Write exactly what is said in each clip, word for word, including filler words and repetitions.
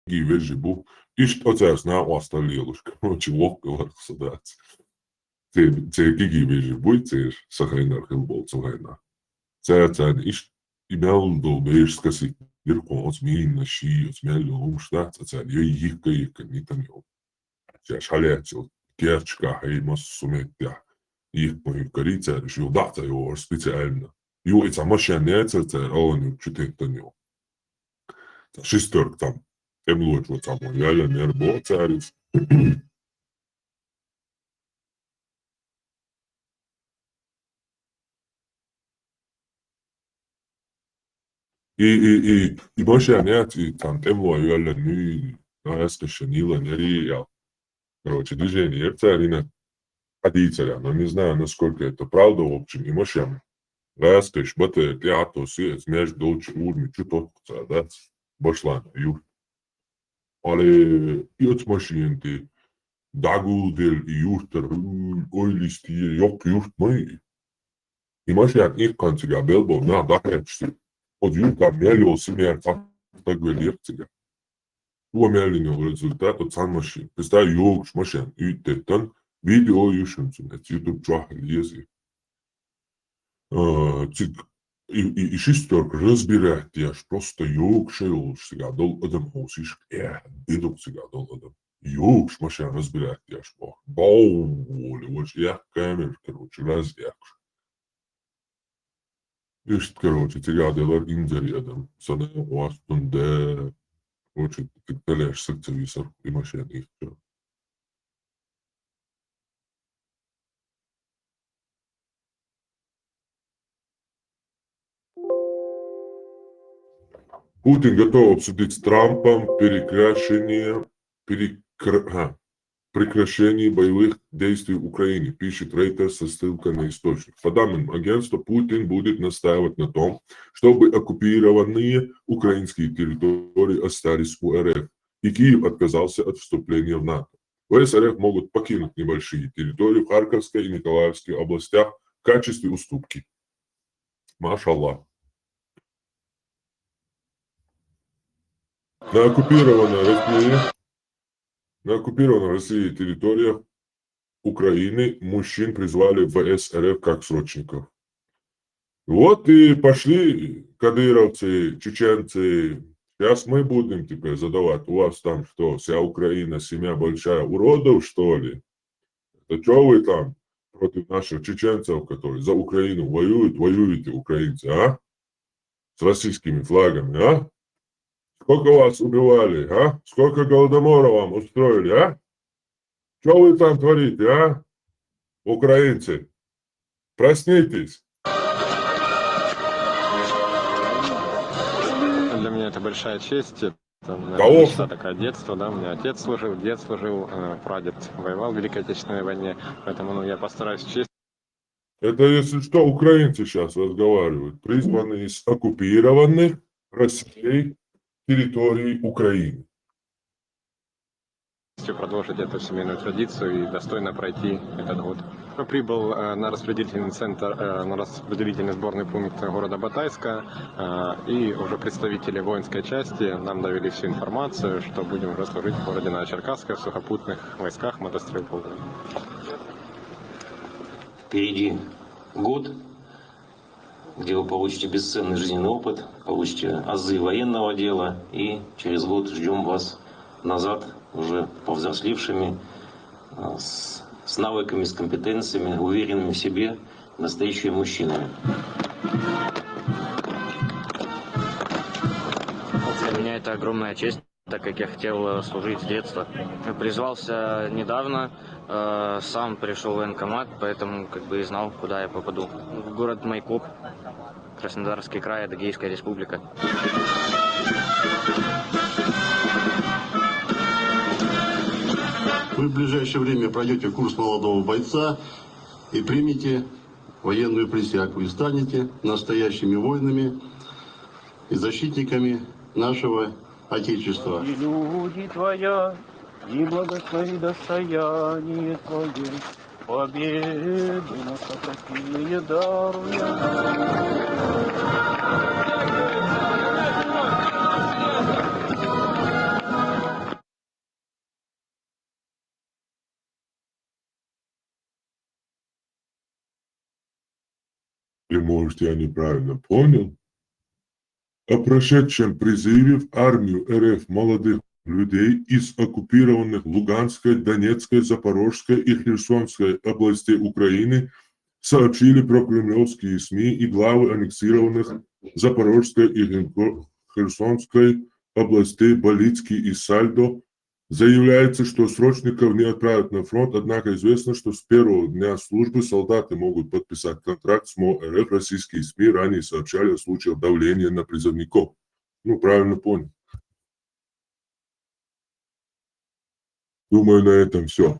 кегий вежарий бу. Иштта оцаьрца накъостал лелаш, короче, воккха варх со дац. Церан, церан кегий вежарий буй, церан са хенара хила болу цу хенахь. Цаьрца иштта и мел долу бераш скосить дира кхунна, оцу мина ший, оцу мел йолу хӀумаш дац, оцаьрна йой йихка-йихка нитан йолу. Шаьш хьалаьцна йолу керташкахь, хӀей, массо а меттехь йихка ма йихкарий цара, уьш йолу дӀа а ца йогӀура специально. Юха и цхьа машен яцара цара, Алан юрт чу теттан йолу. Цхьа шестерка там тӀемалочо цхьаммо йоьллина яра боху цара иза. И, и, и, и машен яц, и цхьана тӀемалой йоьллина, нуй, гӀаскхаша йилина яра и, аьлла. Короче, движение яра цара йина, хьадийцарехь, но не знаю, насколько это правда, в общем, и машен. ГӀаскхаша БТР тӀе а тосий, иза маьждиг долчу урамна чу тотту цара, дац, Башланов юрт. Али, и оцу машина тӀе дӀагулделла и юртара, ойла йистера, йоккха юрт ма ю и. И машен иккхана цигахь белла болу нах дӀакхаьчча, оцу юьртахь мел йолу семьяра цхьа стаг веллера цигахь. Цо мел йина йолу результат оцу цхьана машина. Представь, йогуш машен, уьйтӀа теттан, видео ю шуна цуьнан, YouTube чохь а еза и. А, цига и, и, и шестерка разбирать деш, просто йогуш а йолуш цигахь долу адам хьовсийша, эхь, де ду-кх цигахь долу адам. Йогуш машен разбирать деш боху. Бау! Олий, важа эхь камера, короче, раз эхь. Иштта, короче, цигахь делара инзаре адам. Сана гӀостун де. Короче, цига талеш саг ца висар, и машен ихча. Путин готов обсудить с Трампом прекращение, перекр-, ага, прекращение боевых действий в Украине, пишет Reuters со ссылкой на источник. По данным агентства, Путин будет настаивать на том, чтобы оккупированные украинские территории остались у РФ, и Киев отказался от вступления в НАТО. В СРФ могут покинуть небольшие территории в Харьковской и Николаевской областях в качестве уступки. Машаллах. На оккупированной России, на оккупированной России территориях Украины мужчин призвали в ВСРФ как срочников. Вот и пошли кадыровцы, чеченцы. Сейчас мы будем теперь задавать. У вас там что, вся Украина, семья большая уродов, что ли? Это что вы там против наших чеченцев, которые за Украину воюют, воюете, украинцы, а? С российскими флагами, а? Сколько вас убивали, а? Сколько голодомора вам устроили, а? Что вы там творите, а? Украинцы, проснитесь. Для меня это большая честь. Это, наверное, кого? Мечта такая детства, да, у меня отец служил, дед служил, э, прадед воевал в Великой Отечественной войне, поэтому, ну, я постараюсь честь. Это, если что, украинцы сейчас разговаривают, призванные из оккупированных Россией территорий Украины. Продолжить эту семейную традицию и достойно пройти этот год. Я прибыл, э, на распределительный центр, э, на распределительный сборный пункт города Батайска, э, и уже представители воинской части нам довели всю информацию, что будем уже служить в городе Новочеркасска в сухопутных войсках мотострелковых. Впереди год, где вы получите бесценный жизненный опыт, получите азы военного дела, и через год ждём вас назад уже повзрослевшими, а, с, с навыками, с компетенциями, уверенными в себе, настоящими мужчинами. Для меня это огромная честь, так как я хотел, э, служить с детства. Призвался недавно, э, сам пришёл в военкомат, поэтому как бы и знал, куда я попаду. В город Майкоп, Краснодарский край, Адыгейская республика. Вы в ближайшее время пройдёте курс молодого бойца и примете военную присягу, и станете настоящими воинами и защитниками нашего Отечества. И люди твоя, и благослови достояние твое, победы нам сопротивные даруя. Или, может, я неправильно понял? О прошедшем призыве в армию Р Ф молодых людей из оккупированных Луганской, Донецкой, Запорожской и Херсонской областей Украины сообщили прокремлевские СМИ и главы аннексированных Запорожской и Херко- Херсонской областей Балицкий и Сальдо. Заявляется, что срочников не отправят на фронт, однако известно, что с первого дня службы солдаты могут подписать контракт с МО Р Ф. Российские СМИ ранее сообщали о случаях давления на призывников. Ну, правильно понял. Думаю, на этом все.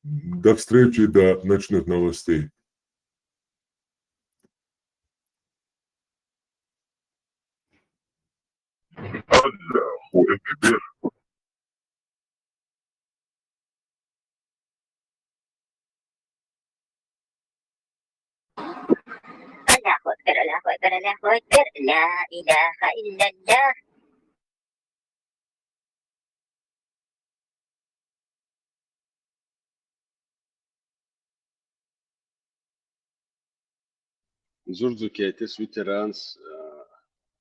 До встречи, до ночных новостей. الله أكبر، الله أكبر، الله أكبر، لا إله إلا الله. Зурзу Кетис, ветеранс, э,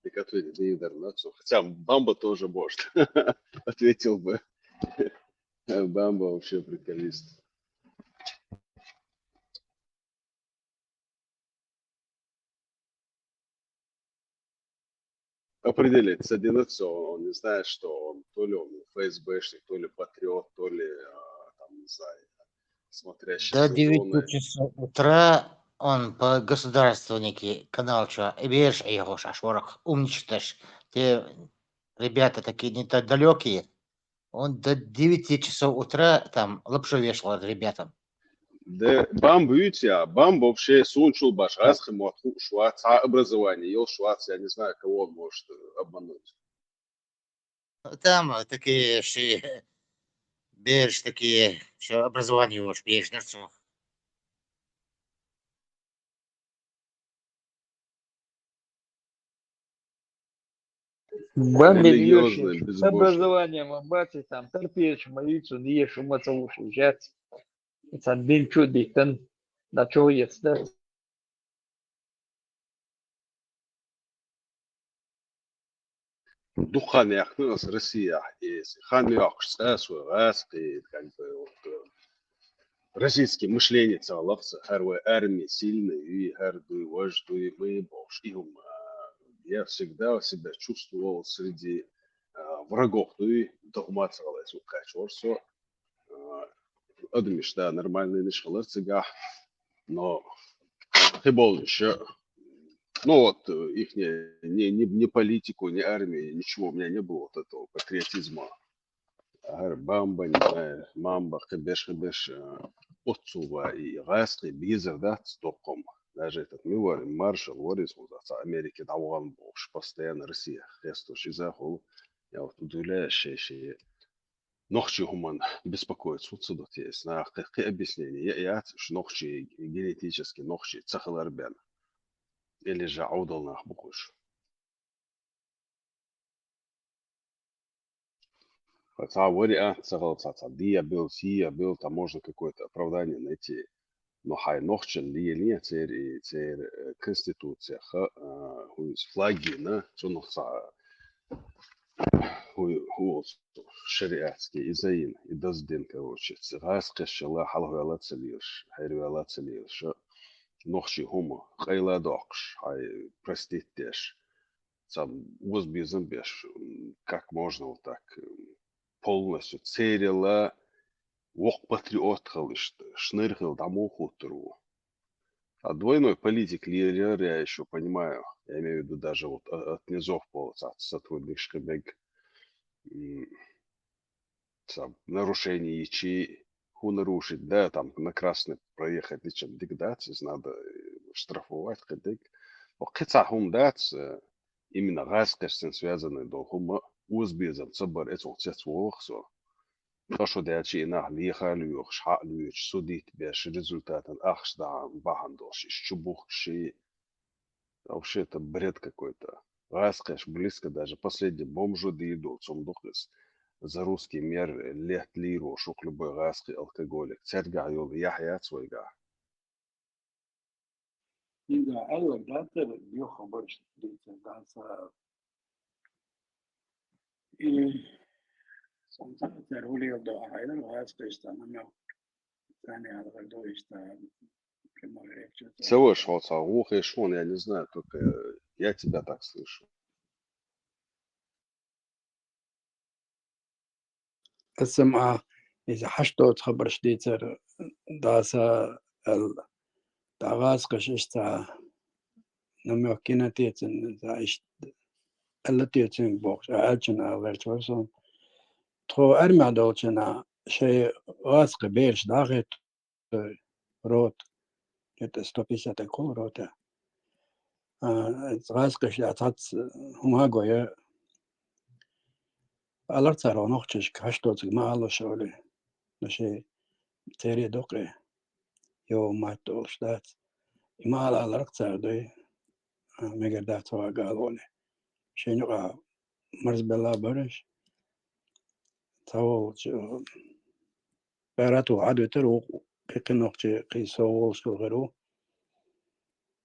дика ответить не дернацу. Хотя Бамба тоже может. Ответил бы. Бамба вообще приколист. Определить с одиннадцатого, он не знает, что он то ли он Ф С Б-шник, то ли патриот, то ли, а, там, не знаю, смотрящий До девяти сезоны. Часов утра он по государственники канал чё, и берешь, и его шашворах, умничаешь. Те ребята такие недалекие, он до девяти часов утра там лапшу вешал ребятам. Де Бамба уйти, а Бамба вообще сунчул баш, Да. Аз хи мот ху швац, а образование ел швац, я не знаю, кого он может, э, обмануть. Там, э, такие ши, берш такие, что образование уж берш, да, что. Бамбин Религиозный, ёши, безбожный. С образованием, а бати там, терпеть, молиться, не ешь, ума целуши, жать. Сан бин чудитан, на чё есть, да? Духанякнас Россия, если ханякш, э, свой газ, и как бы, вот, э, российский мышление целых, хар вай армия сильный, и хар дуй, вож дуй, мы, бош, и ум, а, я всегда себя чувствовал среди, а, врагов дуй, догмат целый, сукач, ворсо, а, адмиш, да, нормальный ниш хылар цыгах, но хибол ещё. Ну вот, э, их не, не, не, ни политику, ни армии, ничего у меня не было вот этого патриотизма. Ар Бамба, не знаю, Мамба, хыбеш, хыбеш, э, отцува и газ, и бизер, да, с доком. Даже этот Милуар, Маршал, Уоррис, вот, отца Америки, да, он был, постоянно Россия, хестуш, и захол. Я вот удивляюсь, что нохчи хуман беспокоит, вот сюда есть. На, какие объяснения? Я, я, что нохчи генетически, нохчи, цахалар бен. Или же аудал нах букуш. Ца вариант, ца гал, ца, ца, дия бил, сия бил, там можно какое-то оправдание найти. Но хай нохчен линия цер и цер, э, конституция, ха, э, хуйс флаги, на, цунух ца, хуй, хуй, шариатский, и заин, и даздин, короче, ц-, газ кешела, халвела целиеш, хайрвела целиеш, нохчи хума, кайла докш, хай простить деш. Сам уз безам беш, м, как можно вот так, м, полностью церела, вок патриот халышты, шныр хыл даму хутру. А двойной политик лидер я ещё понимаю. Я имею в виду даже вот о-, от низов пол, от сотрудник Шкебек, м, сам нарушение ичи, ху нарушить, да, там на красный проехать, ничем дигдать, надо, э, штрафовать, кыдык. О, кыца хум дать, э, именно газ кэшцэн связанный дол хума уз безам цабар эцон цец волхсо. То, что дальше и нах лиха люх, ша люч, судить беш результатан ахш да бахан долш, иш чубух ши. Вообще это бред какой-то. Газ кэш близко даже последний бомжу дидул цумдух из. За русский мер лет лиру шук любой газ кэ алкоголик. Церга йол яхья цвойга. Инза аьлла дацар, юха бараш дийцар дацар. И цунца цар хӀулел до хьайдар, гӀазкхашца намёк. Цани хьалхар до иштта, прямой речи. Ца ваш хьо ца гӀо хеш вон, я не знаю, только я тебя так слышу. Исма иза хьашт доцу хабарш дийцар даса аьлла. ДӀагӀазкхаш иштта намёк гина те цуьнан, за иштта аьлла те цуьнга бохуш, аьллачун а гӀерташ вара со. Тхо армехь долчунна шайн гӀазкхи бераш дӀахӀитта рота, это сто пятьдесят акул рота. А, гӀазкхаш а цхьацца хӀума а гой, алар цара нохчашка хьашт доцург ма алалаш олий. Ну, шен церан дукха йо матта олуш дац. И ма ала аларх цара дуй, а, мегар дац вага ала олий. Шен юкъа марзбелла бараш. Цхьаволчу Барат ву Ӏадвитар ву, кхин нохчий, кхин сов волуш хир ву.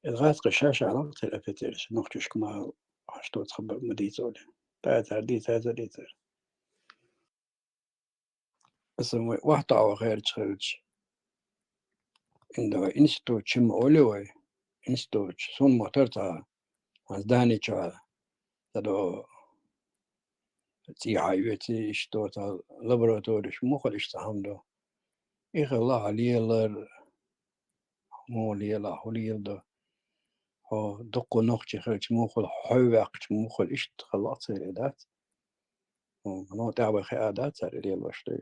Иза гӀазкхи шаьш а хьалха церан офицераш, нохчашка ма хьашт доцу хабар ма дийца олий. ТӀаккха цара дийца, иза дийцар. Аса вай охьатаӀо херча хилча, инда вай институт чу ма олий вай, институт чу, суна мотар цхьа, хьан здани чохь, ца до цӀий хьан оьций, иштта цхьа лабораториш муххал иштта хьан до. И хилла хьан лелар, муха лела, хьо леладо. Хьо дуккха нохчи хилча муххал, хьо ваьккхича муххал иштта хилла церан дац. Ну, тӀаьхьа вай хиа дац цара лелош ду.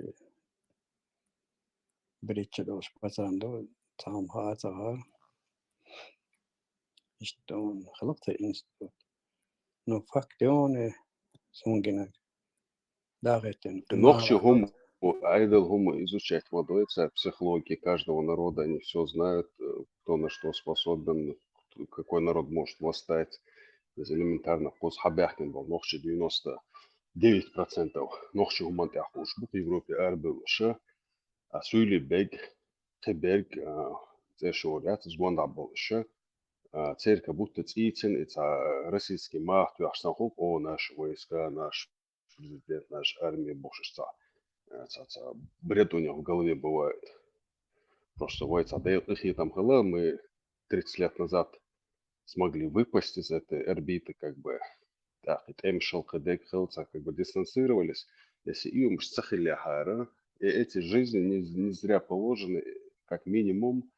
Бритча долуш пацан ду, цхьамма хаа ца хаа. Иштта хилла церан институт. Ну, факт йоне, суна гинарг. Да, гӀеттина. Нохчи хӀума, Ӏедал хӀума изучать ма дой цара, психология каждого народа, они всё знают, э, кто на что способен, кто, какой народ может восстать. Из элементарно, кхуза хьабаьхкина болу нохчи девяносто девять процентов нохчи хӀуманна тӀехь хууш бу Европе арабевллаша, а суьйлий берг, кхин берг, а, цӀераш вара яц, иза гондахь болуша, а, церан как будто цӀийцина и цхьа российский мах тоьхча санна хуьлу, о, наши войска, наш президент, наш армия бохуш цхьа, э, цхьа, цхьа бред у них в голове бывает. Просто вай цхьа декъа къинхетам хилла, мы тридцать лет назад смогли выпасть из этой орбиты, как бы, тӀаккха и тӀемаш хилла, кхин дерг хилла, цхьа как бы дистанцировались. Если и юмаш ца хиллехьара, и эти жизни не, не зря положены, как минимум,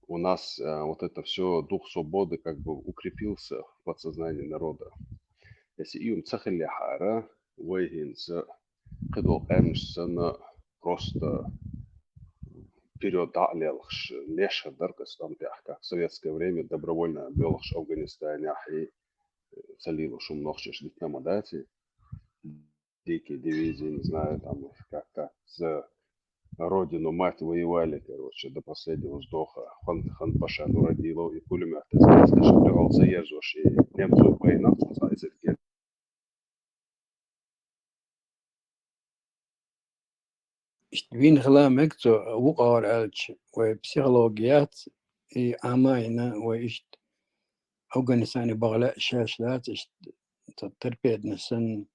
у нас, э, вот это всё, дух свободы как бы укрепился в подсознании народа. Если и юмаш ца хиллехьара, вай хӀинца кхидолу къаьмнаш санна просто вперёд дӀа а лелхаш, леш хир дара кху стам тӀехь, как в советское время добровольно боьлхуш Афганистанехь и, э, ца лелош хӀума нохчаша дитина ма дац и. Дикие дивизии, не знаю, там как-то за родину мать воевали, короче, до последнего вздоха. Хан, Хан Паша Нурадилов и пулемёт эс эс эс дуьхьал ца ерзош и немцойн вайнах цхьа иза гер. Иштта вина хила мега цо, вукъа гӀара аьлча, вай психологи яц, и Ӏама а йина, вай иштта Афганистане баха лаьа шаьш дац, иштта цхьа торпеднаш санна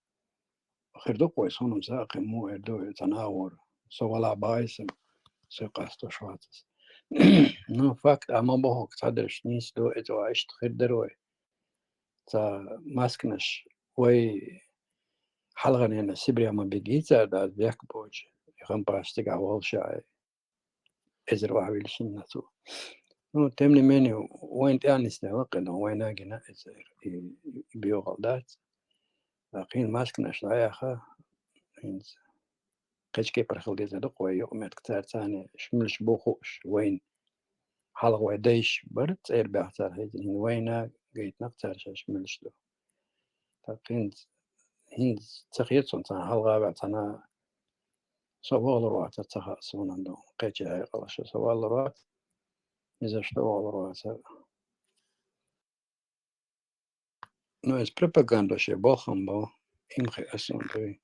хир ду-кх вай, суна-м ца а кхин муха эр ду, цхьа нагӀора. Со валахь бахьа сан, со къастош вац ас. Ну, факт, а ма бохург цхьадерш нийса ду, эцо иштта хир дара вай. Цхьа масканаш вай хьалхарнена Сибре ма бигий цара, дас бехк боцуш, и Хан Паша цигахь волуш а, эзар охьавиллина цо. Ну, тем не менее, вайна тӀаьхьа нисдала кхидӀа, вайна а гина эзар, и, и боьхалла дац. Ткъа кхин масканаш дӀаяха, хӀинца кхечу кепара хила деза ду-кх вай юкъаметтиг цара, царна шимилш бу хууш вайна. Хьалха вай дайша бара, цӀера баьхна цара хӀинца, хӀинца вайна гайтинарг цара шаьш муьлш ду. ТӀаккха хӀинца, хӀинца ца хета суна цхьана хьалха а ваьлла, цхьана со вахалур вацара ца хаьа суна ду, кхечу хьекъалаша со валлур вац, иза ша вахалур вацара. Ну, иза пропаганда шен болх ма бо, имхи ас ун дуй.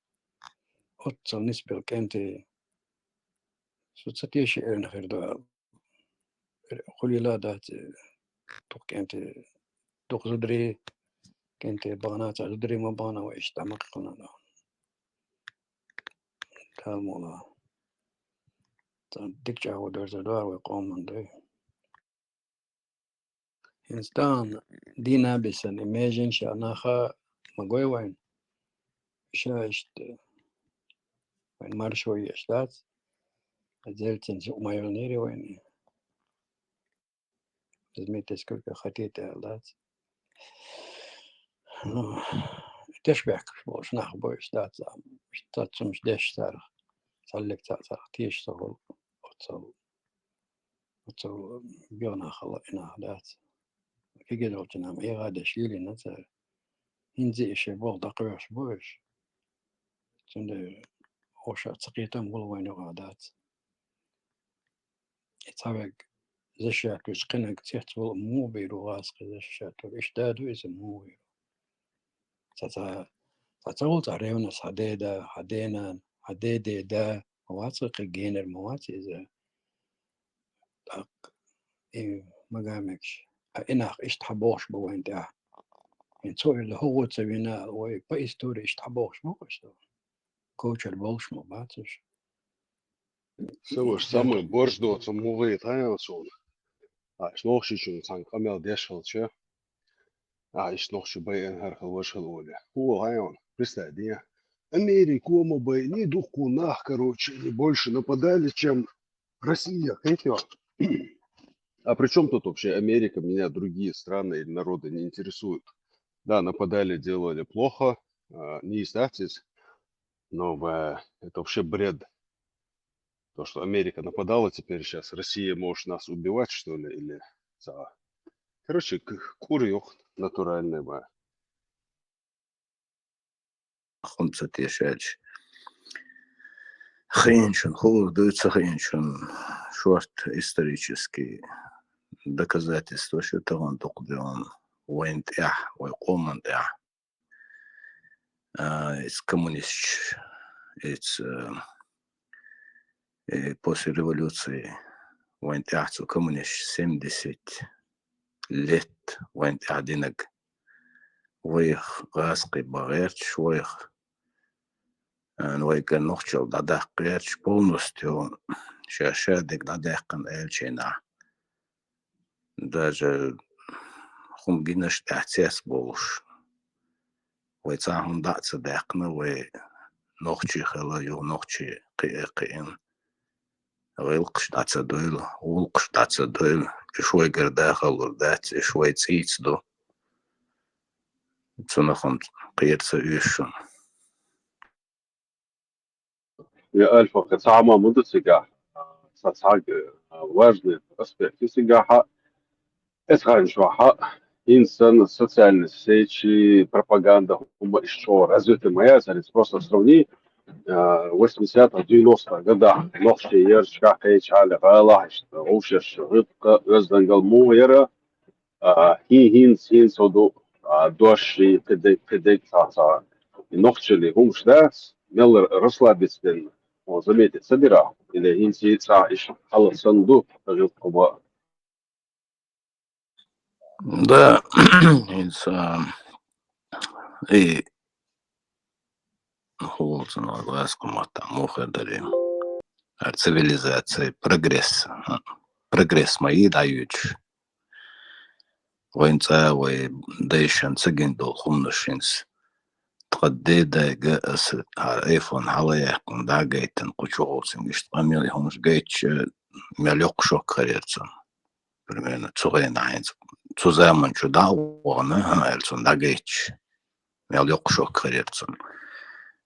Оццал нисбелла кӀентий, со ца теший эрна хир ду аьлла. Хуьлийла а дац, Тух кӀентий, тух зударий, кӀентий багӀана, цхьа зударий ма багӀана, вай иштта ма кхалнана. Тамула. Цхьа дика чӀагӀо дерза дара вай къоман дай. ХӀинца тӀан дийнахьа бисана, имеджин ша наха ма гой вайн. Ша иштта вайн маршо еш дац. Зелцин зук ма йолнери вайн. Возьмите, сколько хотите, аьлла дац. Ну, теш бехкаш болуш нах бу иштта дац, ам, иштта цумаш деш царах, цхьаллиг цхьаъ царах теша ца хуьлу, оццул, оццул бегӀнахала и нах дац. Кегий долчу нах Ӏеха деш йилина цара. ХӀинца и шайн болх дӀакхоьхьуш бу уьш. Цундела оша ца кхетам гӀур вайн юкъахь дац. И цхьа вег защищать вуьйцу кхинаг цец волу муха бийр ву гӀазкхи защищать вуьйр? Иштта да ду иза муха вийр ву? Цхьа, цхьа, цхьа ца волу цхьа ревность хьан деда, хьан денан, хьан дедеда, ма вац кхин генар, ма вац иза. ТӀаккха и ма гамегаш, а и нах иштта хьан бохуш бу вайн тӀехь? ХӀинца цо иза хӀугӀу ца вина, вай по истории иштта хьан бохуш бу-кх иштта? Кочар болуш ма бац уьш. Сан ваша самый борш доцу мугӀий тхьаьна суна. А, иштта нохчичунна цхьаьна къамел деш хилча, а, иштта нохчи байина хӀара хила, важа хила олий. ХӀун ву хьайна? Представь, ден. Америко ма байиний дуккха нах, короче, они больше нападали, чем Россия, кхетий? А при чём тут вообще Америка? Меня другие страны или народы не интересуют. Да, нападали, делали плохо, а, не издатись, но, э, это вообще бред. То, что Америка нападала, теперь сейчас Россия может нас убивать, что ли, или... Короче, к-, куры ёх натуральный, ба. Хунца тешач. Хинчун хур дуй ца хинчун шорт исторический доказательство шу тагӀан дукха деван вайн тӀехь, вай къоман тӀехь. А, из коммунистч, из, э, э, после революции вайн тӀехь цу коммунистч семьдесят лет вайн тӀехь динаг. Вайх гӀазкхи бан гӀерташ, вайх, а, вайга нохчалла дӀадаккха гӀерташ, полностью ша-ша дерг дӀадаьккхина аьллачийнахь. Даже хӀума гинарш тӀехь цец болуш. Вай цхьа хӀума дӀа а ца даьккхина, вай нохчий хила, юха нохчий кхиа а кхиъна. ГӀиллакхаш дӀа ца дойла, гӀуллакхаш дӀа ца дойла, уьш вайгара дахалур дац, уьш вай цӀийца ду. Цунах хӀума кхера ца оьшу шуна. Я Альфа, кхин цхьа хӀума ма ду цигахь, цхьа цхьа, а, важный аспект ю цигахь. Эцхьан чохь, хӀинца санна социальный сетьчий, пропаганда, хӀума иштта чӀогӀа развитый ма яцара, просто сравни, а, восьмидесятых, девяностых годах нохчий ярчкахь кхечахьале гӀалахь иштта, вовшашца гӀиллакх, оьздангалла муха яра, а, хӀин-, хӀинца, хӀинца хӀу ду, а, дош и кхидерг, кхидерг цхьа, цхьа. И нохчаллин хӀумаш дац, мел расслабиться дина, хьо заметить ца дира, или хӀинца и цхьа иштта хьалха санна ду, гӀиллакх хӀума. Да, хӀинца, и, хӀу волчу гӀазкхийн маттахь муха хир дара? ХӀара цивилизаци, прогресс, а, прогресс ма йий дӀайоьдуш. Вайн цӀа, вай дайшна ца гина долу хӀуманаш хӀинца. Ткъа дедайга аса хӀара айфон хьала яьккхина, дӀа а гайтина, кху чу гӀовцина, иштта къамел и хӀуманаш гайтча, мел йоккха шок хир яра цунна. Примерно, цу хенахь хӀинца, цу заман чу дӀа а вахана, хӀан аьлла цунна дӀагайтча, мел йоккха шок хир яра цунна.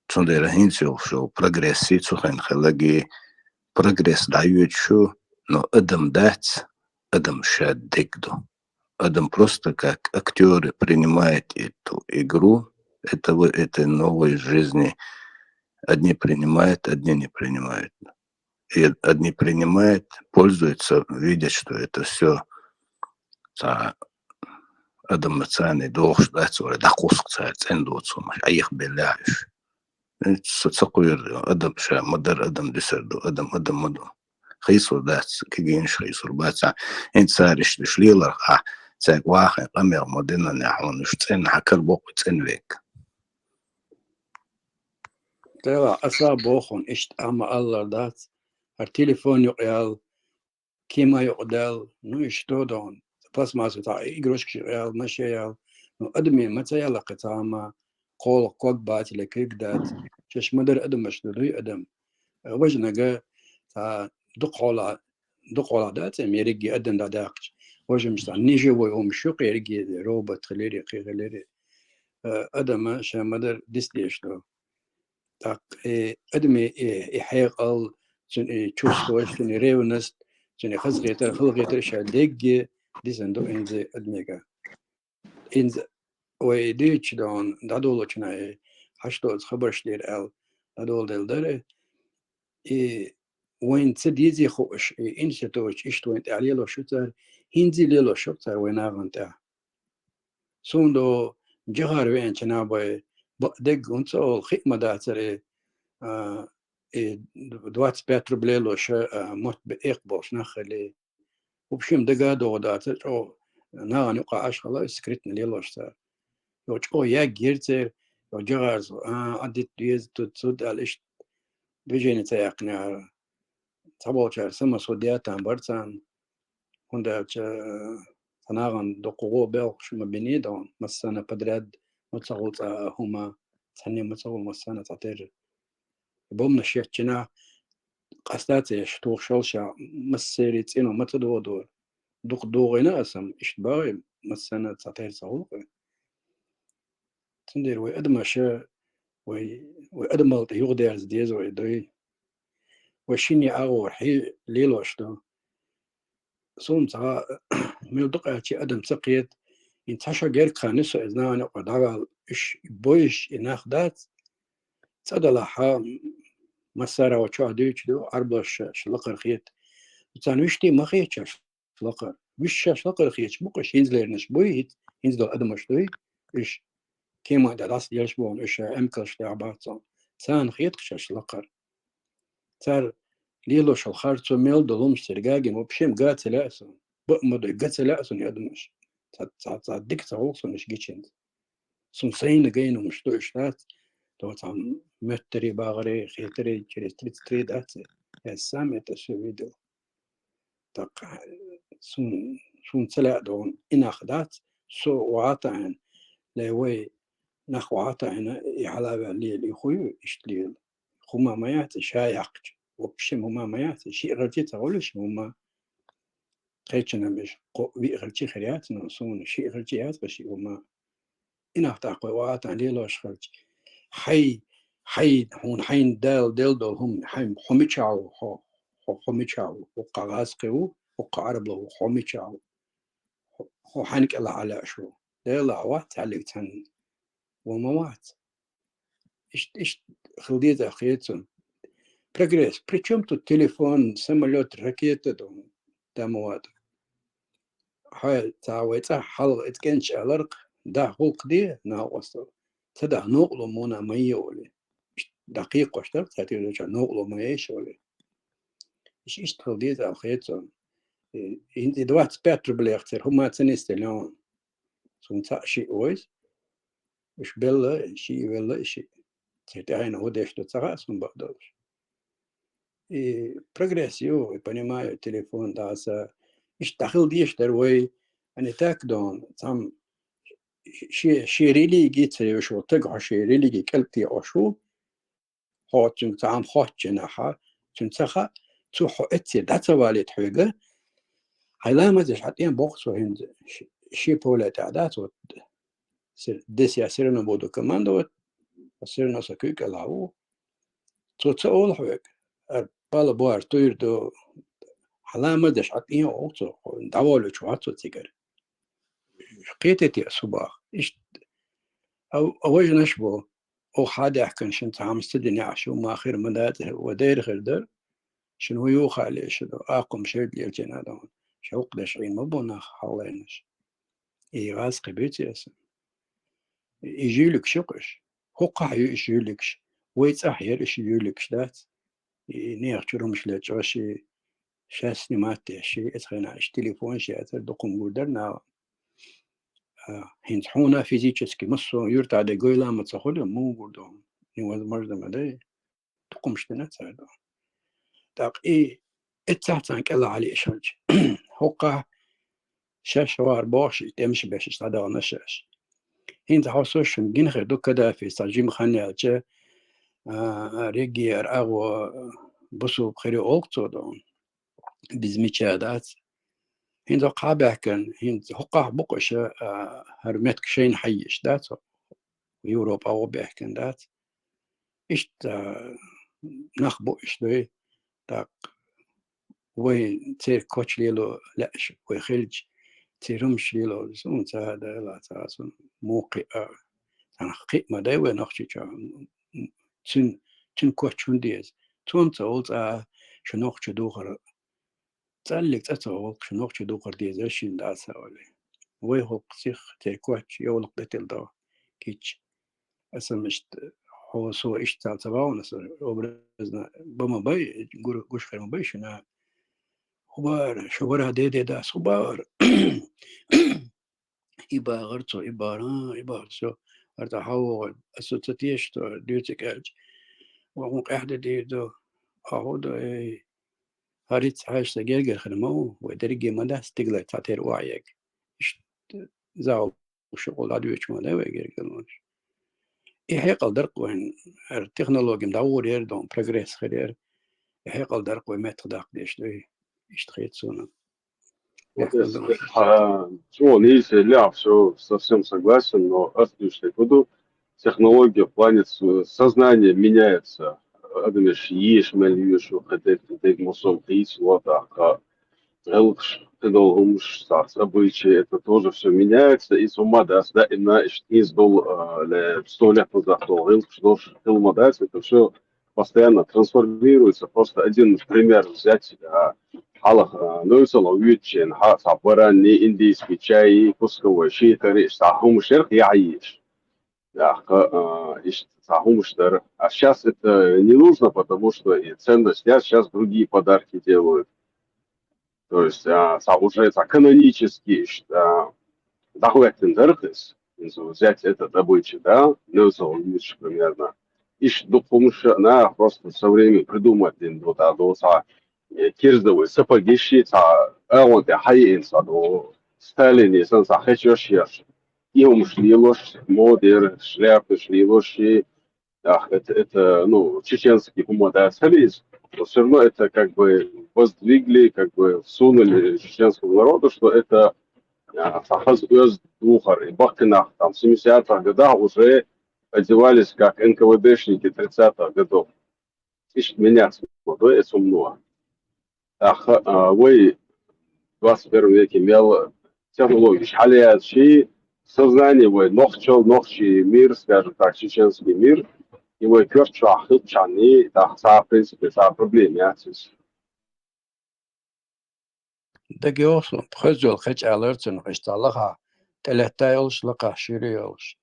Цундела хӀинца йолуш йолу прогресс и цу хенахь хиллаги, прогресс дӀайоьдуш ю, но адам дац, адам ша дерг ду. Адам просто как актёры принимает эту игру этого, этой новой жизни. Одни принимают, одни не принимают. И одни принимают, пользуются, видят, что это всё цхьа адам царна дохуш дац, вара дӀакхуссу цара цӀена доцург, маша, айхбелла уьш. Со ца кхоьру, адам ша ма дара, адам дуьсур ду, адам адам ма ду. Хийцур дац, кегийнаш хийцур бац. ХӀинца цара иштта уьш леларх, ахь цаьрга вахийна къамел ма динан, хьуна уьш цӀена хьакара бокъо цӀена век. Дела, аса бохун, иштта ама аллар дац, хӀара телефон юкъ ял, кема юкъ дал, ну, иштта дон, пластмасса тӀа игрушкаш юкъ ял, машен ял, ну, адаме ма ца яла кхы цхьа ма, кхолах ког бац, ле куьг дац, шаьш ма дара адамаш ду, дуй адам. Важнага цхьа дукха хьола, дукха хьола дац, эм ерриге адам дӀадаккхаш. Важамаш цхьа неживой хӀумаш ю-кх ерриге, робот хилира, кхы хилира. Э, адама ша ма дара дицдеш ду. ТӀаккха, э, адаме, э, и хьекъал, цун, э, чувстваш, цун, э, ревность, цун, э, хазахетар, халахетар ша дегге дисина ду инза адамега. Инза вай дуьйцуш дон, дӀадолочунай, э, хьашт доцу хабарш дийр аьлла, дӀадоладелла дара. И вайн ца дезий хууш, и институташ иштта вайн тӀехь лелош ю цара, хӀинца а лелош ю цара вайн нахана тӀехь. Суна ду, жагӀар веанчу набай, бакъдерг хӀунда ца олу, хиъ ма дацара, а, и двадцать пять рублей лоша, а, мотт бе экха болуш нах хили. В общем, дага а догӀу дацара, чӀогӀа нахана юкъахь Ӏаш хила, скрытно лелош цара. Йо, чӀогӀа яггира церан, йо, жагӀарца, а, Ӏадитта деза, тут, цу аьлла иштта движение ца яьккхинехьара. Цхьаболчара самосудья там бара царна. ХӀунда аьлча, э, цхьа нахана дукха гӀо белхаш ма биний дон, массанна подряд ма ца хуьлу цхьа хӀума, цхьанне ма ца хуьлу массанна цхьатерра. Бомбанаш еттачу нах къаста ца еш, тухуш йолуш, массеран цӀено ма ца додора. Дукха догӀийна аса, амма иштта бахий, массанна цхьатерра ца хуьлу-кх. Цундела вай адамаша, вай, вай адамалла тӀе юхадерза деза вай дуй. Вай шинне агӀор хье лелош ду. Суна цхьа мел дукха аьлча адам ца кхета, хӀинца цхьа шо герга хан ю со иза нахана юкъа дӀавала, уьш бойуш и нах дац. ЦӀа далахь, массара а чохь дуьйцуш ду, Ӏарбоша шаьш лакхара хета. Царна вуьшта ма хета шаьш лакхара. Вуьш шаьш лакхара хеташ бу-кх уьш, хӀинзалернаш буй, хӀинца долу адамаш дуй, уьш кема тӀе дӀасаделлаш боху, уьш эмкалш тӀехь бац цунна. Царна хета-кх шаьш лакхара. Цара лелош йолу харцо мел долу хӀумнаш церан гагина, вообще га ца лаьа суна. Бакъ ма дуй, га ца лаьа суна и адамаш. Цхьа, цхьа, цхьа дика ца гӀуллакх суна уьш гичинца. Суна сайна гайна хӀумнаш ду уьш дац. То цхьа моьттарий, багӀарий, хетарий, через тридцать три дац. Я сам это всё видел. ТӀаккха суна, суна ца лаьа догӀун, и нах дац, со ваха таӀийна, ле вай нах ваха таӀийна, и хьала ваьлла лела, и хӀун ю, иштта лела. ХӀума ма яц и ша яьккхича, вообще хӀума ма яц и, шиъ хилчий ца хуьлу шиъ хӀума. Кхечанам иша кхо виъ хилчий хир яц, но суна шиъ хилчий яц-кх шиъ хӀума. И нах тӀаккха вай ваха таӀийна лелош хилча, хьай, хьай, хьуна хьайна Дала делла долу хӀума, хьайн хьо мичахь ву, хьо, хьо, хьо мичахь ву, хӀокху гӀазкхи ву, хӀокху Ӏарбало ву, хьо мичахь ву, хьо, хьо хьаьнан кӀелахь Ӏа лаьаш ву. Делахь вац хьаьллиг цхьанна, вон ма вац. Иштта, иштта хила деза хета суна. Прогресс. При чём тут телефон, самолёт, ракета, дон, дамват? Хьо цхьа вай цӀа хьалха эцкенча аларх, да гӀуллакх де, накъостал. Ца дахь, нокъало муна ма е олий. Иштта дӀакхайкхош дара, цхьа тӀе йолчохь нокъало ма еш олий. Иштта, иштта хила деза аьлла хета суна. И, и двадцать пять рублех церан хӀума ца нисделла. Суна цхьаъ шиъ вайза. Уьш белла, шиъ велла, шиъ. Церан тӀаьхьенна хӀун деш ду ца хаьа суна бакъдолуш. И прогресс ю, и понимаю, телефон даса. Иштта дӀахила дезаш дара вай, а не так дон, цхьамма шен, шен религи ца йолуш волу стаг, хьо шен религи кӀелг текъош ву, хьо цуьнга цхьа хӀума хоттучу нахьа, цуьнан ца хаьа, цо хьо эццера дӀа ца валийта хьоьга, хьайн ламаз деш хьан тӀе боккху со хӀинца, ш-, шен поле тӀехь дац, вот, сер-, десять я всё равно буду командовать, всё равно со куьйга кӀелахь ву. Цо ца олу хьоьга, ара, пала бохьаш туьйр ду, хьан ламаз деш хьан тӀе а воккху цо, дӀаволучу вац цо цигара. Кхетий те ас хӀун боху? Иштта, а, а важанаш бу, оха хьан даьхкина шуна цхьа хӀума ца динехь, шу ма хир ма дац, ва дера хир дара. Шуна хӀун юха а ле шу ду, аккхум шайга лелчина а ду. Шу хӀокху деш Ӏийна ма бу нах хьалхалернаш. И гӀаз кхин буьйцу аса. И жуьликаш ю-кх уьш. ХӀокхахь ю уьш жуьликаш. Вай цӀахь яра уьш жуьликаш дац. И нехан чуьра хӀумаш лечкъаш, и шаьш снимать деш, и эцхьана уьш телефонаш яцара, дукха хӀума гур дара наха. а, хӀинца хьуна физически массо а юртахь де гойла ма ца хуьлу, мугур ду, невозможно ма дай, тукхумаш дина цара ду. ТӀаккха и эццахь царна кӀелахь хьалиъаш хилча, хӀокхахь шаьш вар бохуш, и тӀемаш беш, иштта дӀадахана шаьш. ХӀинца хьо со шуна гина хир ду, Каддафис цхьа жима хан яьлча, а, регги ара агӀо бусулба хир ю олу цо ду. Безмеча дац. ХӀинца хӀокхахь баьхкина, хӀинца хӀокхахь бу-кх аша, а, хӀара меттиг шайна хьайеш дац, Европа агӀо баьхкина дац. Иштта, а, нах бу иштта вай, тӀаккха вай церан коч лело лаьаш вай хилча, церан хӀумаш лело, суна ца дала, ца суна муха кхиъ а, царна кхиъ ма дай вай Нохчийчохь, м, м, цуьнан, цуьнан коч хӀунда деза? Цунна ца олу цкъа а шу нохчо духар, цӀаллиг цӀа ца гӀуллакх, шу нохчо духар дезара шена дац олий. Вай хӀокху сих церан коч йовлакх датилла до кийча. Аса иштта, хьо со иштта цал ца вахана, аса образно ба ма бай, гур-, гуш хир ма бай шуна. ХӀун бара, шу бара де де дас, хӀун бара? И багӀар цо, и бара, а, и бара цо. ХӀара тӀе хьан вогӀу, аса ца теша цо, дуьйцург аьлча. Ва хӀун къаьхьа де дийр ду? А хӀун ду, эй? ХӀара хӀинца хьаьжча сан гергара хир ма ву, вай дерриге ма дац стигалара цхьатерра охьаегга. Иштта зал шукъа дӀадоьдуш ма дай вай гергара луш. И хьекъал дара-кх вайн, хӀара технологи дӀагӀур яра, дон прогресс хир яра. И хьекъал дара-кх вай меттах даккха деш дуй. Иштта хета суна. Вот это, а, чего, не, если я всё совсем согласен, но ас дуьйцург ду, технология в плане с-, сознание меняется. Адамаш еш мел еш, вот это, это, это, мусор, вот, а, а, гӀиллакхаш, кхидолу хӀумаш, цхьа события, это тоже всё меняется, и цу ма дац, да, и на, иштта иза долу, а, ле, сто лет назад долу гӀиллакхаш долуш хила ма дац, это всё постоянно трансформируется. Просто один пример взять, а, хьалха, а, нуьцкъала вуьйцучийн, хьа, цхьа баранни, индийский чай, кусковой ши тари, цхьа хӀумаш яра яхьа еш. Яхка, а, иштта цхьа хӀумаш дара. А щас это не нужно, потому что и ценность, щас, щас другие подарки делают. То есть, а, цхьа уже цхьа канонический, иштта, а, дӀахӀоьттина дара иза. Если взять это добыча, да, нуьцкъала вуьйцуш примерно. Иштта дукха хӀумаш нах просто со временем придумать дина ду, да, до цхьа, э, кирзовые сапоги ши, цхьа агӀон тӀе хьайина цхьа до Сталине санна цхьа хечош еш. И хӀумаш лелош, модера, шляпаш лелош ши, ах, это, это, ну, чеченский хӀума дац хьализ, но всё равно это как бы воздвигли, как бы всунули чеченскому народу, что это, а, цхьа хаза оьзда духар. И баккхий нах там в семидесятых годах уже одевались как НКВДшники тридцатых годов. Иштта меняться ма ду эцу хӀумано. ТӀаккха, а, вай двадцать первом веке мел технологиш хьалаяьлча, сознание вай нохчал, нохчий мир, скажем так, чеченский мир, и вай коьрта чохь хилчахьана, тӀаккха цхьа, в принципе, цхьа проблема яц иза. Дага йогӀу суна, хаза йолу хечӀалара цунах, иштта лахахь тӀелетта йолуш, лакхахь шуьйра йолуш.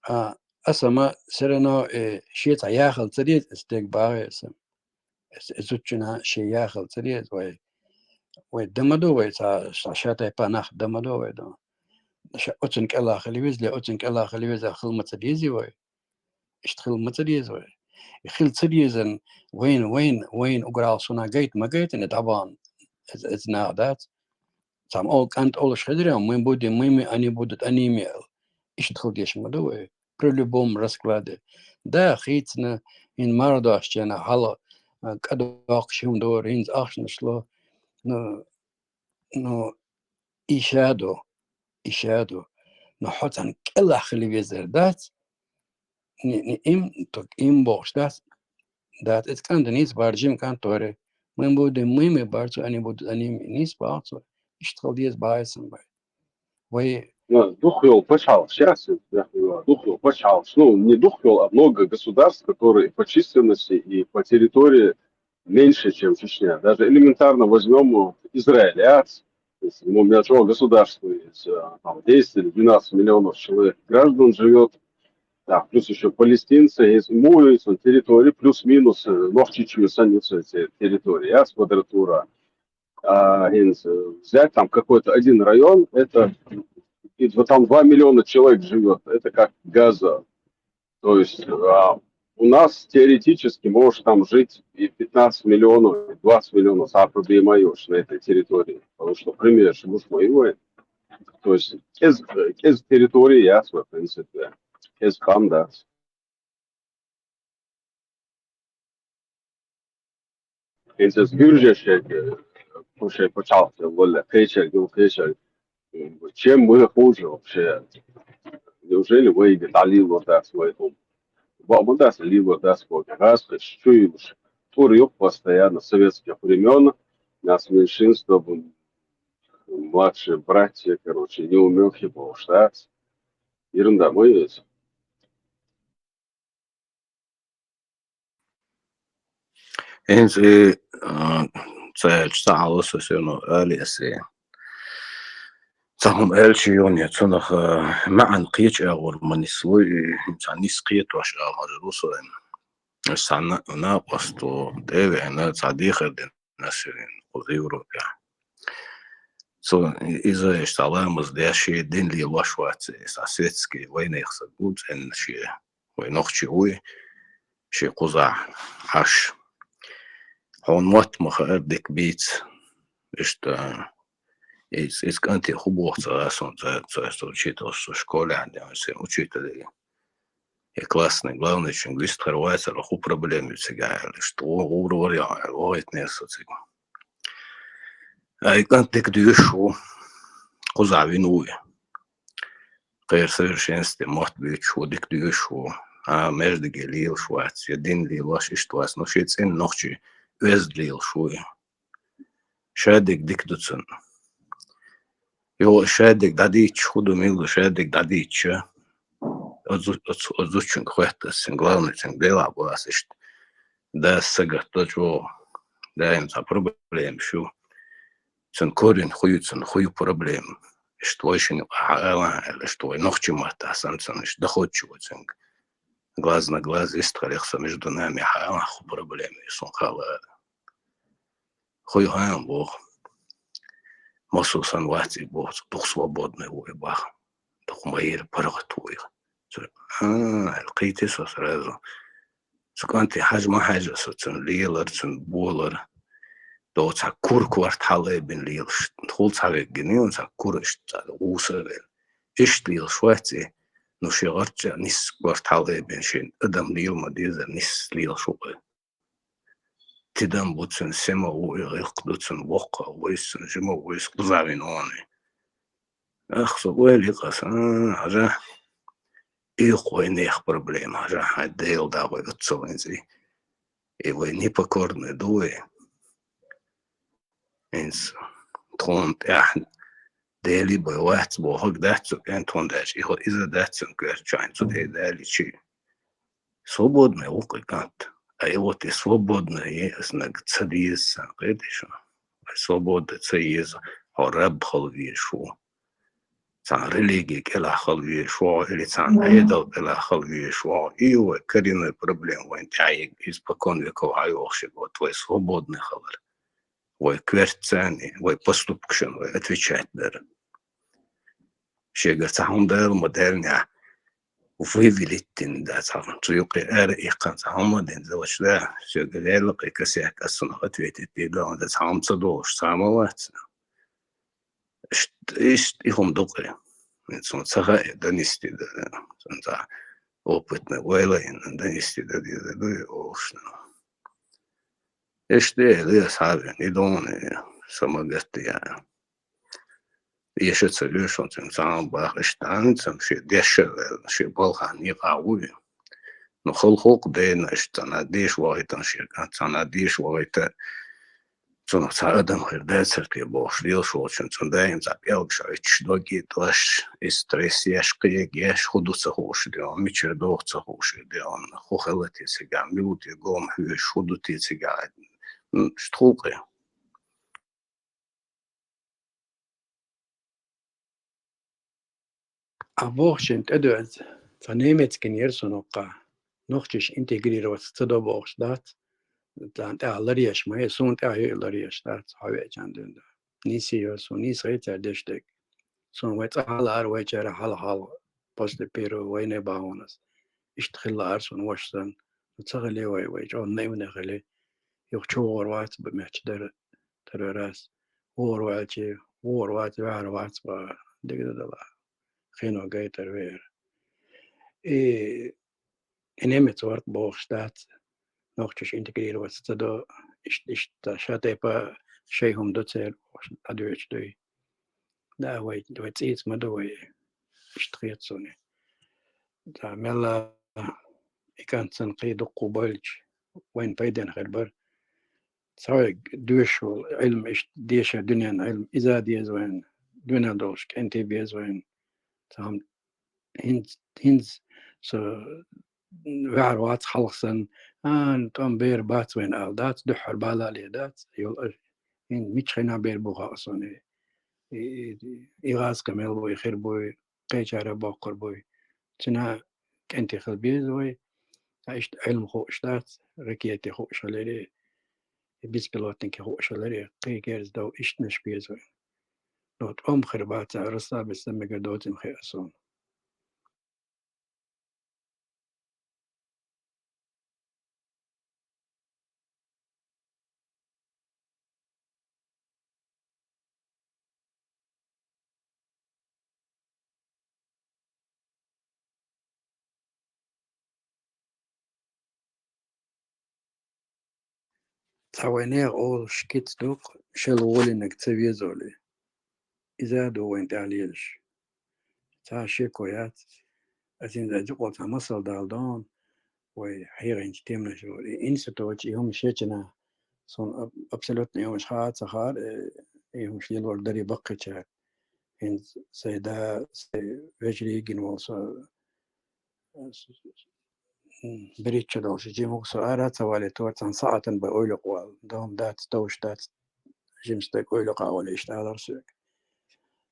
А, аса ма, все равно, э, шен цхьа яхала ца деза, аса дерг бахьа аса. Аса, аса зудчунна шен яхала ца деза, вай, вай дан ма ду, вай цхьа, цхьа шатайпа нах дан ма ду вай дан. Ша оцун кӀелахь хила веза, оцун кӀелахь хила веза, хила ма ца дезий вай. Иштта хила ма ца деза вай. И хила ца дезан, вайна, вайна, вайна уграл суна гайта ма гайтина дӀабахна, эз-, эза наха дац. Цхьамма олу кӀант олуш хезира, мы будем мы, мы, они будут они, мы аьлла. Иштта хила дезаш ма ду вай. При любом раскладе. Да, хийцина, хӀинца мардошчена хьала, а, кӀадоккхуш хӀума дора, хӀинца ахчанаш ло. Ну, ну, и ша ду, и ша ду. Ну, хьо царна кӀелахь хила везар дац. Ни, ни им, тог им бохуш дац. Дац, эцу кӀанта нийса бара, жима кӀант тори. Мы будем мы, мы бара цо, они будут они, мы нийса баху цо. Иштта хила деза бахьа сан бай. Вай Ну, духхьал пачхьалкхаш яц, духхьал пачхьалкхаш. Ну, не духхьал, а много государств, которые по численности и по территории меньше, чем Чечня. Даже элементарно возьмём вот Израиль, а, то есть, ну, у меня чего государство есть, а, там десять или двенадцать миллионов человек, граждан живёт, да, плюс ещё палестинцы, есть, ему есть он территории, плюс-минус, э, нохчичьи санится эти территории, а, с квадратура. А, хӀинца, э, взять там какой-то один район, это и вот там два миллиона человек живет. Это как Газа. То есть а, у нас теоретически может там жить и пятнадцать миллионов, и двадцать миллионов сапры бемайош на этой территории. Потому что, пример, Шимуш Маевой, то есть из, из территории я свой, в принципе, из Пандас. Эцэс гюржэшэг, пушэ пачалт, валлахи, кэчэл, гюл кэчэл. Чем мы хуже вообще? Неужели вы далил вот так свой ум? Бамудас либо дас бо газ, что и уж тур юг постоянно советских времен нас меньшинство, младшие братья, короче, неумехи бо штат. Ерунда, мы ведь. Инзи, а, цаьлча ца хьалуса сено алиасе. Ца хӀума аьлча йоне, цунах, а, маьӀан кхеча агӀор ма нислой, и ца нис кхетош агӀор русойн. Сан накъосто тӀевеана ца дехар ден насирин кхуза Европе. Цо иза иш ца ламаз деш, дин лелош вац, са светский вайнех са гуцӀен ши. Вай нохчи вуй, ши кхузахь Ӏаш. Хьуна мотт ма хаар дика бийца. Иштта, из, из кӀанте хӀу боху ца гӀа сон, ца, ца, ца учитель, со школе хьан дяхьа, сан учитель, и классный, главный чуьнга вистхар вацара, хӀу проблема ю цига аьлла, иштта, гӀу-, гӀур вар яхьа аьлла, вахийтинера со цига. Ай, кӀант дика дуьйш ву, кхузахь вина вуй. Кхера совершенстве мотт буьйцуш ву, дика дуьйш ву, а, междиге лелаш вац, я дин лелош иштта вац, ну, ши цӀена нохчи оьзда лелаш вуй. Шадерг дика ду цунна. Йо, шадерг дӀадийцча, хӀу ду мила ду, шадерг дӀадийцча, оцу, оцу, оцу зудчуьнга хоьтту ас, цуьнга главный, цуьнга Делахь бу ас иштта. Да, ас сагатдо чӀогӀа. Даим цхьа проблемаш ю. Цуьнан корень хӀу ю, цуьнан хӀу ю проблема. Иштта вай шина юкъахь хьаалахьа аьлла, иштта вай нохчи маттахь санна, цунна иштта доходчиво цуьнга. Глаз на глаз вистхилехь со между нами хьаалахьа, хӀу проблема ю, сон хала. ХӀу ю хьан боху. Массо санна вац и боху, дукха свободный ву и баха. Дукха майра паргӀат ву и. Цуьра, а, аьлла, кхийти со сразу. Цу кӀанте хьажа ма хьаьжа со цуьнан лелар, цуьнан болар. ДогӀу цхьа кура корта хьалаайбина лелаш. Хул цхьа веггина, цхьа кура иштта цхьа гӀуса а велла. Иштта лелаш вац и. Ну, шен гӀарчча нисса корта хьалаайбина, шен адам лела ма дезара нисса лелаш ву-кх и. Тидам бу цуьнан, сема ву и, гӀиллакх ду цуьнан, воккха а вуйса, жима а вуйса, кхузахь вина вон и. Ах, со ойла йи-кх аса, а, хьажа. И ю-кх вайнех проблема, хьажа, хьайн Дела дагӀой оццул хӀинца и. И вай непокорный ду вай. ХӀинца тхуна тӀехь Дели бай вац бохург дац цу кӀен, тхуна даьлча, и хӀо иза дац цуьнан коьрта чу хьайн цу тӀе даличи. Свободный ву-кх и кӀант. А и вот и свободный, и ас наг ца деза сан, кхетий шу? Вай свобода ца еза, хьо раб хила везаш ву. Цхьана религи кӀелахь хила везаш ву хьо, или цхьана Ӏедал кӀелахь хила везаш ву хьо. И ю вай коренной проблема вайн тӀехь, иза спокон веков хьайохуш, вот вай свободный хилар. Вай коьртацани, вай поступкашна, вай отвечать дар. Шегара цхьа хӀума дала ма даьллинехь, вывелить дина дац хьан, цу юкъе ара иккхина цхьа хӀума дина, зовч да, соьга лелла кхин косяк, ас цунах ответить дийр ду, хӀунда цхьа хӀума ца долуш, цхьа ма вац. Иштта, иштта и хӀума ду-кх и. Цунна ца хаьа донести дан, цунна цхьа опытный ойла йина донести дан дезар ду и олуш. Иштта элира схьавеана, и дона, и са ма гатта яа. Эша ца веш, цуьнан цхьа хӀума баха, иштта цхьаьна цуьнан шен дешшара ваьлла, шен балхахь некъахь вуй. Ну, хала хӀокху дена иштта цхьана деша вахийтина шен кӀант, цхьана деша вахийта, цунах цхьа адам хир дацара те бохуш, лелаш волчун цунна даим цхьа пӀелгаш Ӏуьттуш, дог а дош, и стресс еш, кхиъ еш, хӀу ду ца хууш де, мичара доху ца хууш де, хӀу хила те цигахь, мила те гом хьоьжуш, хӀу ду те цигахь, м, иштта хул-кх и. А бохучун тӀедоьгӀна цхьа немецкий яра со ноккха. Нохчаш интегрироваться ца до бохуш дац. Царна тӀехь ларъеш ма яй, суна тӀехь ю и ларъеш дац, хьо веачан дуьйна. Нийса йо, суна нийса хета цара деш дерг. Сон вай цӀа хьалаара, вайчара хьалха-хьалха после первой войны бахьанас. Иштта хилла ара сон воша санна. Ца хиле вай, вай чӀогӀа наивный хиле. Юха чу вогӀур вац ба мехча дара, тара раз. ВогӀур ваьлча, вогӀур вац, ваьхьар вац ба, дигна дала. Хино гайтар веер. И И немец варх бохуш дац, нохчаш интегрироваться ца до, ишт-, иштта ша тайпа шай хӀума до церан, дӀадоьчу дуй. Да, вай, вай цӀийца ма ду вай, иштта хета суна. Да, мелла и кӀант санна кхин дуккха болчу, вайн пайденна хир бара. Цхьа вай доьшуш волу Ӏилма иштта деша дуьненан Ӏилма иза деза вайн, дуьненна долуш кӀентий беза вайн. Цхьа хӀинца, хӀинца со ваьхьар вац хьалха санна, а, тӀом бер бац вайн ала дац, дуьххьара бала ле дац, йолу аш, хӀинца мичхьина бер бу хаьа суна. И, и, и гӀазкхи мел буй, хир буй, кхечара боккхур буй. Цуьнан кӀентий хила беза вай, ткъа иштта Ӏилма хууш дац, ракети хууш хиларе, и беспилотники хууш хиларе, кхин керза дов иштанаш беза вай. Но тӀом хир бац, расслабиться мегар доцийна хиъна суна. Цхьа вайнехан олуш кица ду-кх, шел волийнарг ца везале. Иза а ду вайн тӀехь лелаш. Цхьа шеко яц. Ас хӀинца дуккъал цхьа масал дала дон, вай хьехийначу теманаш вара. И институтчу и хӀумаш ечина, суна аб-, абсолютно и хӀумаш хаа а ца хаара, э, и хӀумаш лелор дарий баккхийчара. ХӀинца сайн да, сайн вежарий гина волу со, с-, с-, м, берхӀитта шо долуш, жима хӀума со ара а ца валийтора, цхьана сахьтана бай ойла юкъа вала. Дан дац, товш дац, жима стаг ойла юкъа а вала, иштта алара соьга.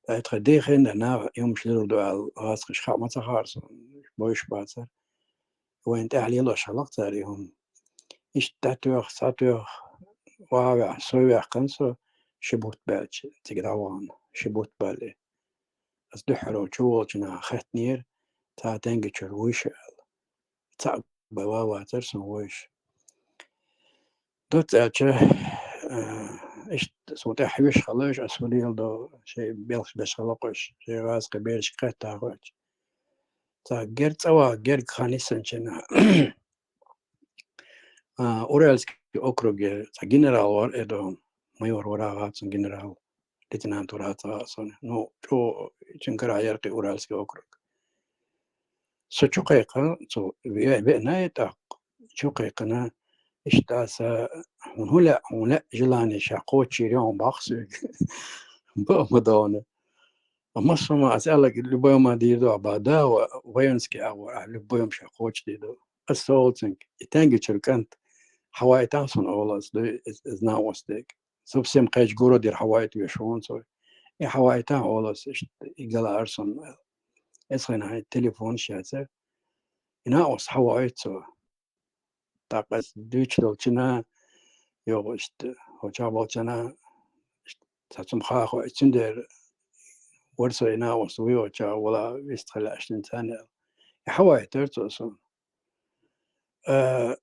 Ткъа тхан дехина наха и хӀумаш лелор ду аьлла, гӀазкхаша хаа ма ца хаьара суна, бовзуш бацара. Вайна тӀехь лелош хилла-кх цара и хӀума. Иштта дӀатоьхна, схьатоьхна, ваха ваьхна, со ваьккхина со, ши бутт баьлча, цига дӀавахана, ши бутт бале. Ас дуьххьара чу волчу наха хаьттинера, цхьа тенге чуьра вуй шу аьлла. Цхьаъ бан ван вацара суна вуьйш. Доцца аьлча, а, иштта суна тӀехь хьоьжуш хилла уьш, ас хӀун леладо, шайн белхаш беш хилла-кх уьш, шайн гӀазкхийн берашка кхетта хоьттуш. Цхьа герга цӀа ваха, герга хан йисинчу наха. А, Уральский округе цхьа генерал вара, эдон, майор вара гӀа цунна генерал, лейтенант вара цхьа гӀа суна. Ну, чӀо, цуьнан карахь яра кхин Уральский округ. Со чу кхайкхина, цо ве-, веана и тӀаккха, чу кхайкхина, иштта аса, хьуна хӀун лаьа, хьуна лаьа желание ша кхочушйийр ю хьуна боху соьга. Бан ма догӀу. А массо а ма аса аьлларг любой ма дийр ду, а ба да, ва-, воинский агӀор, а любой ма ша кхочушдийр ду. Ас со олу цуьнга, и тенге чуьра кӀант, хьаваийтахьа суна олу ас, дуй, из, из накъостег. Совсем кхечу городера хьаваийта веш ву хьуна цо. И хьаваийтахьа олу ас, иштта, и гала ара суна аьлла. Эцхьана хьайн телефонаш яцара. И накъост хьаваийта цо. ТӀаккха ас дуьйцуш долчу наха, йогӀу иштта, хӀокху чохь болчу наха, иштта, цхьа цуьнан хаа хо-, цуьндера вара со и накъост вуй хӀокху чохь вала вистхила аьшна царна аьлла. И хьаваийтара цо суна. Э,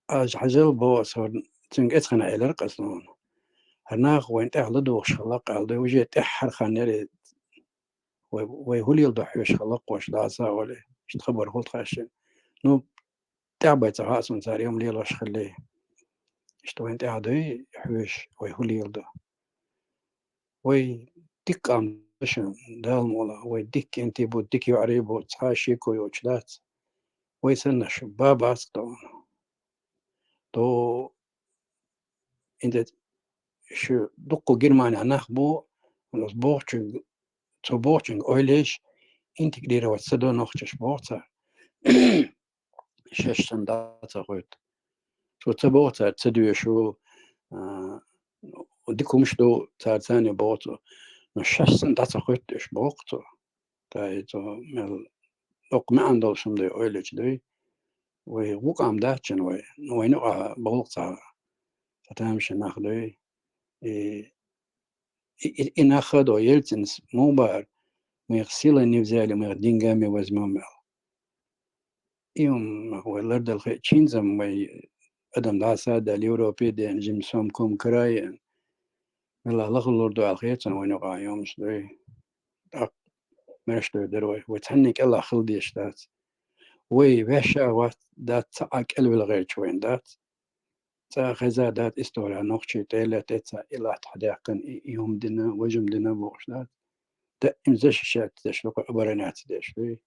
аш хьажал боху ас хӀорн-, цуьнга эцхьана элира-кх ас нуна. ХӀара нах вайна тӀехь ладугӀуш хилла-кх аьлла, ду, уже тӀаьххьара хан яра, вай, вай хӀун леладо хьоьжуш хилла-кх уьш, дӀаса а олий, иштта хабар хуьлу тхаьшшина. Ну, тӀаьхьа бен ца хаьа суна цара и хӀума лелош хилла. Иштта вайна тӀаьхьа дуй хьоьжуш, вай хӀун леладо. Вай дика къам ду шуна, Дала мукъ лахь, вай дика кӀентий бу, дика йоӀарий бу, цхьа а шеко йоцуш дац. Вай санна шу ба бац-кх тхуна. То, хӀинца шу дуккха Германехь нах бу, оцу бохучуьнга, цу бохучуьнга ойла еш, интегрировать ца до нохчаш боху цара. Шаьш санна дӀа ца хойту. Цо ца боху цара ца доьшу, а, дика хӀумаш ду цара царна боху цо. Но шаьш санна дӀа ца хойту уьш боху цо. Ткъа и цо мел доккха маьӀна долуш хӀума ду, ойла йича дуй. Вай вукъам дац шуна вай. Ну, вайна юкъахь боху-кх цхьа, цхьа тамашийна нах дуй. И и, и, и нах хадо Ельцинс мубар, мы их силой не взяли, мы их деньгами возьмем, аьлла. И хӀума вай лардала хи-, чинзам вай адам дӀасадаьлла Европе деана, жима сом-ком караена. Мелла лахалур ду аьлла хетацар вайна юкъахь йомаш дуй. ТӀаккха маьрша дуй дара вай. Вай цхьанне кӀелахь хила дезаш дац. Вай ваьшша вац, дац цхьа а кӀелвала гӀерташ вайна дац. Цкъа хеза дац история нохчий тӀе лаьтта цхьа и латта хьадаьккхина, и, и хӀума дина, важа хӀума дина бохуш дац. Даим защищать деш ду, кху обороняться деш дуй.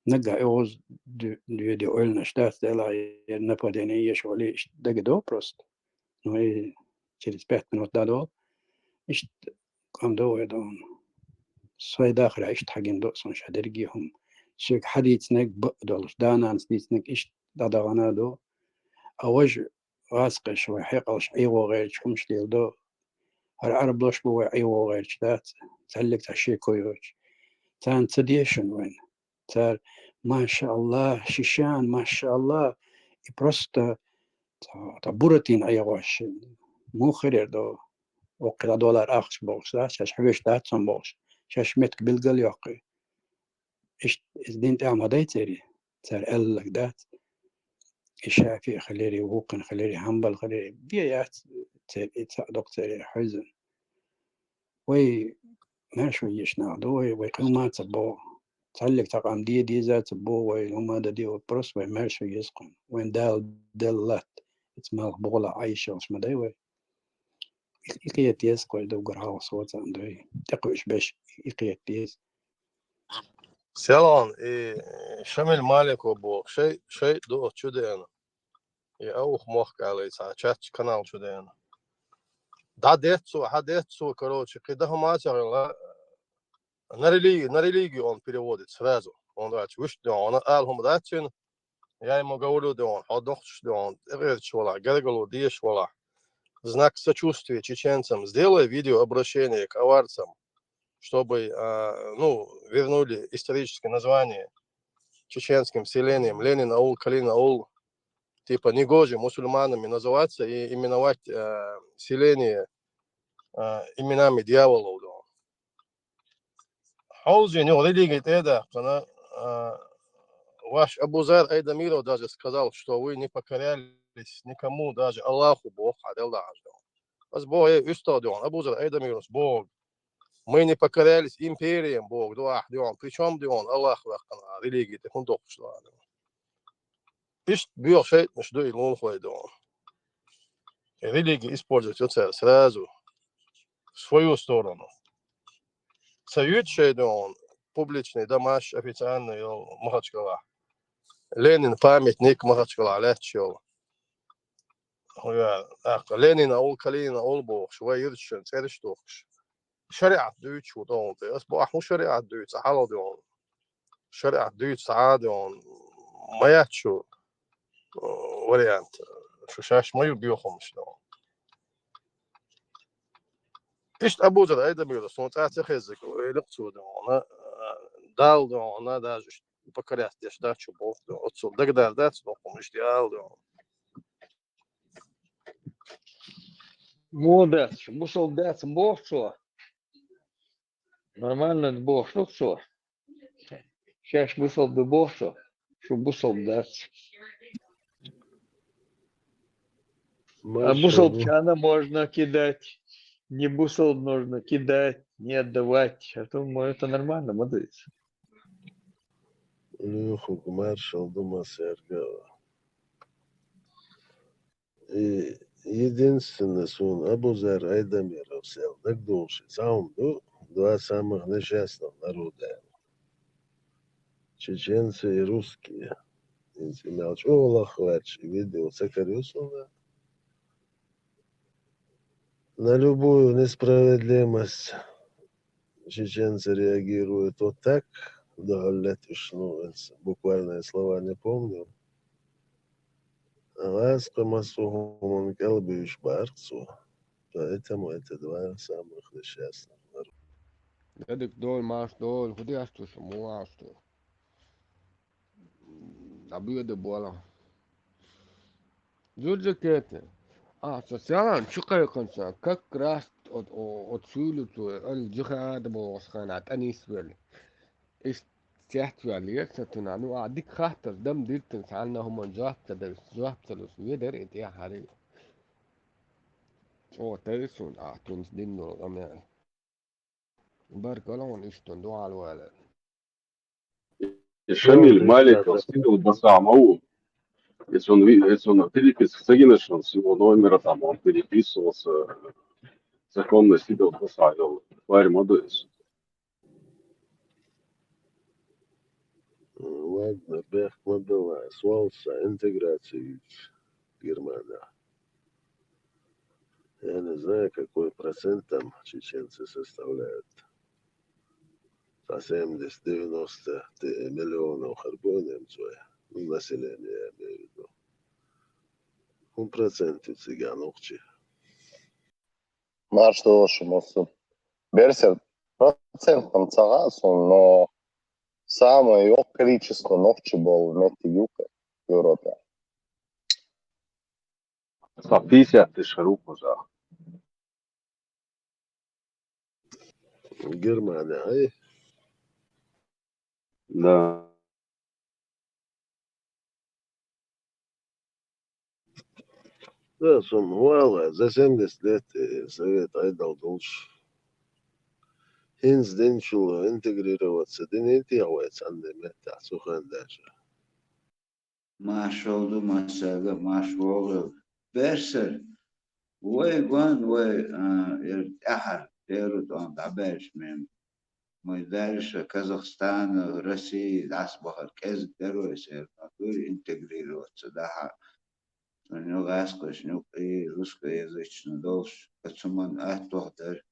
Наггахь оьгӀаз ду-, дуьйде ойланаш дац, делахь яра нападение еш вале, иштта дагадо просто. Ну, и через пять минут дӀадолу. Иштта къам до вай догӀун. Сайн дахарехь иштта хьагина до сан ша дерриге хӀума. Соьга хьадийцинарг бакъ долуш, да-нанас дийцинарг иштта дӀадахана до. А важа гӀазкхаша вай хьекъалш Ӏехо гӀерташ хӀумаш леладо. ХӀара Ӏараблош бу вай Ӏехо гӀерташ дац, цхьаьллиг цхьа шеко йоцуш. Царна ца деза шуна вайна. Цара, машааллахӀ, шишан, машааллахӀ, и просто цхьа, цхьа Буратино Ӏехош, муха хир яра до, воккхе дӀадолара ахча бохуш, да, шаьш хьоьжуш дац хьуна бохуш, шаьш меттиг билгал йоккхий. Иштта иза дин тӀехь ма дай церий, цара аьлларг дац. И ШафиӀ хилири, вукхун хилири, Хьанбал хилири, бен яц церий, и цхьаъ доккху церий хьуьйзина. Вай маьрша вай еш нах ду, вай, вай кхин хӀума ца боху. Цхьаьллиг цхьа къам де деза ца боху, вай хӀума дан де, вай просто вай маьрша вай еза кхунна. Вайн Дала делла латта, ица малх бухалахь Ӏайшалш ма дай вай. И, и кхета еза кхой ду, гур хьалха соцан дуй. ТӀекхуьуш беш, и кхета еза. Селон, и Шамил Маликов боху, шай, шай ду оцу чу деана. И Аух мохк алий цхьа чатчу канал чу деана. ДӀа деццо, хьа деццо, короче, кхин дан хӀума а ца хилла, на религию, на религию он переводит сразу. Он, короче, вуьшта де хьуна, ала хӀума дац цуьнан, я ему говорю де хьуна, хьо дохчуш де хьуна, тӀегӀерташ валахь, гергало дезаш валахь. В знак сочувствия чеченцам сделай видеообращение к аварцам, чтобы, а, ну, вернули историческое название чеченским селениям Ленин аул, Калин аул. Типа, негоже мусульманами называться и именовать, а, селение, а, именами дьяволов, да. Хьовзийна юха религи тӀе а даьккхина, а, ваш Абузар Айдамиров даже сказал, что вы не покорялись никому, даже Аллаху боху хьан делла хьажа. Ас боху, эй, уьстагӀ де хьуна, Абузар Айдамировс боху. Мы не покорялись империям боху, ду ахь де хьуна. Причём де хьуна Аллах ваьккхина, религи тӀе хӀун доккхуш ду ахь де хьуна. Иштта боьха шайтӀанаш ду и лунхой де хьуна. Религи использовать йо цара сразу. В свою сторону. Ца юьйцу шайн де хьуна публичный домаш официальный йолу Махачкалахь. Ленин памятник Махачкалахь лаьтташ йолу. ХӀун ю, тӀаккха Ленин аул, Калин аул бохуш, вай юьрташна цӀераш а духкуш. ШариӀат дуьйцуш ву тӀе хьуна тӀе. Ас боху, ахь хӀун шариӀат дуьйцу, хьалха де хьуна? ШариӀат дуьйцу цхьа а де хьуна. Ма яц шу, э, вариант. Шу шаьш ма ю боьха хӀумнаш де хьуна. Иштта Абузар Айдамиров, суна цкъа а ца хеззиг, ойла а ца де хьуна, э, Далла де хьуна, даже покоряться деш дац шу боху де хьуна. Оццул дагадер дац, боху, иштта ала де хьуна. Муха дац, бусалба дац боху цо. Нормально бохуш ду цо. Шаьш бусалба ду боху цо. Шу бусалба дац. А бусалбачарна можно кидать. Не бусалба нужно кидать, не отдавать. А то, мо, это нормально, ма ду иза. Луьйхург маршалла ду массаьрга. И единственное, суна Абузар Айдамировс аьлла дагадогӀуш цхьа хӀума ду, два самых несчастных народа аьлла. Чеченцы и русские. ХӀинца и мел чӀогӀа лахха лаьтташ и видео ца карайо суна. На любую несправедливость чеченцы реагируют вот так, догӀаллет уьш, ну, буквальные слова не помню. ГӀазкхи массо а хӀуманна кӀелбуьйш баьркх цо. Поэтому это два самых несчастных народа. Дедик дой, марш дой, хӀу деш ду шу, муха ваьш ду? ДӀабоьду бола. Зурдакета. А, со Селан чу кхайкхинчарна как раз От, о-, от сүүл цу, ол жихада болгош хана тӀанис вел. Иш цехт вел, еш сатуна. Ну, а дик хаттар, дам диртин, санна хуман жоп та дерс, жоп та лус, ведер эти хари. О, тайсун, а, тунс дин нур, амян. Баркалла, он иштун дуал вала. И Шамиль Маликов скидывал два самого. Если он, ви- если он переписывается с Агиношем, с его номера там, он переписывался, законно скидывал два самого. Парень молодой. Ладно, бехк ма бела, свалса, интеграция ведь Германия. Я не знаю, какой процент там чеченцы составляют. По семьдесят-девяносто миллионов харбой немцов, ну, население, я имею в виду. Ну, процент у цыган охчи. Марш долаш мосу. Берсер процентом цагасун, но самое ёх количество нохчи бол метти юка в Европе. Са пятьдесят тысяч рупий за. Германия, ай? Да. Да, сум вала, за семьдесят лет, э, совет айдал долш. Хинс дин чула интегрироваться, дин интегрироваться, анне метта, сухан даже. Машалду масага, машвогу. Берсер. Вай гван, вай, а, эр тяхар, эру тон дабеш мен. Мой дальше Казахстан, Россия, дас бахар кез дерой сер, натур интегрироваться, да, ха. Ню гаскош, ню и русскоязычный долш, кацуман аттух дер.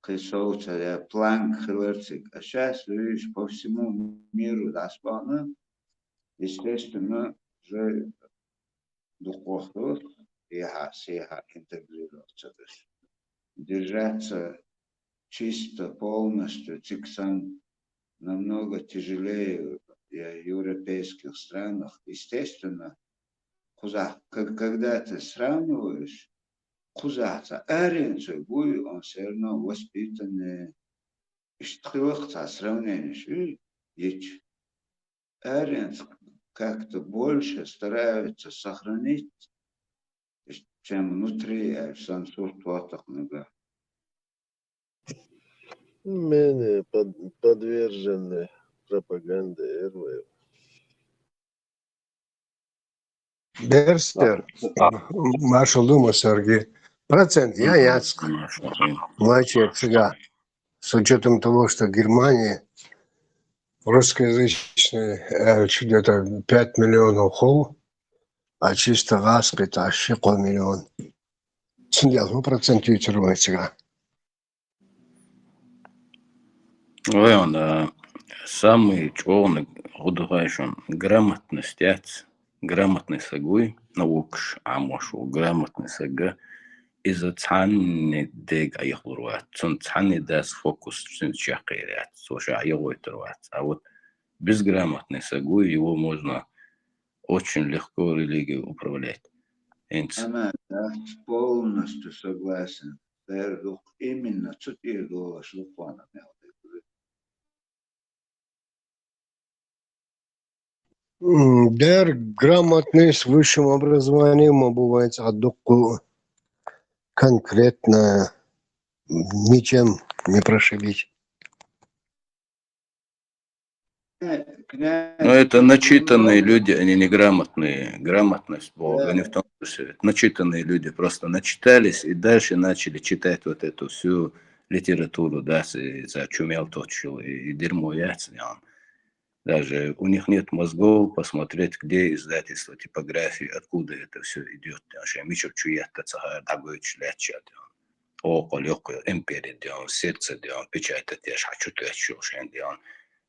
Кисоуца, я планк хилерцик. А сейчас, видишь, по всему миру дас бана, естественно, уже духовно, иха, сиха интегрироваться. То есть держаться чисто, полностью, циксан намного тяжелее в европейских странах. Естественно, куза-, как, когда ты сравниваешь, кузаца, аренцой буй, он всё равно воспитанный. Иштхилых ца сравнение ши, ич. Аренц как-то больше стараются сохранить, чем внутри, а сам сурт ватах нога. Менее под-, подвержены пропаганде Эрвеев. Дерстер, Маршал Дума, Сергей. Процент, я, яц. Маршал. Маче цыга. С учётом того, что Германия русскоязычная, э, чуть где-то пять миллионов хол, а чисто гаскет, а щекол миллион. Цундел, ну, процент ютер цыга. Ой, он, э, самый чёрный гудухайшон грамотность яц, грамотный сагуй, наукш, а мошу грамотный сага, из-за цхьанни дег айхлурват, цун цхьанни дас фокус цун чакирят, соша айгойтурват. А вот безграмотный сагуй, его можно очень легко религией управлять. Инц. Ана, да, полностью согласен. Дер дух именно цу тир долаш луквана мелдик. М, дер грамотный с высшим образованием обувается от духу конкретно ничем не прошибить. Но это начитанные люди, они неграмотные. Грамотность Бога не в том, что это начитанные люди просто начитались и дальше начали читать вот эту всю литературу, да, с-, и зачумел тот чул, и, и дерьмо яц, и он. Даже у них нет мозгов посмотреть, где издательство, типографии, откуда это все идет. Мичев чуят, цахар, дагой члячат. О, колёк, империя, дион, сердце, дион, печать, теш, хочу, теш, шен, дион.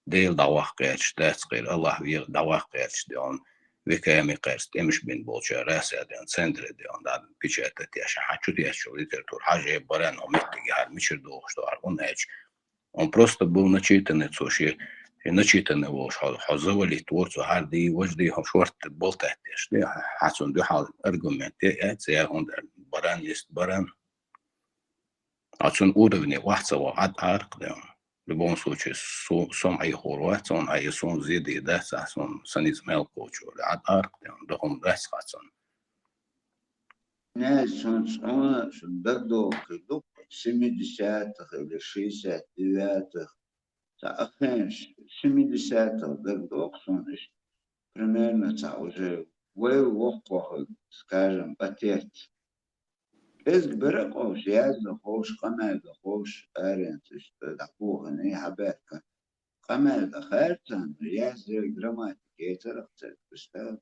Дейл давах, кэч, дац, кэр, Аллах, вир, давах, кэч, дион. Веками, кэрс, эмиш бин болча, раса, дион, центре, дион, да, печать, теш, хочу, теш, литература, хаже, баран, ометтиги, хар, мичер, дол, что, ар, он, эч. Он просто был начитанный, слушай, и начитанный волш, хо-, хо завалить, вот, хар ди, вож ди, хо шорт болтать, теш, ди, хацун, ди, хал, аргумент, э, э, ца, он, баран, есть баран. А цун уровне вац а ваха, Ӏад аркъ де. В любом случае, су-, сом Ӏехор вац, он Ӏе сун зиди дац, а сун саниз мел кочур, Ӏад аркъ де, дохум дац хацун. Не, сун цӀуна, сун дагдохи дук, семидесятых или шестьдесят девятых, ца ахенш, семидесятых дагдох сун иш, примерно ца уже вел воккохи, скажем, отец. Эзг бара къовш, язда ховш, къамаьл да ховш, аренц иштта дӀахухани хьабаьхка. Къамаьл да харцан, язда грамматика, ецарах церквиста.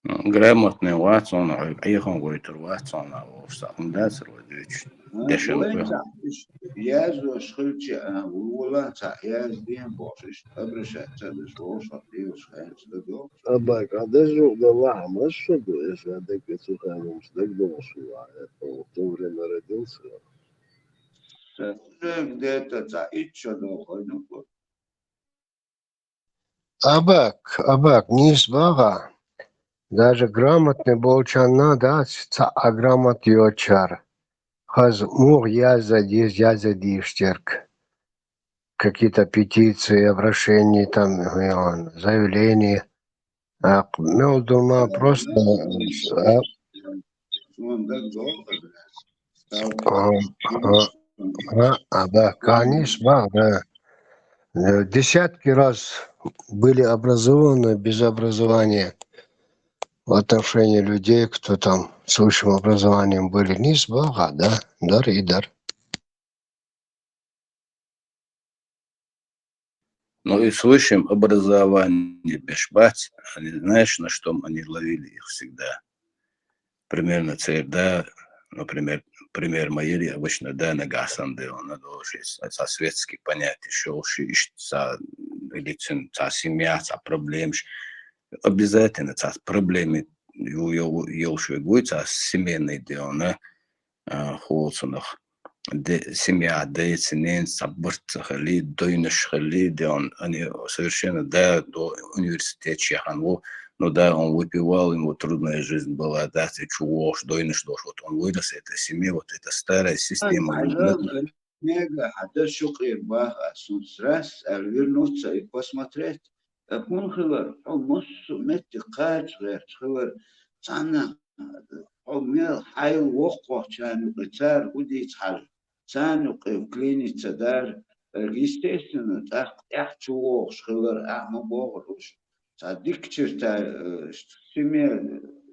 Ну, грамотный вац он, хьо Ӏехан гойтур вац он, а вовш сакъ дацар ва дуьйцуш. А, дешан вайн вех. Ца иш яздош хилча, а, вулан ца язден бохш, иш обращаться даш вовш, а дивш ханц да дохш. Абак, а даже да лахмаш шо ду, если а даг цу ханумс даг дохш ва, это в то время родился. Где-то ца ичча дохой, ну, вот. Абак, абак, нийса багӀа. Даже грамотный болчарна дац, цхьа а грамота йоцучар. Хаза муха язда деза, язда дезаш терг. Какие-то петиции, обращения, там, э, заявления. А мел дума просто, а, а, а, а, да, конечно, да, да. Э, десятки раз были образованы без образования в отношении людей, кто там с высшим образованием были. Нийса багӀа, да, дар и дар. Ну и с высшим образованием беш бац, они, знаешь, на что они ловили их всегда? Примерно церда, например, пример моей обычно, да, на гасан дело, на должность, а со светских понятий шёл ши, иш, со, или цин, со семья, со проблемаш. Обязательно со проблемы, ю, ю, ю, шо гуй, со семейный дело, на, а, холцунах. Де-, семья, дайца, ненца, цхьа барт ца хили, дойнаш хили, де он, они совершенно, да, до университета яхан во, ну да, он выпивал, ему трудная жизнь была, да, ты чего, дойнаш дош, вот он вырос в этой семье, вот эта старая система. Мега, хьада шукъе баха, сунцрас, ал вернуться и посмотреть. Э, хун хилар, хьо массу метте кхача гӀерташ хилар, цхьанна, хьо мел хьайл воккхох чарна юкъе цар хӀу дийца хьажа, царна юкъе клиниться дар, э, естественно, тӀаккха тӀехь чу вогӀуш хилар, ахь ма бохур уж. Цхьа дикачир тай, э, семья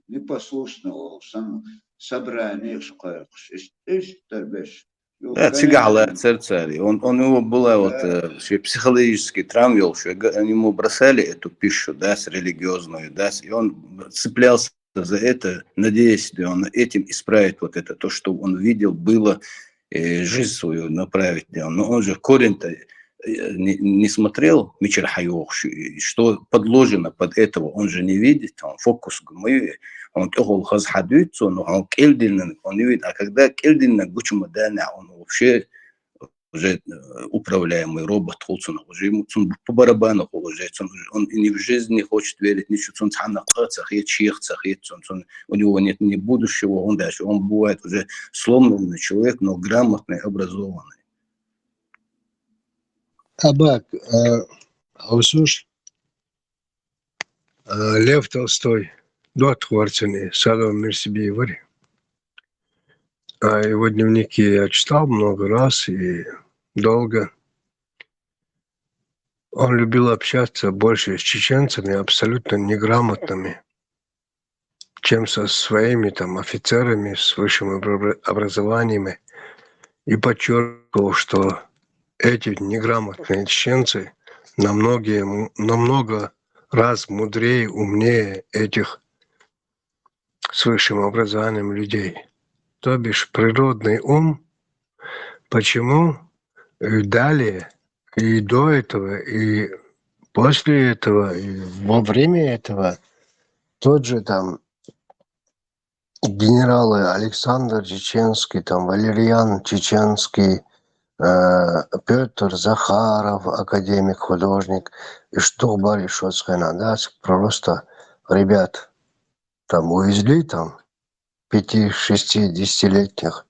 непослушна волу, сан собрание кхойкхуш, иш, иш тарбеш. Да, цигахь лацара цари. Он, он его была вот, э, ши психологический травма йолуш, га-, они ему бросали эту пищу, да, с религиозную, да, с-, и он цеплялся за это, надеясь, да, он этим исправит вот это, то, что он видел, было, э, жизнь свою направить, да, но он же корень-то, э, не, не смотрел, мичара хьайохуш, и что подложено под этого, он же не видит, он фокус гумави, он тӀехула хаза хьадуьйцу, но он кӀелдиннан, он не видит. А когда кӀелдиннан гучума данехь, он вообще уже, э, управляемый робот хул цунах, уже ему, цун по барабану хул уже, цун, он и не в жизнь не хочет верить, ничего, цун цхьанна къа ца хет, шех ца хет, цун, цун, у него нет ни будущего, он дальше, он бывает уже сломленный человек, но грамотный, образованный. Абак, э, Аусуш, э, Лев Толстой, дот хворцани, салом мир себе вари. А его дневники я читал много раз и долго. Он любил общаться больше с чеченцами, абсолютно неграмотными, чем со своими там офицерами с высшим обра-, образованием. И подчеркивал, что эти неграмотные чеченцы намного, м-, намного раз мудрее, умнее этих с высшим образованием людей. То бишь природный ум. Почему и далее, и до этого, и после этого, и во время этого тот же там генералы Александр Чеченский, там Валерьян Чеченский, э, Пётр Захаров, академик, художник, и что бари, что схена, да, просто ребят там увезли, там, пяти-, шестидесятилетних.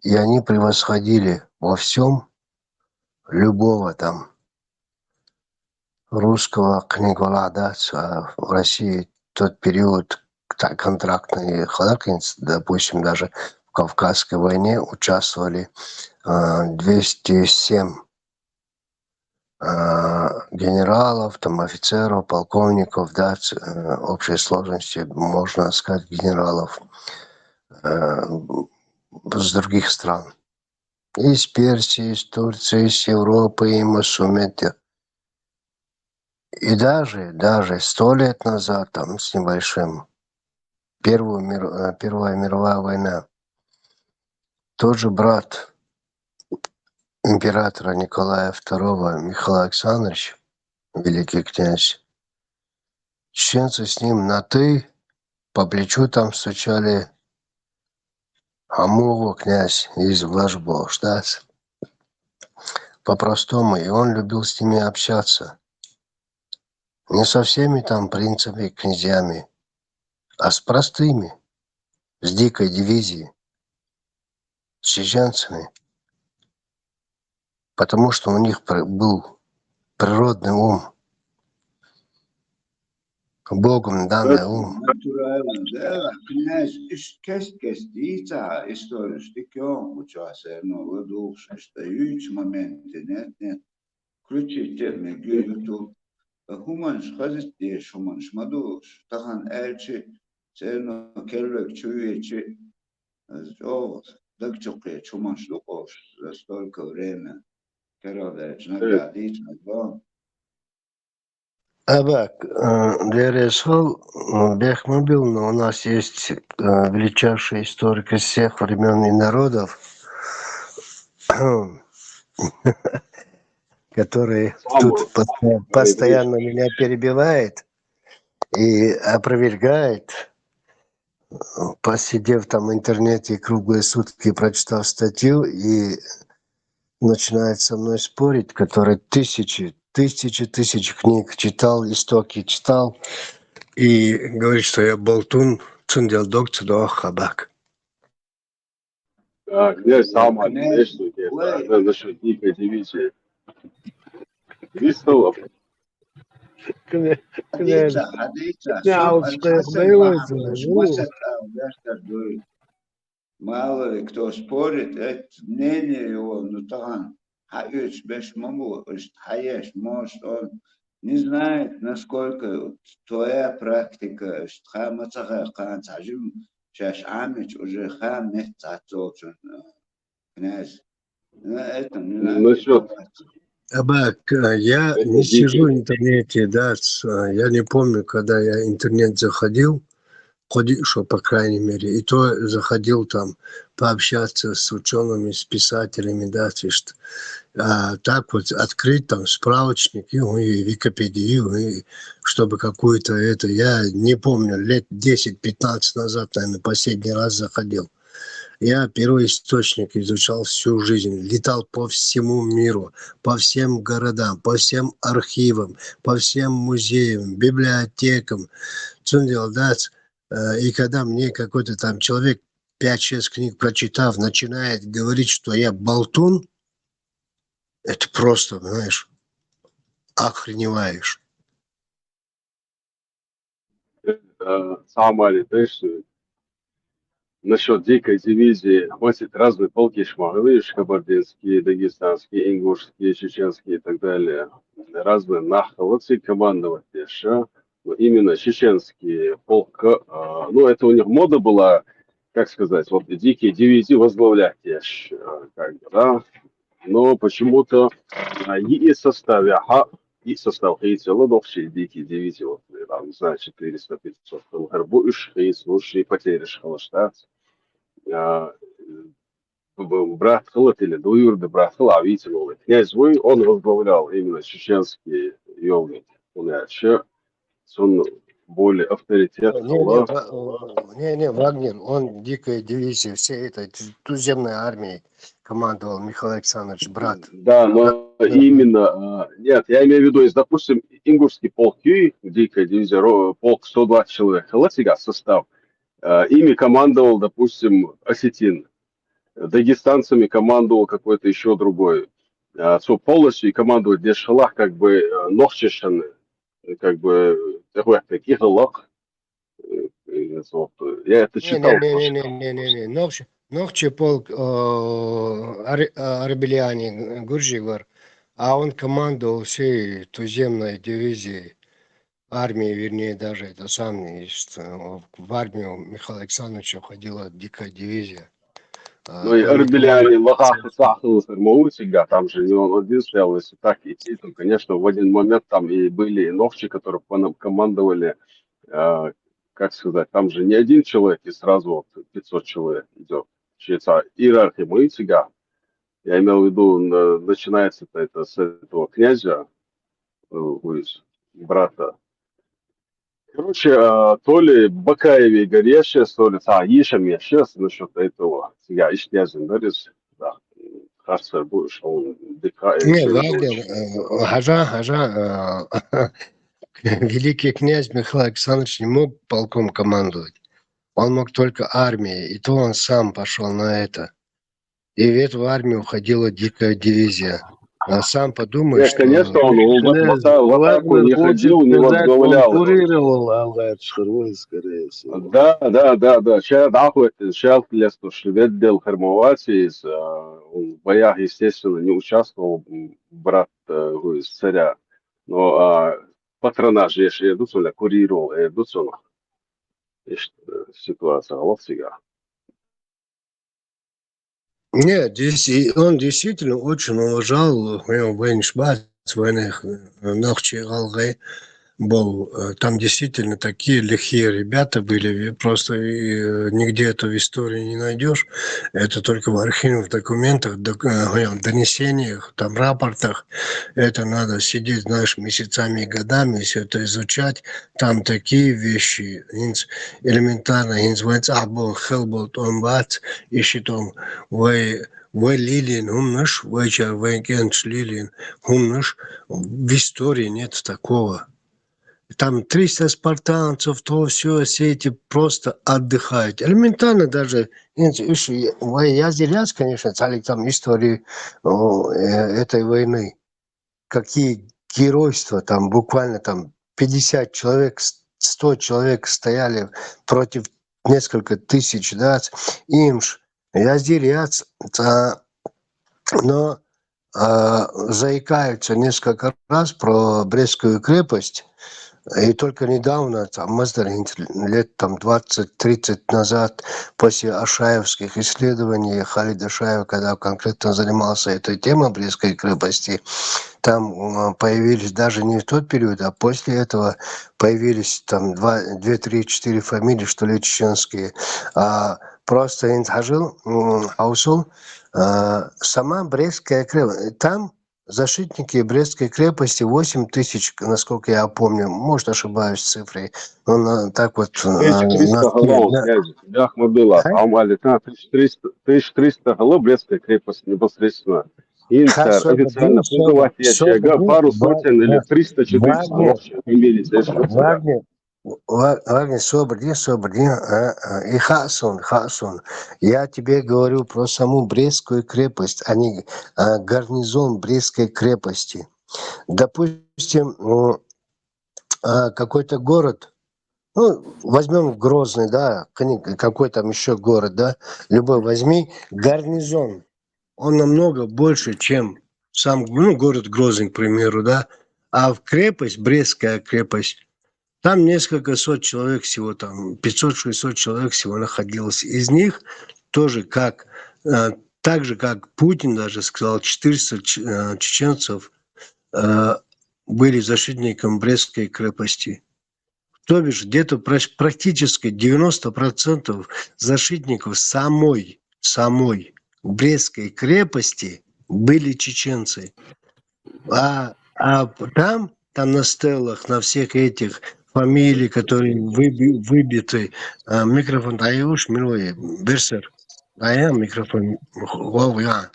И они превосходили во всем любого там русского книгола, да, ц- а в России тот период, та- контрактный хлопец, допустим, даже в Кавказской войне участвовали а, двести семь а, генералов, там, офицеров, полковников, да, ц- э, общей сложности, можно сказать, генералов э, с других стран. Из Персии, из Турции, из Европы, и Масумети. И даже, даже сто лет назад, там, с небольшим, Первую мир, э, Первая мировая война, тот же брат императора Николая второго, Михаил Александрович, великий князь, чеченцы с ним на «ты», по плечу там стучали, Амуру князь из Влажбо, да, по-простому, и он любил с ними общаться. Не со всеми там принцами, князьями, а с простыми, с дикой дивизией, с чеченцами. Потому что у них пр- был природный ум, Богом данный ум. Натурально, да, князь иш кест-кест дийца история, штык ён уча серно ладугш, что юч моменты, нет, нет. Включите мне YouTube. Хуманш хазит деш, хуманш мадуш, тахан элчи, серно келвек чуечи, жо дагчукъе чуманш лукъош за столько время. Кералдерч наградить на дом. Абак, э, Дересол, м, Бехмобил, но у нас есть э, величайший историк из всех времен и народов, который Самый тут постоя- постоянно меня перебивает и опровергает, посидев там в интернете круглые сутки, прочитав статью, и начинает со мной спорить, который тысячи, тысячи, тысячи книг читал, истоки читал, и говорит, что я болтун, цундел док, цудо хабак. Так, князь Самар, Князь, знаешь, что это, ой. Да, насчет дикой дивизии. Висталов. Князь, Хадица, хадица, не, а вот сум что я ацасен говорю, махаташ, ну. Масатав, Бехтер дуй. Мало ли кто спорит, это мнение его, ну, тахан, хаьюч беш маму, ишт хаяш, может, он не знает, насколько твоя практика, ишт ха мацаха кан цажим, чаш амич уже ха мет цацолчун, э, князь. Ну, это не надо Насчет информации. Абак, э, я Это не сижу в дикий. интернете, да, с- э, я не помню, когда я в интернет заходил, ходи- что, по крайней мере, и то заходил там пообщаться с учеными, с писателями, да, то есть, а так вот открыть там справочник и, и Википедию, и чтобы какую-то это, я не помню, лет десять-пятнадцать назад, наверное, последний раз заходил. Я первоисточник изучал всю жизнь, летал по всему миру, по всем городам, по всем архивам, по всем музеям, библиотекам. Цундел дац, э, и когда мне какой-то там человек пять-шесть книг прочитав, начинает говорить, что я болтун, это просто, знаешь, охреневаешь. Э, Самаре, знаешь, что насчет дикой дивизии, хватит разные полки шмагали, кабардинские, дагестанские, ингушские, чеченские и так далее. Разные нахалцы командовать еще. Но именно чеченские полка, а, ну, это у них мода была, как сказать, вот дикие дивизии возглавлять, я щ- а, как бы, да. Но почему-то а, и и составе, ага, и состав хейцела, но все дикие дивизии, вот, там, не знаю, четыреста-пятьсот, там, харбу иш хейц, лучшие потери шхалаштат. А, б- брат Хылат или двоюродный брат Хыла, видите, новый князь Вой, он возглавлял именно чеченские ёлны. Он вообще, он более авторитет Не, не, Хыла. Ва- не, не, Вагнер, он дикой дивизией, всей этой т- туземной армией командовал Михаил Александрович, брат. Да, но Да. именно, а, нет, я имею в виду, если, допустим, ингушский полк, и дикая дивизия, ро- полк сто двадцать человек, Хылатига состав, а, ими командовал, допустим, осетин. дагестанцами командовал какой-то еще другой. А, цо полностью командовать деш хилар, как бы, э, нохчашца, э, как бы, э, такой, таких лох. Э, э, вот, э, я это читал. Не-не-не-не-не-не. Нохчий, нохчий полк, э, Ар-, э, Арбеляне, э, Гуржий вар. А он командовал всей туземной дивизией, армией, вернее, даже это самое, что, э, в армию Михаила Александровича входила дикая дивизия. А, Ну и он Арбеляне, командовал Лохах, Сахал, Сармоутига, там же не он один стоял, если так идти, то, конечно, в один момент там и были и нохчи, которые по нам командовали, э, как сказать, там же не один человек и сразу вот пятьсот человек идет. Получается, иерархия Моутига, я имел в виду, на- начинается это, это с этого князя, э, из брата. Короче, а, то ли Бакаеви горящая, то ли, а, Ешам Яшес насчет этого. Я ишь не знаю, да, да. Харсер будешь, он дыка, Не, Вагнер, э, хажа, хажа, э, великий князь Михаил Александрович не мог полком командовать. Он мог только армией, и то он сам пошел на это. И в эту армию уходила дикая дивизия. А сам подумай, Нет, что конечно, он в, в- в- в атаку не ходил, не возглавлял. Курировал алгачхыр войска рейса. Да, да, да, да. Сейчас, да, хоть, сейчас, что швед дел Хармоватис, а, он в боях, естественно, не участвовал, м, брат, э, из царя. Но, а, патронаж, если идут, он курировал, идут, он. Есть, э, ситуация, вот всегда. Нет, здесь и он действительно очень уважал, э, военшпац, военных, э, нохчий халкъ был. Э, там действительно такие лихие ребята были. Просто, э, нигде это в истории не найдешь. Это только в архивных документах, док- э, донесениях, там рапортах. Это надо сидеть, знаешь, месяцами и годами, все это изучать. Там такие вещи, инц- элементарно, инц венц або хелбот он бац, и щитом вай, вай лилин хумныш, вай чар вай кенч лилин хумныш. В истории нет такого. Там триста спартанцев, то все, все эти просто отдыхают. Элементарно даже, инц- иш- вай языряц, конечно, цалик там истории, о, э, этой войны. Какие геройства, там буквально там пятьдесят человек, с- сто человек стояли против несколько тысяч, да, имш, языряц, ца- но, а, заикаются несколько раз про Брестскую крепость, и только недавно, там, маздар, лет там двадцать-тридцать назад, после ашаевских исследований Халид Ашаев, когда конкретно занимался этой темой Брестской крепости, там, м, появились даже не в тот период, а после этого появились там два, две, три, четыре фамилии, что ли, чеченские. А просто инц хажил, м, хаусул, а, сама Брестская крепость. Там защитники Брестской крепости восемь тысяч, насколько я помню, может, ошибаюсь с цифрой, но на- так вот, э, Тысяча триста на- голов, на- князь, Ахмадулла, А? Амали, там тысяча триста, тысяча триста голов Брестская крепость непосредственно. Интер, Хорошо, официально ну, всё, призывать я всё, чего, ну, пару Ва- сотен или Ва- триста четыреста Вагнер, вообще фамилий здесь. Вагнер, Ва- Вагнер, собрди, собрди, а, а, и Хасун, Хасун. Я тебе говорю про саму Брестскую крепость, а не, а, гарнизон Брестской крепости. Допустим, м, а, какой-то город, ну, возьмем Грозный, да, кни- какой там еще город, да, любой возьми, гарнизон, он намного больше, чем сам, ну, город Грозный, к примеру, да, а в крепость, Брестская крепость, там несколько сот человек всего, там пятьсот-шестьсот человек всего находилось. Из них тоже, как, э, так же, как Путин даже сказал, четыреста ч- э, чеченцев э, были защитником Брестской крепости. То бишь, где-то праш- практически девяносто процентов защитников самой, самой Брестской крепости были чеченцы. А, а там, там на стелах, на всех этих фамилий, которые выби- выбиты, а, микрофон, да, и уж милый, Берсер, а я микрофон, о, я.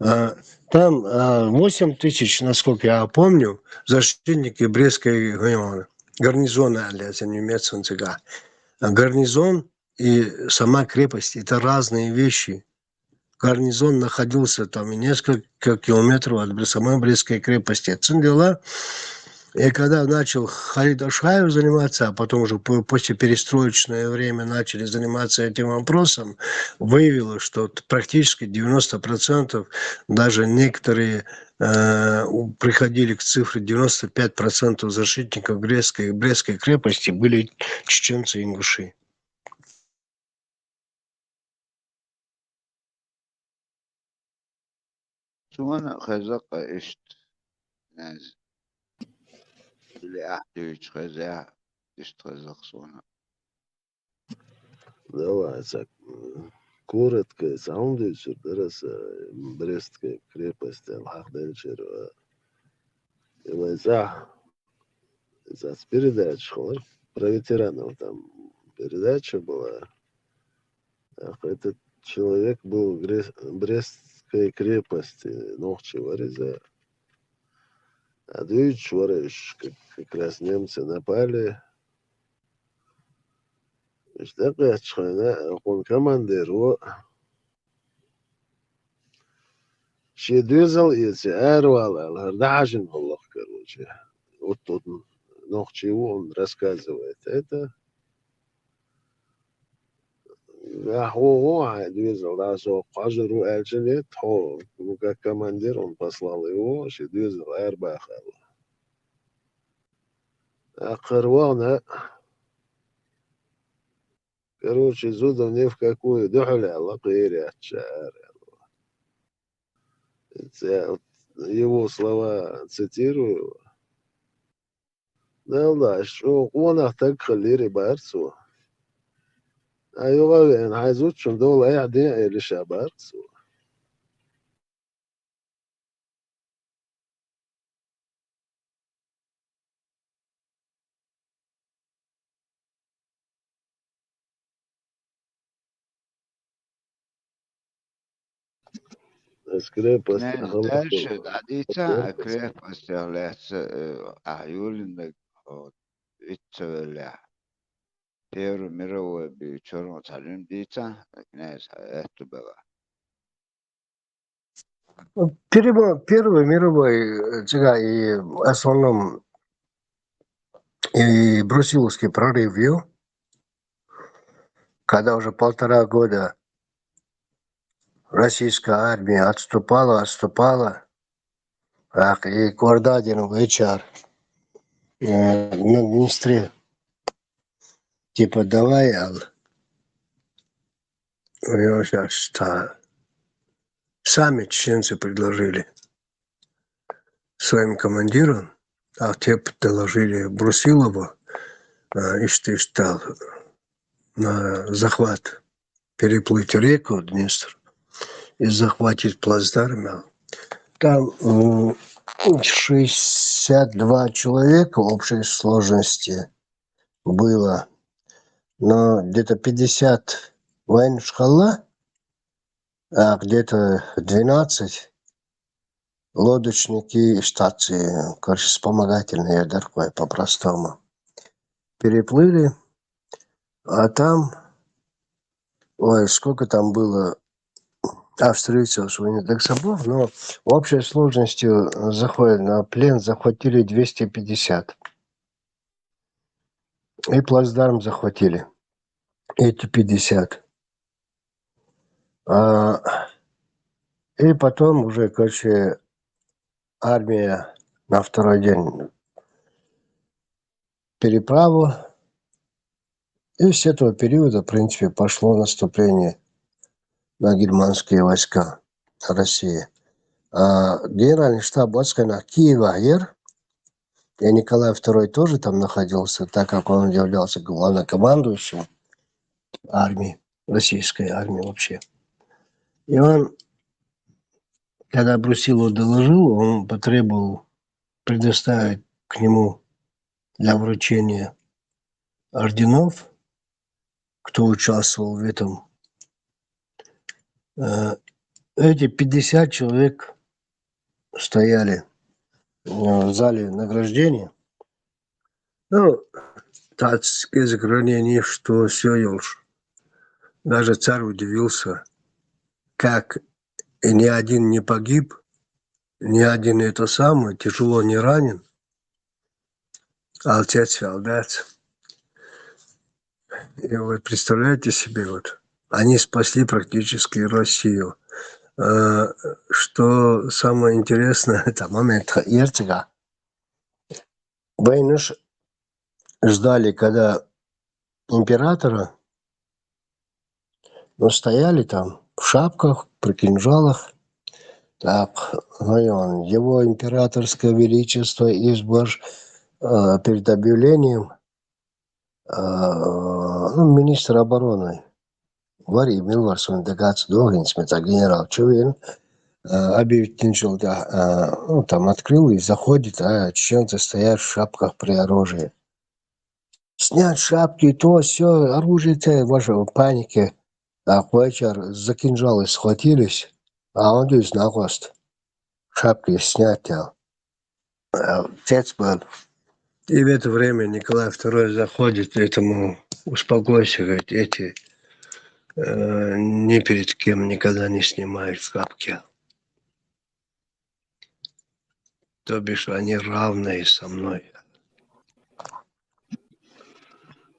А, там, а, восемь тысяч, насколько я помню, защитники Брестской, э, гарнизона, а, немецкого цега. А гарнизон и сама крепость — это разные вещи. гарнизон находился там и несколько километров от Бре-, самой Брестской крепости. Цин дела, и когда начал Халид Ашаев заниматься, а потом уже по-, после перестроечное время начали заниматься этим вопросом, выявилось, что т-, практически девяносто процентов, даже некоторые, э, у-, приходили к цифре девяносто пять процентов защитников Брестской, Брестской крепости были чеченцы и ингуши. Суна хеза-кх иштта, князь. Или ахь дуьйцуш хеза, иштта хеза-кх суна. Давай, цхьа, м, коротко, цхьа хӀума дуьйцур дара аса, м, Брестская крепость аьлла хьахделчара. И вай цхьа, цхьацца передача хилар, про ветеранов там передача была. Ах, этот человек был в Гре-, Брестской крепости, нохчи вар иза. А дуьйцуш вара уьш, как, как раз немцы напали. Уьш тӀекхаьчча хьайна, хьуна командиро шен доьзал эца, аравала аьлла, хӀара дӀахьажийна хӀаллакх, короче. Вот тут нохчи ву, он рассказывает это. Ахьа гӀо, гӀо, хьайн доьзал дӀа со хьожур ву аьлча, нет, хьо, ну, как командир, он послал его, шен доьзал арабаха аьлла. ТӀаккха хӀара вахана, короче, зуда ни в какую, дуьхьал аьлла, кхера яьчча ара аьлла. Цхьа, его слова цитирую. Далла, аш чӀогӀа къонах стаг хилира бара цо. Ай, юха а веана, хьайн зудчун дола айхьа де а элира ша бара цо. Ас крепость... Князь, дальше дӀадийца, а крепостех лаьцна, э, ахьа юлийнарг, хьо виц ца веллехь, Первый мировой буьйцур, цхьа жима дийца, князь, хьан аьтту бала. Перво-, Первый мировой, э, цигахь и в основном и Брусиловский прорыв ю, когда уже полтора года российская армия отступала, отступала, ах, и Квардадин в эйч ар, э, на министре, типа, давай, ал, у него щас та, сами чеченцы предложили своим командирам, а те доложили Брусилову, э, ишта, ишта, на захват, переплыть реку Днестр и захватить плацдарм. Там, м, шестьдесят два человека общей сложности было, но где-то пятьдесят вайнаш хилла, а где-то двенадцать лодочники, штатцы, короче, вспомогательные, да, такое по-простому. Переплыли, а там, ой, сколько там было австрийцев, своих так собов, но в общей сложности, э, заходит на плен, захватили двести пятьдесят. И плацдарм захватили. Эти пятьдесят. А, и потом уже, короче, армия на второй день переправу. И с этого периода, в принципе, пошло наступление на германские войска России. А генеральный штаб вайна Киеве яр, и Николай второй тоже там находился, так как он являлся главнокомандующим армии, российской армии вообще. И он, когда Брусилов доложил, он потребовал предоставить к нему для вручения орденов, кто участвовал в этом. Э, эти пятьдесят человек стояли, э, в зале награждения. Ну, так сказать, гранение, что всё, ёлш. Даже царь удивился, как И ни один не погиб, ни один это самое, тяжело не ранен. А отец солдат. И вы представляете себе, вот, они спасли практически Россию. Э, Что самое интересное, это момент Герцога. Войны ж- ждали, когда императора, но стояли там в шапках, при кинжалах. Так, район. Его императорское величество из Барш- э, перед объявлением, э, ну, министр обороны Вари Милварсон дегаци догинс мета генерал Чувин, э, объявить кинжал, да, э, ну, там открыл и заходит, а чеченцы стоят в шапках при оружии. Снять шапки, то все, оружие-то, ваше, в панике. А Куайчар за кинжалы схватились, а он здесь на гост. Шапки снять, а, отец был. И в это время Николай второй заходит, этому: «Успокойся, говорит, эти э, ни перед кем никогда не снимают шапки. То бишь они равные со мной».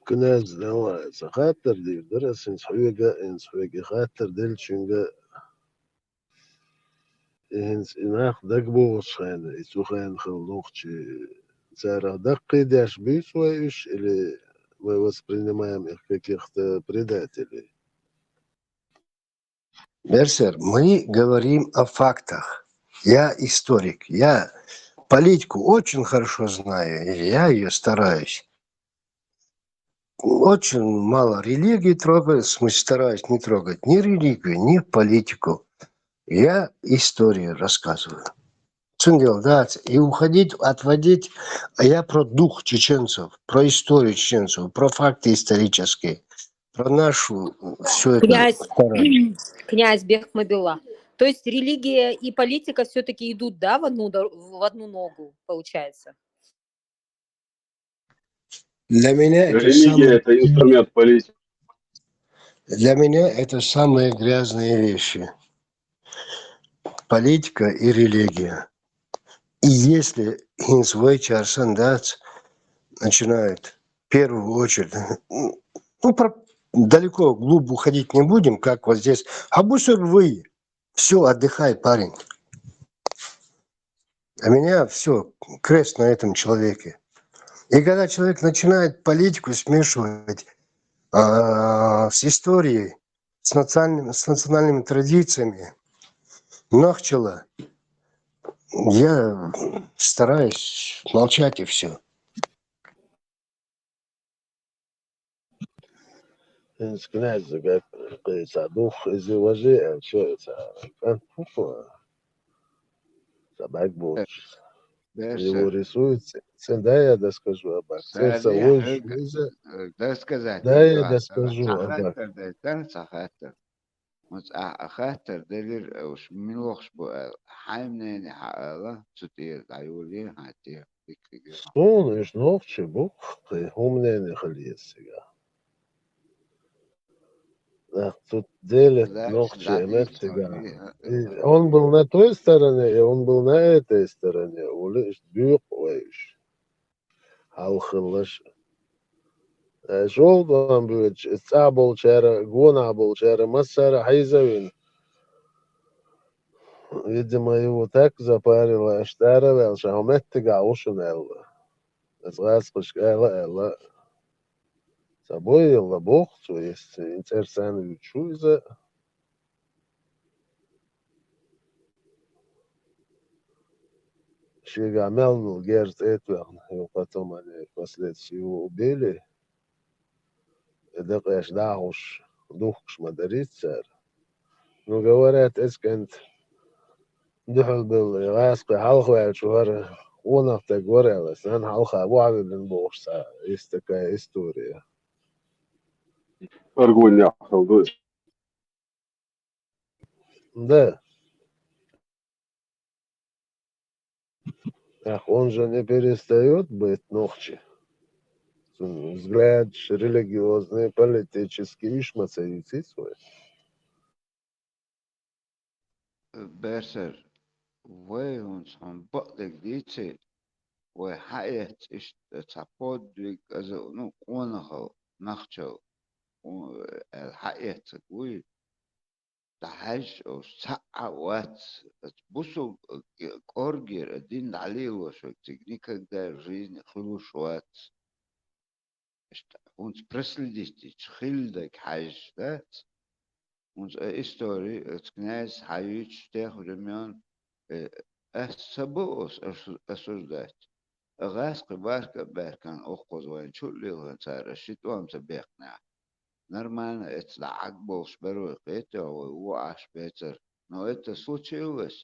Князь, давай, ца хаттар дийр дара, синц хьоьга, инц хьоьга хаттар делчуьнга, и хӀинц и нах дагбохучу хенна, и цу хенахула нохчий, царах даккхийдеш буьйцу вай уьш, или мы воспринимаем их каких-то предателей? Берсер, мы говорим о фактах. Я историк, я политику очень хорошо знаю, и я ее стараюсь. Очень мало религии трогаю, в смысле, стараюсь не трогать ни религию, ни политику. Я историю рассказываю. Цундел, да, и уходить, отводить. А я про дух чеченцев, про историю чеченцев, про факты исторические, про нашу всю эту... Князь, стараюсь. Князь Бехмабилла. То есть религия и политика все-таки идут, да, в одну, дор- в одну ногу, получается? Для меня это... Религия самое... это инструмент политики. Для меня это самые грязные вещи. Политика и религия. И если инц вайчар сандац начинают в первую очередь, ну, про... далеко, глубь уходить не будем, как вот здесь. Абусур вы, все, отдыхай, парень. А меня все, крест на этом человеке. И когда человек начинает политику смешивать, а, с историей, с национальными, с национальными традициями, нахчала, я стараюсь молчать и все. Инц князь гайта дух, иза важи, а что это? Ца бӀаьрг боцуш. Берсер. Его рисует. Ца, дай я доскажу, Абак. Ца, ца, сари, вуй, хьоьга, вуй, ца. Э, досказать. Дай я доскажу, Абак. Ца хаттар дай, ца хаттар. Маца а, а хаттар делира, уьш мила лохуш бу аьлла. Хьайн мнение хьан ала, цу тӀера дӀайоле хьан тӀе, дика хир ю. Суна уьш нохчий бу, кхин хӀун мнение хила еза цига. Ах, цу делет нохчий меттига. И он был на той стороне, и он был на этой стороне. Ули иш дуьйкъу вай уьш. Хьалха хиллаш. Э, шолгӀа боьдуш, цӀа болчара, гонахь болчара, массара хьийзавина. Видимо, его так запарило, аша тӀара а ваьлла, ша хӀун меттигахь ву шуна аьлла. Аса гӀазкхашка ала аьлла. Ца бойъелла боху цо, если цӀерсан вуьйцуш ву иза. Шегахь мел долу герз тӀе а тоьхна, и потом они впоследствии его убили. И дакъеш дӀахьуш, духкуш ма дарий цара. Ну, говорят, эцу кӀанта дуьхьал белла, и гӀазкхи хьалха ваьлча вара, къонах стаг вара аьлла, сан хьалха ву хьавиллина бохуш цхьа, есть такая история. Аргунехь хила ду. Да. Ах, он же не перестаёт быть нохчи. Цуьнан взглядаш религиозные, политические, уьш ма ца юьйций цо. Берсер, вай хӀинца хьуна бакъдерг дийци, вай хьаэцци иштта цхьа подвиг, аза, ну, къонахал, нахчал, у-, аьлла хьаэццаг вуй, дӀахьаьжча, уж цхьа а вац, бусулба кӀоргера дин дӀалелош верг цига никогда в жизни хуьлуш вац. Иштта хӀинца проследить дича, хилла дерг хьаьжча, дац? ХӀинца а истори, оцу князь хьаюьйцуш тех времён, э, ас ца бо ас, ас, осуждать. А гӀаскхи барка а баьркана, оха кхуза вайн чу а лилхина цара, ас ши тӀом ца беккхинехь. Нормально, эцца дӀа Ӏаг болуш бара вай, кхетий хьо, вай вон Ӏаш бецара. Но это случилось,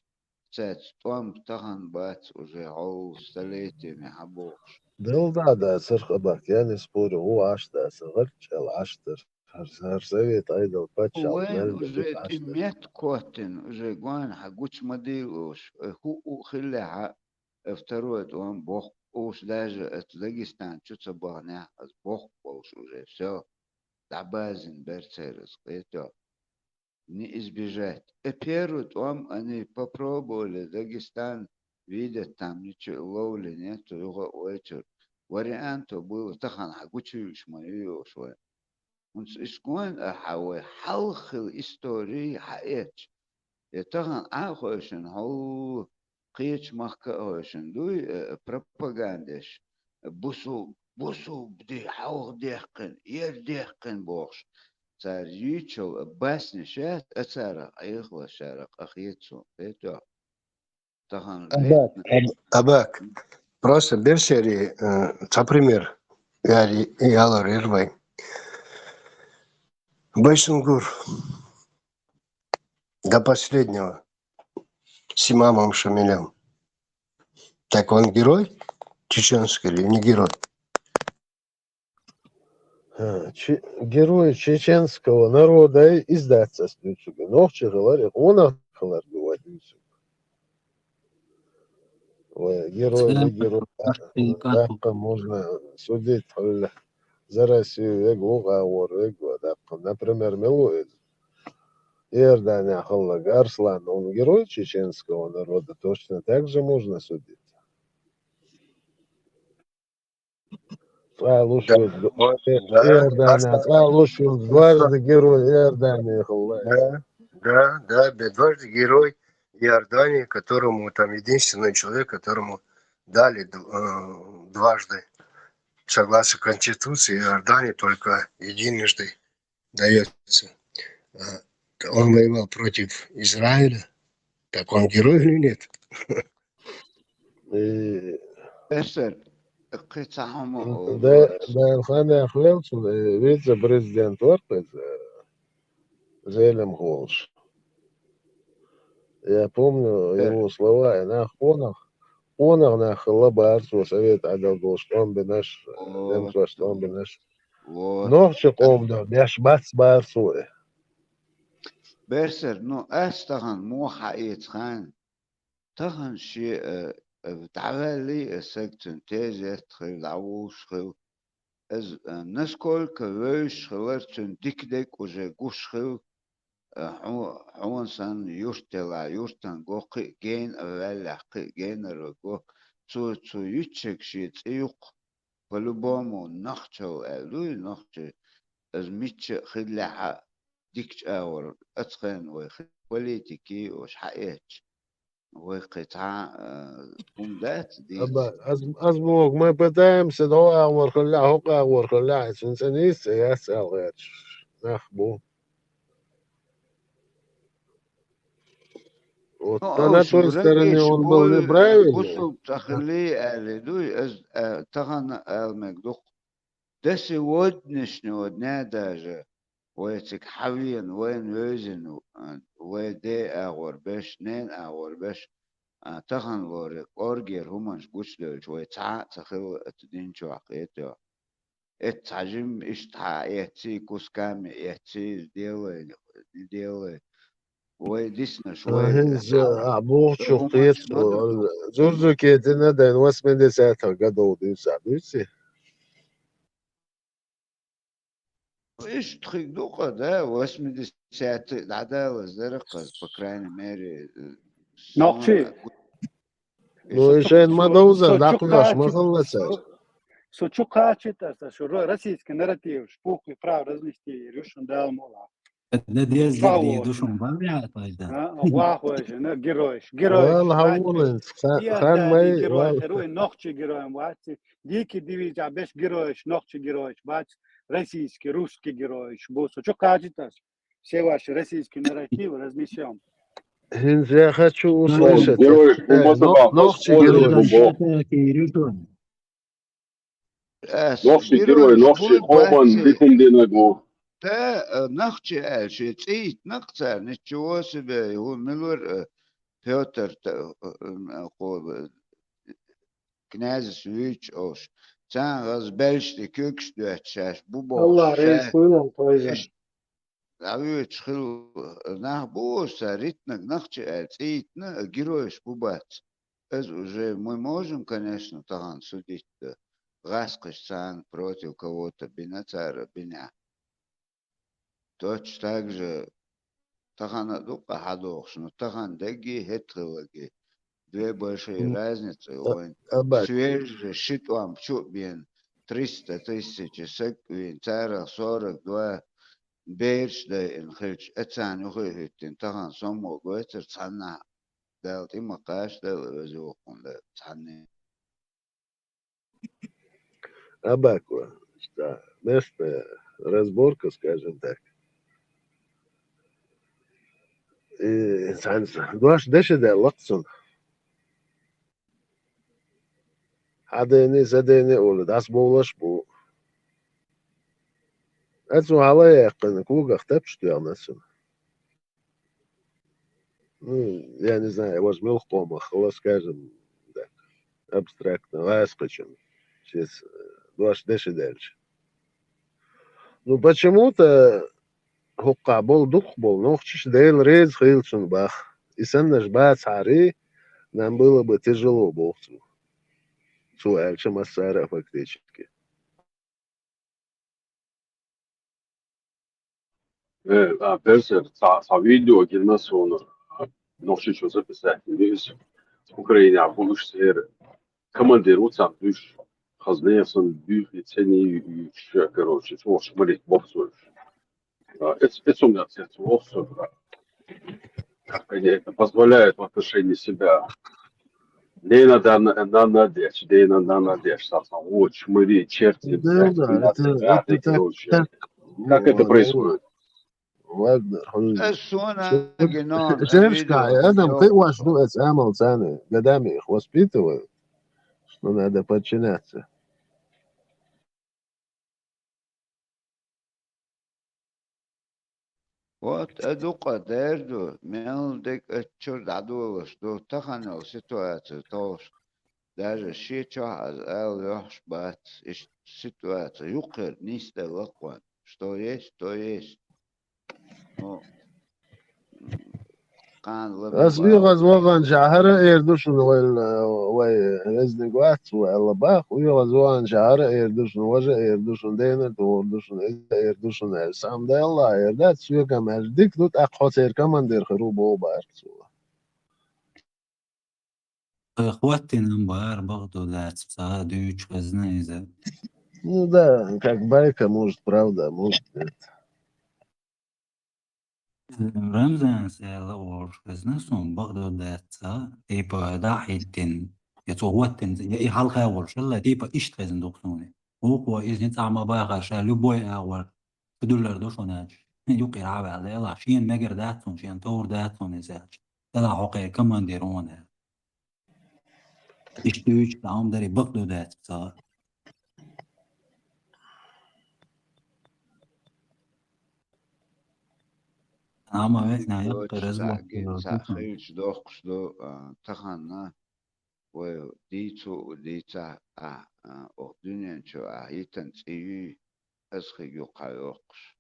цаьрца тӀом тахана бац, уже хьол столетиями хьан бохуш. Делла дӀа а дацара, Абак, я не спорю, вон Ӏаш дацара, гӀарчӀ аьлла Ӏаш дара. ХӀара, хӀара совет Ӏедал паччахьалкх Вайн мел уже бекхаш тӀе дара. Метта коттина, уже гойна хьан гучу ма дийла уж. Э, хӀуъу хиллехьа, э, второй тӀом бохку уж, даже это Дагестан чу ца бахнехь, ас бохку болуш уже, всё. ДӀабазина бер церан, кхетий хьо. Не избежать. Э, первый тӀом они попробовали, Дагестан, видят, там ничего ловли нету, юха а вайчуьра. Вариант было, тахана хьан гучуйуьйш ма ю йош вай. ХӀинца ишкоин а хьан вай хьалха хилла истори хьаэцча, я тахана Ӏа а хойшина, хьо кхечу махка а хойшина дуй, э, пропагандеш, бусул-, бусулба ди хьалха дехкина, ер дехкина бохуш. Цара юьйцуш йолу баснеш яц, а царах Ӏехалаш царах къахета суна, кхетий хьо. Тахана Абак, летна. Аб-, Абак. Просто берсери, э, цхьа пример яри-, ялар ир вай. Байсунгур до последнего с имамом Шамилем. Так он герой чеченский или не герой? Ха, че-, герой чеченского народа издац ас дуьйцург. Нохчи хилар, и къонах хилар ду вай дуьйцург. Вай герой, Цхьа вай герой, а, ахтин кӀант. ТӀаккха можно судить хьуьлла. За Россию вега ву, гӀавор вега ву, тӀаккха, например, мила ву иза? Иордания хилла Арслан, он герой чеченского народа, точно так же можно судить. Цкъа луш Да, ву, он, э, да, Иордания, Арслан, цкъа луш ву, Арслан. Дважды герой Иордании хилла. Да, да, да, бе-, дважды герой Иордании, которому там единственный человек, которому дали д-, э, дважды, согласно Конституции Иордании, только единожды даётся. А, он воевал против Израиля, так он герой или нет? И Эсер, кхин цхьа хӀума, да, о, да, хан яхлел цун, э, вице-президент вара иза, э, Зелимхолаш. Я помню, э, его слова, и нах къонах, къонах нах хилла бара цо, совет Ӏедал долуш тӀом бинарш, о, немцош тӀом бинарш. Вот. Нохчи къоман дуьхьа беш бац бара цо и. Берсер, ну, ас тахана муха хьаэца хан? Тахана шен, э, э, дӀаваьллий, э, саг цуьнан тезет хила, дӀавуьйш хила. Иза, э, насколько вевзаш хилар, цуьнан дика дерг уже гуш хила, э, хьо-, хьуна санна юрт елахь, юртан го кхин а гена а ваьллехь, кхин а генара го. Цо, цо юьтчиг шен цӀе юккъу, по-любому нохчалла аьлла дуй, нохчий, иза мичча а хиллехьа, дикачу агӀор, ацхайна вай хи-, политики, уьш хьаэцча, вай кхин цхьа, а, хӀума дац дийца. Аба, аз, аз боху, мы пытаемся, дӀо агӀор хилла, хӀокху агӀор хилла, иза цуьнан цӀе нийса ца яц аьлла гӀерташ нах бу. Вот, ну, а на той стороне он был неправильный. Бусулба ца хилли аьлла дуй, аз, а, тахана ала мега ду-кх. До сегодняшнего дня даже вай цига хьавеана, вайна вевзина, а, вай ден агӀор беш, ненан агӀор беш, а, тахана лоре кӀоргера хӀуманаш гучудевлча, вай цхьа а ца хилла оцу дин чохь, кхетий хьо. Эццахь жимма иштта хьан эцций, кусками эцций, делай, делай. Вай диснарш, вай хӀинца, а, бохучух кхета, зурзуке дина дайн восьмидесятых годов дуьйцу, а, дуьйций? Иштта хиг ду-кх, да, восьмидесятые дӀадалаза дара-кх, по крайней мере, э, Нохчий? сона Ну, и шен ма довзар, дакъудаш ма хилла цара. Со чу кхачийтар, шу ро-, российский нарратив, пухлый прав разнести, рушан дал мола. Да дезде Чао. Ди душун бам я, то есть, да. А, вахуй же, ну, геройш, геройш. Вала хавулин, хан май, Герой, вала. Герой, нохчий герой, бац. Дикий дивизия, беш геройш, нохчий геройш, бац. Российский, русский геройш, бу со чу кхачийтар. Все ваши российские нарративы разнесём. ХӀинца я хочу услышать. Герой, Э, но- нохчий герой. Ас Нохчий герой герой, нохчий буй хӀокхунна бац. дикум динагу. Та, э, нохчий аьлча, цӀийттина-кх цара, ничего себе, хӀу мила вара, э, Пётр, та, э, э, хӀу, э, князас вуьйцуш олуш. Царна хаза белшаш тӀе куьйгаш доьттуш шаьш, бу бохуш, Аллах ша- рейс хуйлал тойза. Иш- дӀавоьдуш хилла нах бу, ша ритнаг нохчий аьлла цӀийттина, геройш бу бац. Иза уже мы можем, конечно, тахана судить дан. ГӀаскхича царна против кого-то бина цара, бина. Точно так же тахана а ду-кх хьадохуш, но тахана дерриге а хӀетахиларге. Две большие М, разницы а- вайн. Абац. Свежий ши тӀом чу а бена, триста тысяч саг а вийна, царах сорок два бераш дайина хилча, а царна юххе а хӀуьттина, тахана соммо гойтар цхьаннахьа. Дала тӀе ма кхачадойла, веза воккхун Дала, цхьанне. Абако, да, местная разборка, скажем так. И цхьаьна дош деши даьлла-кх цунна. Хьадене, ца дене олу, дӀасабовлаш а бу. Ацу хьала яьккхина когах тапаш тоьхна цунна. Ну, я не знаю, важа муьлха къомах хила, скажем, так, абстрактно, гӀаскхичунна. Шеца, э, дош деши даьлча. Ну, почему-то хӀокхахь болу дукхахболу нохчаш Дела реза хилла цунна боху. И саннарш бацахьара, нам было бы тяжело, боху цо. Цо аьлча массара а фактически. Э, а, Персер, цхьа, цхьа видео гина суна, а, нохчичо записать дина иза. Украинехь бу уьш церан командир ву царна дуьйш. Хаза нехан санна буьйхи цӀена юьйцуш, короче, чӀогӀа шмарик боху цо уьш. А, эц-, эцунга цец воху со, а, как они это позволяют в отношении себя. Нена, да, на, на, на, дечь, Дена, на, на, дечь, там, там, вот, шмыри, черти, Да, блядь, да, пиздатые, это, пятый, это так, короче. так, Как это ну, происходит? Ладно, хьуна Ас суна гинон Зершка, Адам, ты ваш, ну, это амал цаны, годами их воспитывают, что надо подчиняться. Вот, а дукха дер ду, мел дерг а чуьра дӀадолуш ду, тахана йолу ситуация товш. Даже шен чохь аз ала лоьхуш бац, иштта ситуация юккъера нисделла кхунна. Что есть, то есть. Ну, кхана Ас оьгӀаз ваханчохь хӀара а эр ду шуна вай, вай везниг вац ву аьлла бах, оьгӀаз ваханчохь хӀара а эр ду шуна, важа а эр ду шуна, дена а тухур ду шуна, иза а эр ду шуна аьлла. Сам Далла эр дац, соьгам аьлча дика ду, тӀаккха хьо церан командир хир ву боху бах цо. Хваттина бара бакъду дац, ца дуьйцу хезна иза. Ну да, как байка, может, правда, может, нет. Рамзан села волуш хезна сон бакъду дац, ца, типа, дӀа а хӀиттина, я цо хӀоттина, я и хьалха волуш, хӀалла, типа, иштта хезна ду-кх суна. Вукхо иза цхьа ма бахара, ша любой агӀор чудуьллур ду шуна аьлча. Юккъера хьаваьлла, элахь, шена мегар дац хьуна, шена товр дац хьуна иза аьлча. Элахь, хьо кхеран командир ву хьуна аьлла. Иштта дуьйцуш, тӀаьхьа дарий бакъду дац ца. Амма векна яккхий разлог Цхьа хилча дохкуш ду, а, тахана вай дийцу, дийцахь а, а, оха дуьнен чу а йитан цӀий юй, аса хиг юккъахь йоккхуш.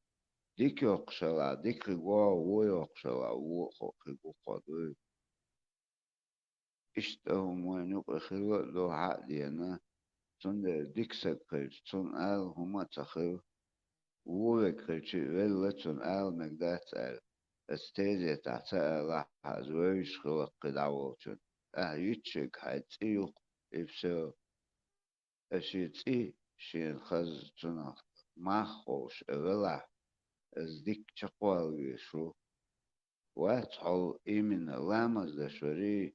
Дика йоккхуш хила, дика хиг вогӀу, вон йоккхуш хила, вон хо-, хиг ву кхо дуй. Иштта хӀума вайн юкъа хилла а ду хьа а дена, цундела дика саг хилча, цунна ала хӀума а ца хила. ву вег хилча велла, цунна ала мегаргдац аьлла. Аса тезетахь ца алахь, аса вевзаш хиларх кхин дӀаволчунна. Ахьа йиччиг хьайн цӀи ю-кх, и всё. Аса шен цӀи, шена хаза цунах мах ховш а велахь, аса дика чекхвала везаш ву. Вац хьо именно ламаз деш варий,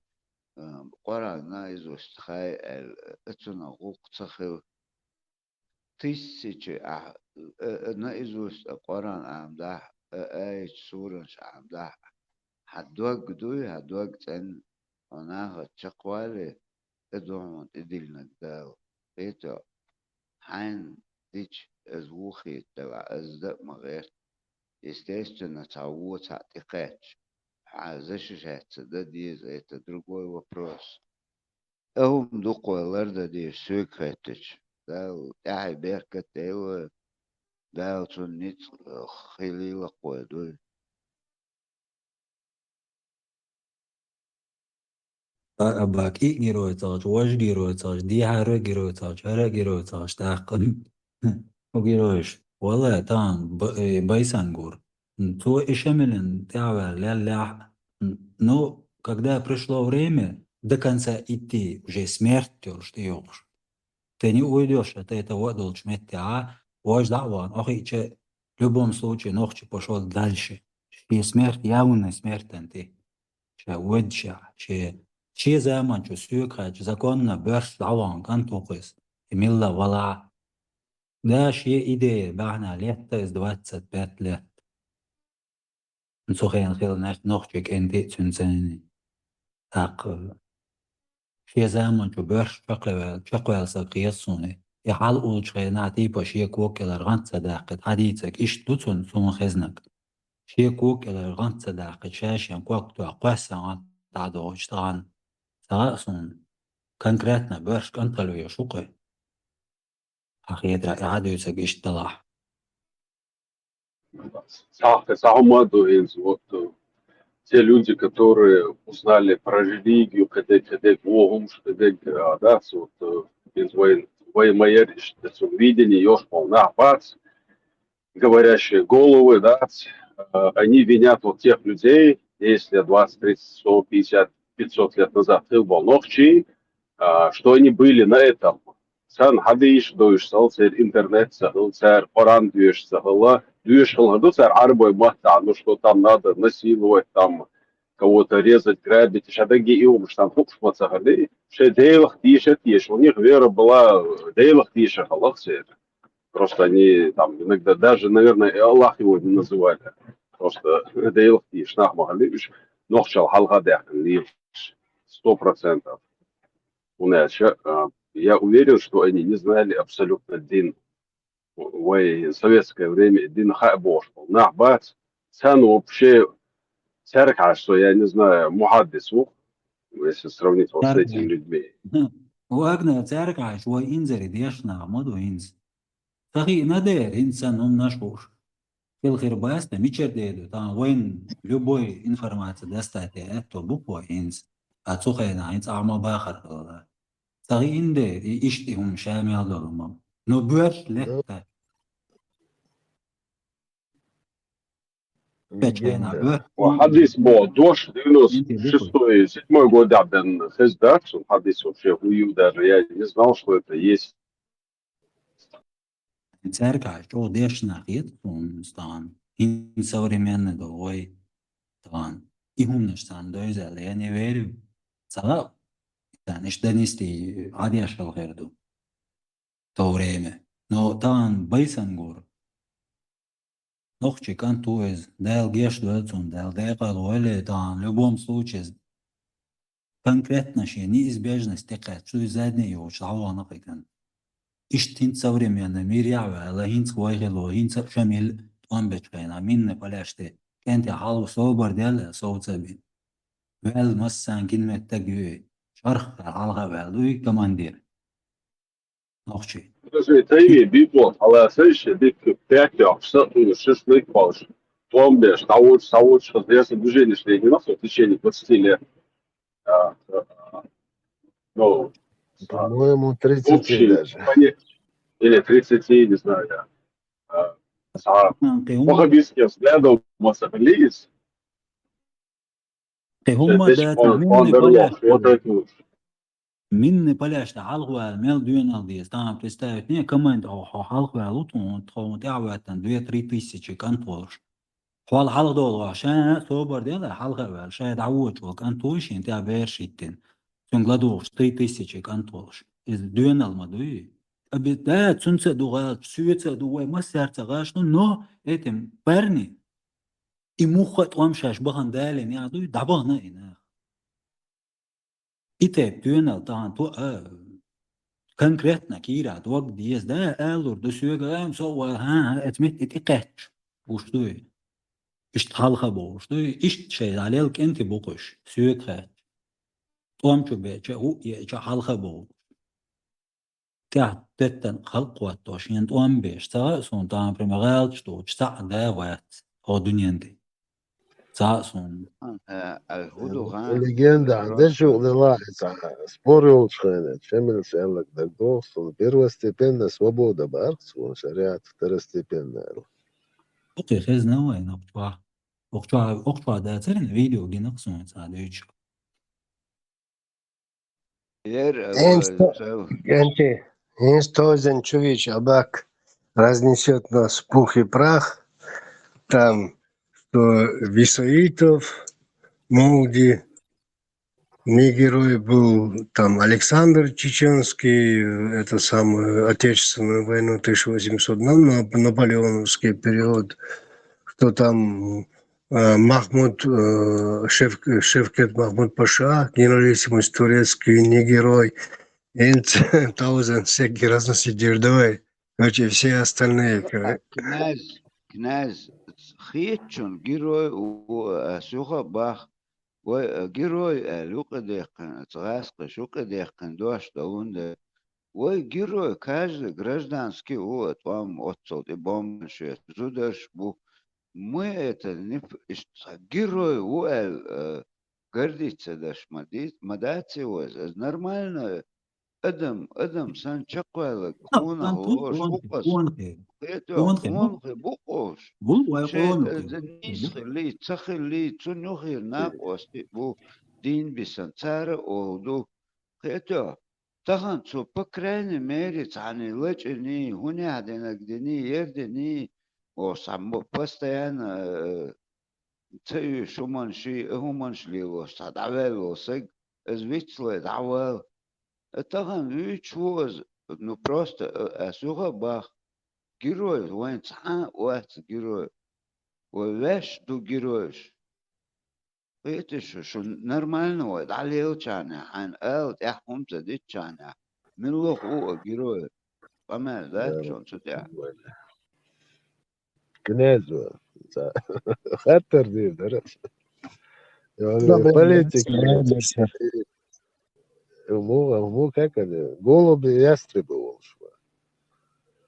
а, Къуръан наизусть хай аьлла, а, цунах гӀуллакх ца хила. Тысячи ахь, а, а, наизусть а Къуръан Ӏамадахь, а, аяташ, суранаш Ӏамадахь, хьан дог дуй, хьан дог цӀена, хьо нахаца чекхвале, а, ду хьуна тӀедиллинарг Дала. Кхетий хьо? Хьайна дича, аса ву хетта делахь, аса дан а ма гӀерта. Естественно, цхьа вон цхьаъ тӀекхаьчча, хьан защищаться дан деза, это другой вопрос. А хӀума дукха вай лардан деза соьга хаьттича. Дала тӀаьхье беркат дойла вай, Дала цунна ницкъ хилийла-кх вай дуй. А, а бакъ и герой ца хилча, важа герой ца хилча, дехьара герой ца хилча, хӀара герой ца хилча, тӀаккха хӀу геройш. Валлай, тахана б-, э, Байсангур. Цо и Шамилан тӀаьхьаваьлла леллехь, ну, когда пришло время до конца идти, уже смерть йолуш тӀейогӀуш. Тани уйдеш, тӀе тӀе вадолчу меттехьа, вожа дӀа а вахана, охьа иъча, в любом случае, нохчи пошёл дальше. Шен смерть, явный смерть ан тӀе. Ша вадша, шен, шен заман чу соьга хаьттича, законно боьрша дӀа а вахана кӀант ву-кх иза, и милла валахь. Да, шен идея бахьана летта иза двадцать пять лет. Цу хенахь хилла нах-, нохчий кӀентий а цуьнан цӀанний. ТӀаккха шен заман чу боьрша чекхваьлла, чекхваьлла саг хета суна. И хьал уллучу хенахь типа шен кога кӀелара гӀант ца даккхийта, хьан дийцарг иштта ду цунна, суна хезнарг. Шен кога кӀелара гӀант ца даккхийта, ша шен ког тоьхна кхоьссина гӀант дӀа а дохуьйтуш тахана. Ца хаьа суна, конкретно боьрша кӀантал везаш ву-кх и. Хьан хетарехь, и хьан дуьйцург иштта далахь. Цхьа, цхьа хӀума ду хӀинца, вот, э, те люди, которые узнали про религию, кхидерг, кхидерг, вон хӀумнаш, кхидерг, а, да, вот, э, хӀинца вай, вай ма яра иштта, цу видение йолуш болу нах бац, говорящие головы, да, э, они винят вот тех людей, десять лет, двадцать, тридцать, сто, пятьдесят, пятьсот лет назад хилла болу нохчий, а, что они были на этом. Царна хьадийша доьшуш ца хилла, церан интернет ца хилла, цара Къуръан доьшуш ца хилла, доьшуш хилла ду цара Ӏарбой маттахь, ну, что там надо насиловать, там кого-то резать, грабить, ша дагге и хӀумнаш там хууш ма ца хилла, шайн Делах теша а теша, у них вера была, Делах теша хилла церан. Просто они там иногда даже, наверное, и Аллах его не называли. Просто Делах теша нах ма хилла уьш, нохчалла хьалха а даьккхина лелаш. Сто процентов. ХӀунда аьлча, а, я уверен, что они не знали абсолютно дин. Вай советское время дин хаа бохуш болу нах бац. Царна вообще цаьрга хьаьжча, я не знаю, мухьаддис ву, если сравнить вот с этими людьми. Вагна цаьрга хьаьжча, вай инзаре дешна нах ма ду хӀинца. Ца хиъна дера, хӀинца санна хӀуманаш хууш. Хила хир бац те, мичара дер ду? Тахана вайна любой информация достать ян аьтто бу-кх вай хӀинца. А цу хенахь хӀинца ахьа ма бахара хилла. Ца хиъна дера, и иштта и хӀума ша мел долу ма. Но боьрша летта. Кхечу хенахь боьрша. Хьадис боху дош девяносто шестой, седьмой годехь бен хезна дац, хьадис вообще хӀун ю даже, я не знал, что это есть. Цаьрга чӀогӀа дешна хета суна тахана. ХӀинца современный ду вай тахана. И хӀуманаш царна девза аьлла, я не верю. Ца хаьа, царна иштта донести Ӏадешалла хир ду. То время. Но тахана Байсангур. Нохчий кӀант ву иза, Дала гечдойла цунна, Дала декъала войла тахана, в любом случае, конкретно шен неизбежность тӀекхаьчча, цуьнан задний йоцуш дӀавахана кхин кӀант. Иштта хӀинца современный мир яхь ваьлла, хӀинца вай хилла, хӀинца а Шамил тӀом бечу хенахь, минный поляш тӀе, кӀентий хьалха собар делла, сов ца бина. Ваьлла массарна гина меттиг ю и, чӀарх хьалха а ваьлла ду и командир. Нохчий. Подожди, тайве бибол, хьаласайша, бик пять, шашлык, шашлык болуш. Томбеш, тавуч, тавуч, хазяйство движение шлейгина, в течение двадцати лет. А, а, ну, По-моему, тридцать даже. Или тридцати, не знаю, да. А, Цхьа ваххабистских взглядов ма ца хилийта. Кхин хӀумма дац, минни палаьш, вот это вот. Минни палаьш тӀа хьалхаваьлла мел доьналла деза. Тахан представить не, команда хьо, хьо хьалхаваьлла ву тхуна, тхуна тӀаьхьавоьттина две-три тысячи кӀант волуш. Хьол хьалхадолу вахча, ша собар дела, хьалха а ваьлла, ша дӀавоьдуш волу кӀант ву шен тӀехь бераш хӀиттина. Цуьнга ладугӀуш три тысячи кӀант волуш. Иза доьналла ма дуй? Аби, да, цуьнца а ду гӀалат, соьца а ду, вай массаьрца гӀаш ду, но этим парни, и муха а тӀом шаьш бахана далийна яхь дуй, дӀабахана и нах. И тайпа доьналла тахана тхо а конкретно кийра дог деза, да, алур ду соьга, ам со а ван, хӀан, хӀан, эца митта и тӀекхаьчча, уьш дуй. Иштта хьалха бохуш дуй, иштта шайн дӀалел кӀентий бу кхуьш, соьга хаьттича. ТӀом чу беча, хӀуъ еача хьалха бохуш. ТӀехь теттан халкъ хӀотто, шен тӀом беш. Ца хаьа суна, тахана, например, гӀалаташ долчу цхьаъ да вац хӀо дуьненди. Ца хаьа суна. Э, э, хӀу ду гӀан? Легенда, ан деш юкъ делахь иза, спор йолчу хенахь, Шемилс аьлларг дагадогӀу суна, первостепенная свобода баьркц вон шариат, второстепенная аьлла. Окей, хезна вайн окху чохь. Окху чохь, окху чохь дацарина видео гинакх суна цхьа дуьйцуш. Ер, э, Эйнсто-, цел. Энти, Эйнстозен чувич абак разнесёт нас в пух и прах. Там, что Висоитов, Молди, не герой был, там, Александр Чеченский, э, это самое, Отечественную войну тысяча восемьсот, ну, на-, наполеоновский период, что там, э, Махмуд, э, Шевк-, Шевкет Махмуд Паша, генералиссимус турецкий, не герой, Эйнстозен всякие разносить, давай, короче, все остальные, кра- Князь, князь, хетачун герой у, а, сюха бах, вай, а, герой аьлла юкъа дехкина, ца гӀаскхаш юкъа дехкина дош долун де. Вай герой, каждый гражданский у, а, тӀом оццал тӀе бомбан шеца, зударш бу. Мы это не п-, иш-, герой у аьлла, а, гордиться даш ма ди-, ма дац и вай, иза нормально. Адам, адам санна чекхваьлларг, хьуна лоруш ву-кх аса. Хетош, къонахий бу-кх уьш. Шайн, э, нийса хилли, ца хилли, цунна юххера накъостий бу, дийна бисина, цара а олу ду. Хетош, тахана цо, по крайней мере, цхьаьна лачкъиний, хӀунехь динарг диний, ер диний, оха схьа мо-, постоянно, э, ца уьйш хӀуманаш, и хӀуманаш лелош цхьа дӀаваьлла волу саг, иза вицлой дӀавала. Тахана вуьйцуш ву иза, ну, просто, а, ас юха а бах, герой вайн цхьа а вац герой. Вай ваьш ду геройш. Кхетий шу, шу нормально вай дӀалелчарнехь, хьайна ала тӀехь хӀума ца дитчарнехь, милла хӀу а герой? Къамел дац шуна цу тӀехь? Князь ван. Ца-, хаттар дийр дара. Политик. Муха, муха, как они, голуби, ястребы волуш ван.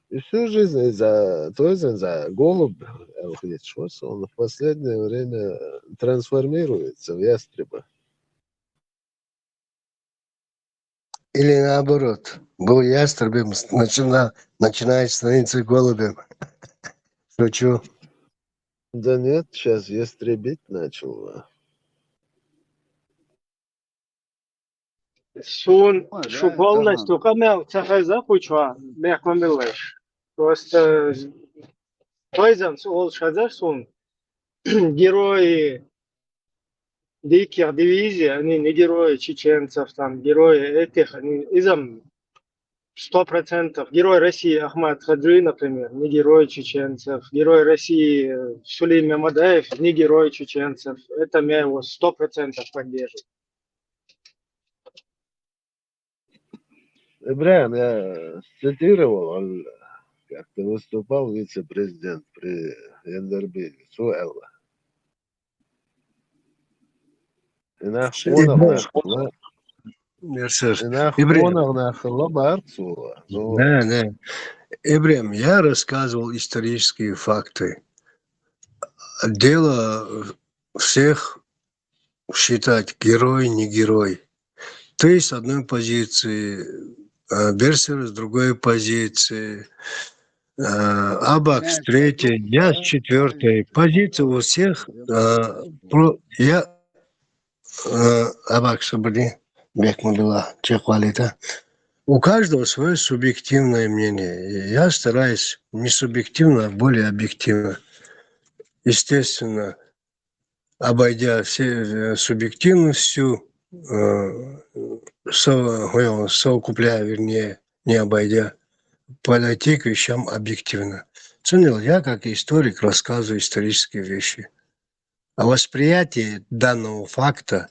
И всю жизнь за, то есть за голубь, а, он в последнее время трансформируется в ястреба. Или наоборот, был ястребом, с-, начина-, начинает становиться голубем. Шучу. Да нет, сейчас ястребить начал. Суна шу полностью къамел ца хеза кху чохь, бехк ма биллалаш. Просто Тойзанс олуш хезара суна, герои диких дивизий, они не герои чеченцев, там, герои этих, они, иза сто процентов. Герой России Ахмат Хаджи, например, не герой чеченцев. Герой России, э, Сулейм Мамадаев, не герой чеченцев. Это я его сто процентов поддерживаю. Ибрахим, я цитировал, он как-то выступал вице-президент при Яндербеге, цо аьлла. И нах къонах нах хилла. Мерсер. И нах къонах нах хилла бара цо. Ну. Не, не. Ибрахим, я рассказывал исторические факты. Дело всех считать герой, не герой. Ты с одной позиции, а Берсер с другой позиции. Абакс третья, я с четвертой. Позиция у всех, э, про-, я, э, Абакс абади, бекмудула, чеквалита. У каждого свое субъективное мнение. Я стараюсь не субъективно, а более объективно. Естественно, обойдя все, э, субъективностью, э, со-, э, совокупляя, вернее, не обойдя, подойти к вещам объективно. Цундела, я как историк рассказываю исторические вещи. А восприятие данного факта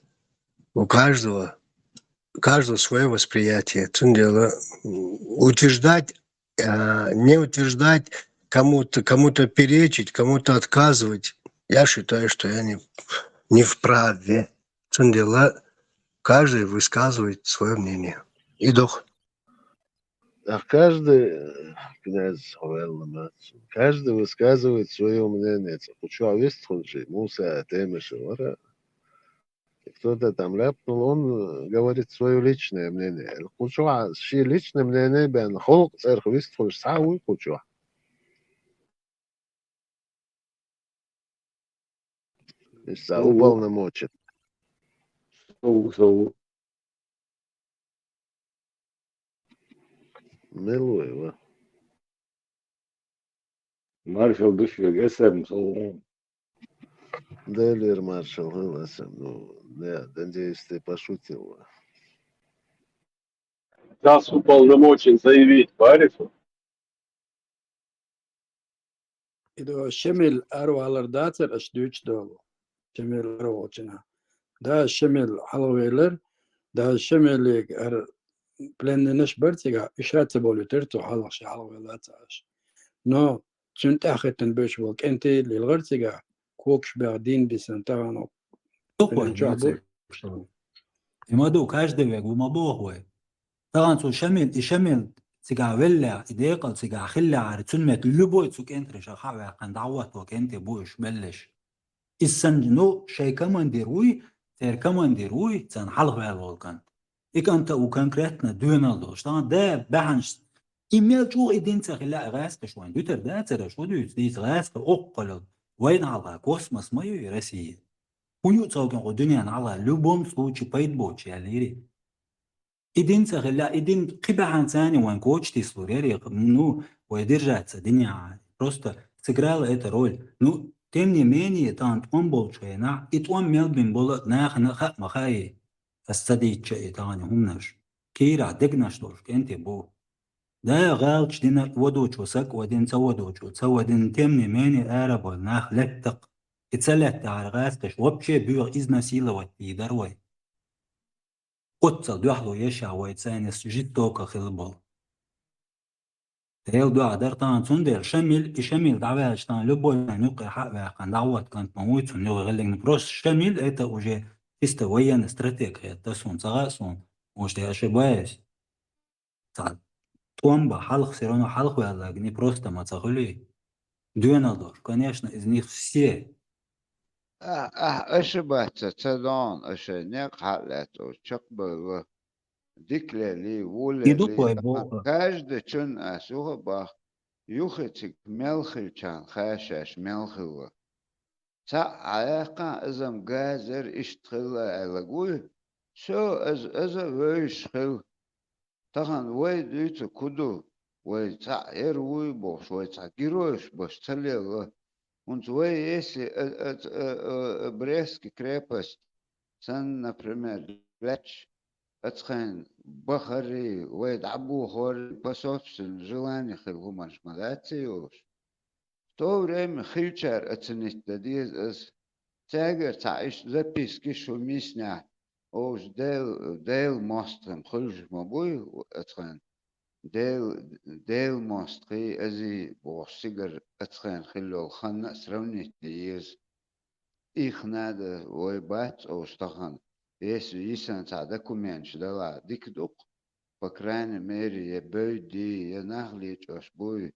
у каждого, у каждого свое восприятие. Цундела, м, утверждать, а, не утверждать, кому-то, кому-то перечить, кому-то отказывать. Я считаю, что я не, не вправе. Цундела, каждый высказывает свое мнение. И дух. Ах, каждый, э, князь Хавелла, каждый высказывает свое мнение. Ца кху чу вистхуьлча, Муса Темишев вара. И кто-то там ляпнул, он, э, говорит свое личное мнение. Кху чу ший личное мнение бен халкъ цӀерах вистхуьлуш цхьа вуй кху чу? Иштта уполномочен. Сов, сов. Мила ву ва? Маршал душвег, эсэм сов. Делер маршал хила эсэм. Ну, я надеюсь, ты пошутил. Сейчас уполномочен заявить, парень. Иду Шемил аравалар дацар аша дуьйцу долу. Шемил араволчунна. Да Шемил хьалхавелар, да Шемилиг ара пленнинаш бар цигахь, уьш а ца болуьйтура цо хьалха, ша хьалхавелла ца аша. Но цуьнан тӀаьххӀиттина бевш болу кӀентий лилгӀар цигахь, когаш беха дийна бисина тахана. Дукха вайн чохь бу. И ма ду, каждый вега ву ма боху вай. Тахана цу Шамил, и Шамил цигахь веллехь, и декъал цигахь хиллехьара, цуьнан метта любой цу кӀентера ша хьа а ваьккхина, дӀахӀотто кӀентий бу уьш беллаш. Иза санна, ну, шайн командир вуй, церан командир вуй, царна хьалхаваьлла волу кӀант. И кӀант а ву конкретно доьналла долуш. Тахана да баьхьанаш, и мел чӀогӀа и дин ца хилла, и гӀаьскхаш вайн дуьтар дацара, шу дуьйцу, дийца гӀаьскхи оккхалла. Вайна хьалха космос ма ю и Россия. ХӀун ю цалкъа кху дуьненна хьалха, любом случае пайда боцуш яьллийри. И дин ца хилла, и дин кхин баьхьанца а вайн коча тислур яра, ну, вай держаться динехь. Просто сыграла эта роль. Ну, тем не менее, тахана тӀом болчу хенахь, и тӀом мел бина болу нахана хаа ма хаьий. Ас ца дийцча и тахана хӀуманаш. Кийрахь дегнаш долуш кӀентий бу. Да, гӀалаташ дина, вадучо саг вадина, ца вадучо ца вадина, тем не менее, ара болу нах леттакх. И ца леттахьара гӀаьскхаш вообще боьха изнасиловать дийр дара вай. Оццал дуьхьало еш а вай цайна жестоко хилла болу. Дела дуьхьа дара тахана, цундела Шамил, и Шамил дӀаваьлча тахана любой вайн юккъе хьа а ваьккхина, дӀахӀотта кӀант ма вуй цунна юха гӀиллина. Просто Шамил это уже чисто военный стратег хета суна, ца хаьа суна, может, я ошибаюсь. Цхьа тӀом бан хьалха, всё равно хьалхаваьлларг не просто ма ца хуьлий. Доьналла долуш, конечно, из них все. Ахь, ахь аша бац ца догӀна, аша некъ хьа а лаьцна чекхбевлла. Дика лелий, ву лелий, и ду вай боху. Каждый чун ас юха а боху, юхи цига мел хилчарна хаьа шаьш мел хилла. Цхьаъ Ӏаяьккхина, иза-м газар иштта хилла аьлларг вуй, со аза, аза а вевзаш хилла. Тахана вай дуьйцург хӀун ду, вай цхьаъ яр вуй бохуш, вай цхьа геройш баш ца лелла. ХӀунца вай, если, а, а, а, а, Брестский крепость санна, например, лаьтташ, ацхайн бахарий, вай дӀабохорий, по собственному желанию хилла хӀуманаш ма дац и йолуш. В то время хилчара оценить дан деза аса. Цаьргара цхьа иштта записки шу миснехь, оцу Дел-, Делан мостагӀий хуьлуш ма буй ацхайн. Дел-, Делан мостагӀий, азий бохуш, цигара ацхайн хилла йолу ханна а сравнить дан еза. Их надо вай бац оцу тахана. Если йисана цхьа документаш далахь дика ду-кх, по крайней мере, я бевдий, я нах лечкъош буй,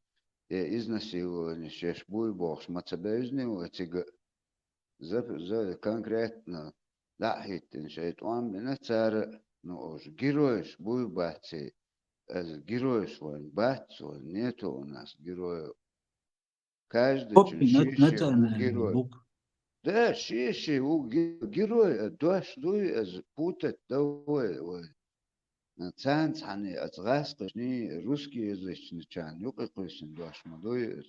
я изнасилованеш еш буй бохуш, ма ца бевзний вай цига а. За, за конкретно дӀа а хӀиттина шайн тӀом бина цара а, ну, уж геройш буй баций, Аз геройш вайн бац, вайн нету у нас героев. Каждый Общий на-, ши-ши у национальный герой. Лук. Да, ши-ши у ге-, герой, а дош дуй, аз путать давай, вай. Цаьнца хьани, аз гӀаскхашни, русскоязычный чан, юкъе кхуьйсин дош ма дуй аз.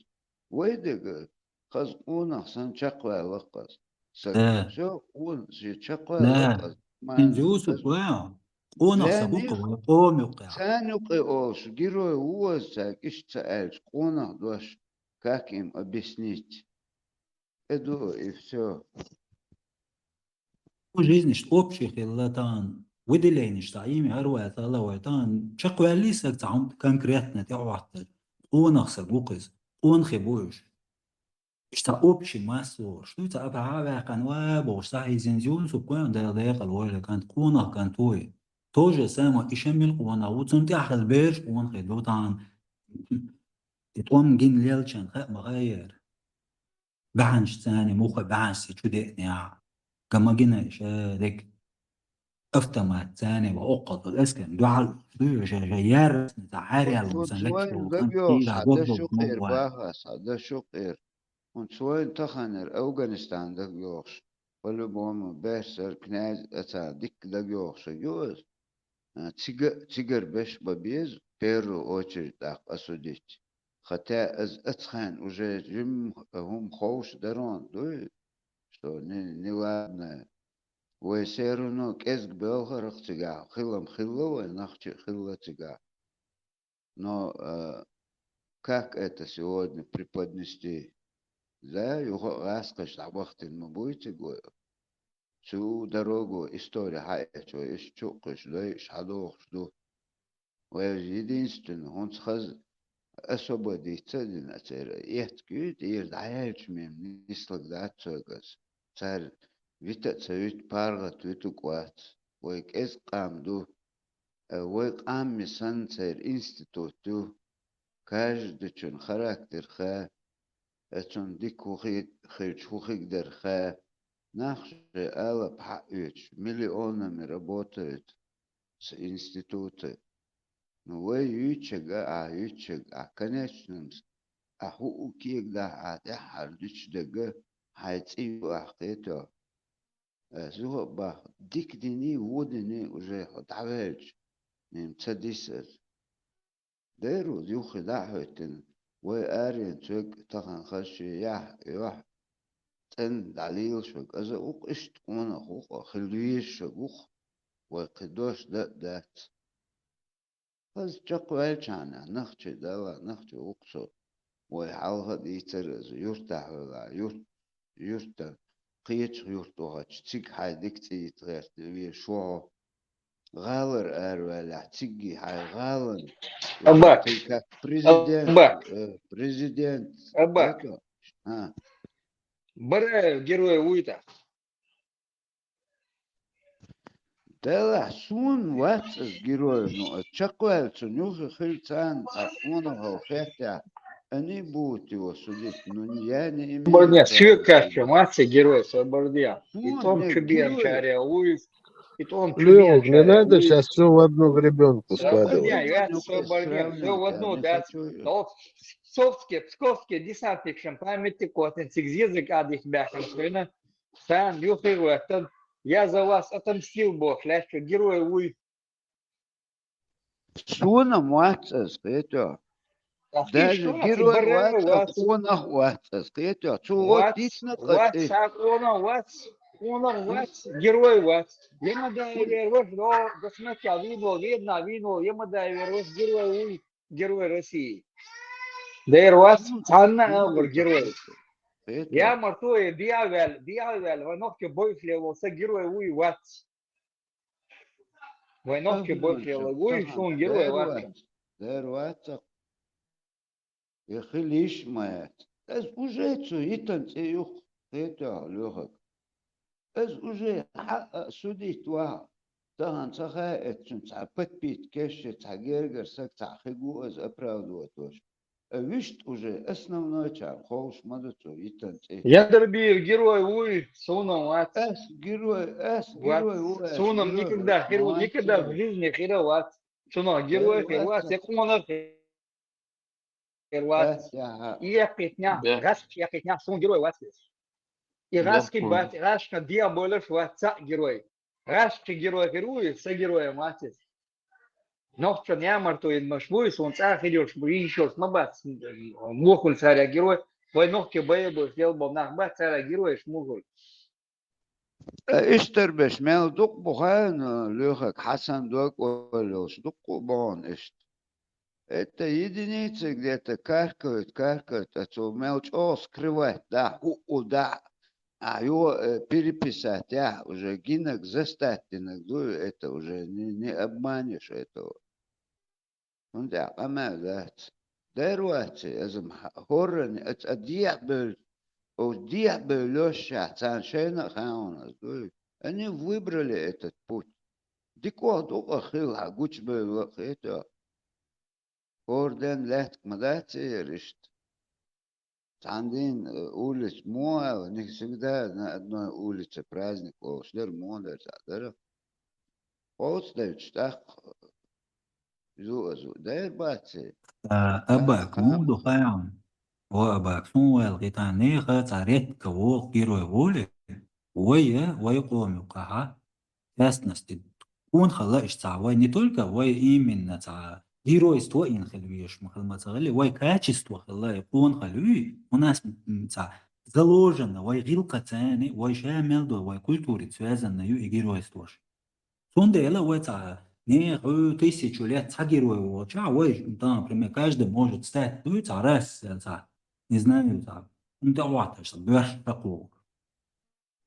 Вай дега, хаза къонах сан чакхваьлла хаза. Са Да. Всё, къона, ше чакхваьлла Да. Хаза. Ма Ин Юсуп аз вай, къонах са Лаьнех гукъа вай, къоми юкъе. Цаьна юкъе олуш, герой ву аз, цаьрга иштта ца аьлча, къонах дош, как им объяснить? Э ду, и всё. Жизнь иштта общий хилла тахана, выделенеш цхьа ийми хӀара ваьлла вай тахана, чакхваьллий саг цхьа хӀума конкретно тӀехӀоттар. Къонах саг ву-кх иза, къонахий бу уьш. Иштта общий масса лоруш дуй, цхьа апа хьа а ваьккхина, ва бохуш, схьахьийзина Юсуп вай, Дала декъала войла кӀант, къонах кӀант ву и. То же самое, и Шамил къонах ву, цунна тӀехь хаза бераш къонахий ду тахана. И тӀом гина лелчан хаа ма хаьара. Баьхьанаш царна муха баьхьанаш чу деънехь, га ма гина ша дерг автомат царна ва оккхал тӀе эскарна дуьхьал дуьйра ша, ша яьррасна цхьа хьаьръяьлла Цу сан цойн лекцо хан дагайогӀуш, сийра хьан даш гӀоргдолчу юкъера мугӀа. Баха, хьан даш юкъера. ХӀунда цойн таханара Афганистан дагайогӀуш, по-любому Берсер, Князь, а царна дикка дагайогӀуш ю аса. А, цига-, цигара беш бан беза, первую очередь тӀаккха осудить. Хотя аз ацхьан уже жимма хӀума ховш дарон дуй, что не, неладное. Вай все равно кӀезиг белхарах цигахь, хилам хилла вай, нахчи хилла цигахь. Но, э, как это сегодня преподнести? Да, юха а гӀаскхаш дӀабахтина ма буй цига вай. Цу дорогу истори хьаэцча вай, иштта чу а кхуьйсуш, дойуш хьадохуш ду. Вай единственно, хӀунца хаза особо диц а дина церан, эттиг ю, тӀера дӀаяьлча мем нислаг дац цоьгас. Цара вита а ца вита, паргӀат витуг вац. Вай кӀезиг къам ду. Э, вай къамми санна церан институт ю. Каждачун характер ха, э, цунна дика хӀу хи-, хилча хӀу хиг дара ха. Нах шайн алапа хьаоьцуш, миллионами работают с институты. Ну, вай юьйцург а, ахь юьйцург а, конечно, ахь хӀу у кегадахь а тӀаьххьара дуьтуш дерг а, хьайн цӀе ю ахь кхетош. Ас юха а боху, дика диний, вон диний уже хьо дӀаваьлча, мем ца дисар. Дера ву юххе дӀа а хӀоьттина, вай аренан цуьнга тахана хаза шен яхь, йохь, цӀена дӀалелаш верг, аза ву-кх иштта къонах ву-кх, хила везаш верг ву-кх, вай кхин дош дан а дац. Хаза чекхваьллачхьана, нахчи дала, нахчи ву-кх со. Вай хьалха а дийцар аза, юьртахь велахь, юьрт, юьртан, кхечу юьрта вахча, цига хьайн дика цӀе йита гӀерта везаш ву хьо. ГӀалара араваьллехь, циггий хьайн гӀалан. Абба. Ты как президент, Абба. Э, президент. Абба. Это, а. Бараев герой вуй тӀаккха. Делахь, суна вац ас герой, ну, ас чекхваьлла цунна юххе хила царна, а, къонахалла хеттехь, они будут его судить, ну, не я, не имею Бордня, права судить. Соьга кхаьчча, мац и герой, со Бордня. И тӀом чу беана чарел вуй, и тӀом чу беана чарел вуй. Лёг, не надо щас всё в одну гребёнку складывать. Бордня, я со Бордня, всё в одну, да. Псковский, псковский десантникашна памятник котан, цига зезаг адих баьхкина шайна. Царна юххе а хӀоьттина, я за вас отомстил бохуш, лаьттачу герой вуй. Суна-м вац ас, кхетош. Даже герой вац, къонах вац ас, кхетош. Цо вац, дитина вац, къонах вац, къонах вац, герой вац. Ямадаев вер ваша, до смерти вийна, ведна вийна, Ямадаев вер ваша герой вуй. Герой России. Дера вац, цхьанна а агӀор герой. Я мартуе биа ваьлла, биа ваьлла, вай нохчи бойхле вол са герой вуй вац. Вай нохчи бойхле вуй, суна герой вац. Дера вац. Я хила йиш а ма яц. Ас уже цу йитан цӀе юххе хетош лоьхург. Ас уже хьа а судить вахь, тахана ца хаьа эццунна цхьа подпитка кешше, цхьа гергара саг цхьаъ хиг ву ас оправдывать ваш. А вуьшта уже основной чам ховш ма ду цу йитан цӀе. Яндарбиев герой вуй, суна-м вац. Ас герой, ас герой ву, ас суна-м герой никогда вац, хир, никогда в жизни хир а вац. Цунах герой хир вац, я къонах хир вац. И яккхийтнехь, гӀаскхи яккхийтнехь, суна герой вац веза. И гӀаскхи бац, и гӀаскхи дехьа болаш вац цхьаъ герой. ГӀаскхи герой хир ву, и са герой вац веза. Нохчо ямарто йина маш вуй, суна цӀа хир йолуш, йиш йолуш ма бац, мохуна цара герой, вай нохчо бай а бой, лел бо нах бац, цара геройш мухуй. Э, иштта беш мел дукха бу хаьана, лоьхаг Хьасан дог ойла йолуш дукха бу бохьана иштта. Это единицы где-то каркают, каркают, а цо мел чӀогӀа скрывать дахь, хӀуъу дахь, а йо, э, переписать яхь, уже гинаг, застать динаг ду, это уже не, не обманешь этого. ХӀунда аьлча къамел дац. Дера вац, иза ма хьа-, хӀорран, а цкъа дехьабевлла, оцу дехьабевллошшехь, царна шайна а хаьа хьуна аса дуй. Они выбрали этот путь. Дикох ду-кх хила хьан гучубевлла а хета. ХӀора ден лаьттах ма дац и яра иштта. Цхьана дийнахь, э, улица муха аьлла, не всегда на одной улице праздник олуш дара, муха дара цхьаъ дара. Кхочушдевлча тӀаккха зу а зу дер бац и. А, Абак, муха ду хаьа хьуна? О, Абак, суна ваьлла хи тхан неха цхьа редко вокху герой волу, вай, вай къома юкъахь, в частности, къонахалла иштта цхьа вай, не только вай именно цхьа геройство а йина хила везаш ма хила ма ца хилла, вай качество хилла и къонахалла юй, у нас, м, цхьа заложено, вай гӀиллакхаца, вай ша мел долу, вай культурица связанный ю и геройствош. Цундела вай цхьа нехан тысячу лет цхьа герой волчохь, вай, там, например, каждый может стать, ну, и цхьа раз, цхьа, не знаю, цхьа, ну, да, вот, что, беш такого.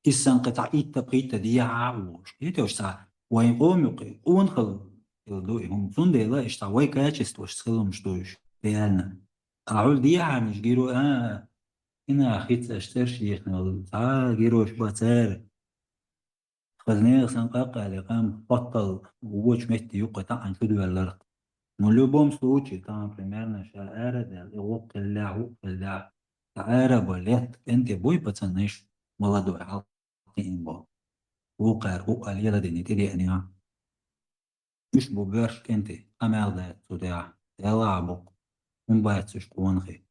Иза санна кхин цхьа итта-пхийтта дехьа а волуш. Кхеташ цхьа вайн къома юкъе къонахалла хила ду и хӀума. Цундела иштта вай качестваш хила хӀумаш ду уьш, реально. Ахьа хьуьлла дехьа миш герой, а, хӀинца хица аша церш дехна йолу цхьа геройш бац цара. Хаза нехан санна къаккъале къам хоттал вочу метте юккъе таӀан чудоьлларх. Ну, в любом случае, там, примерно, ша арадаьлла, и гӀуллакх хиллехь, хӀуъа хиллехь, ша арабаллетта кӀентий буй пацанаш, молодой, хьалха кхиъна болу. Вукхара хӀуъа леладина тӀедеънехь. Уьш бу боьрша кӀентий, къамел дац цу тӀехь, делахь а бу-кх, хӀун бац уьш къонахий.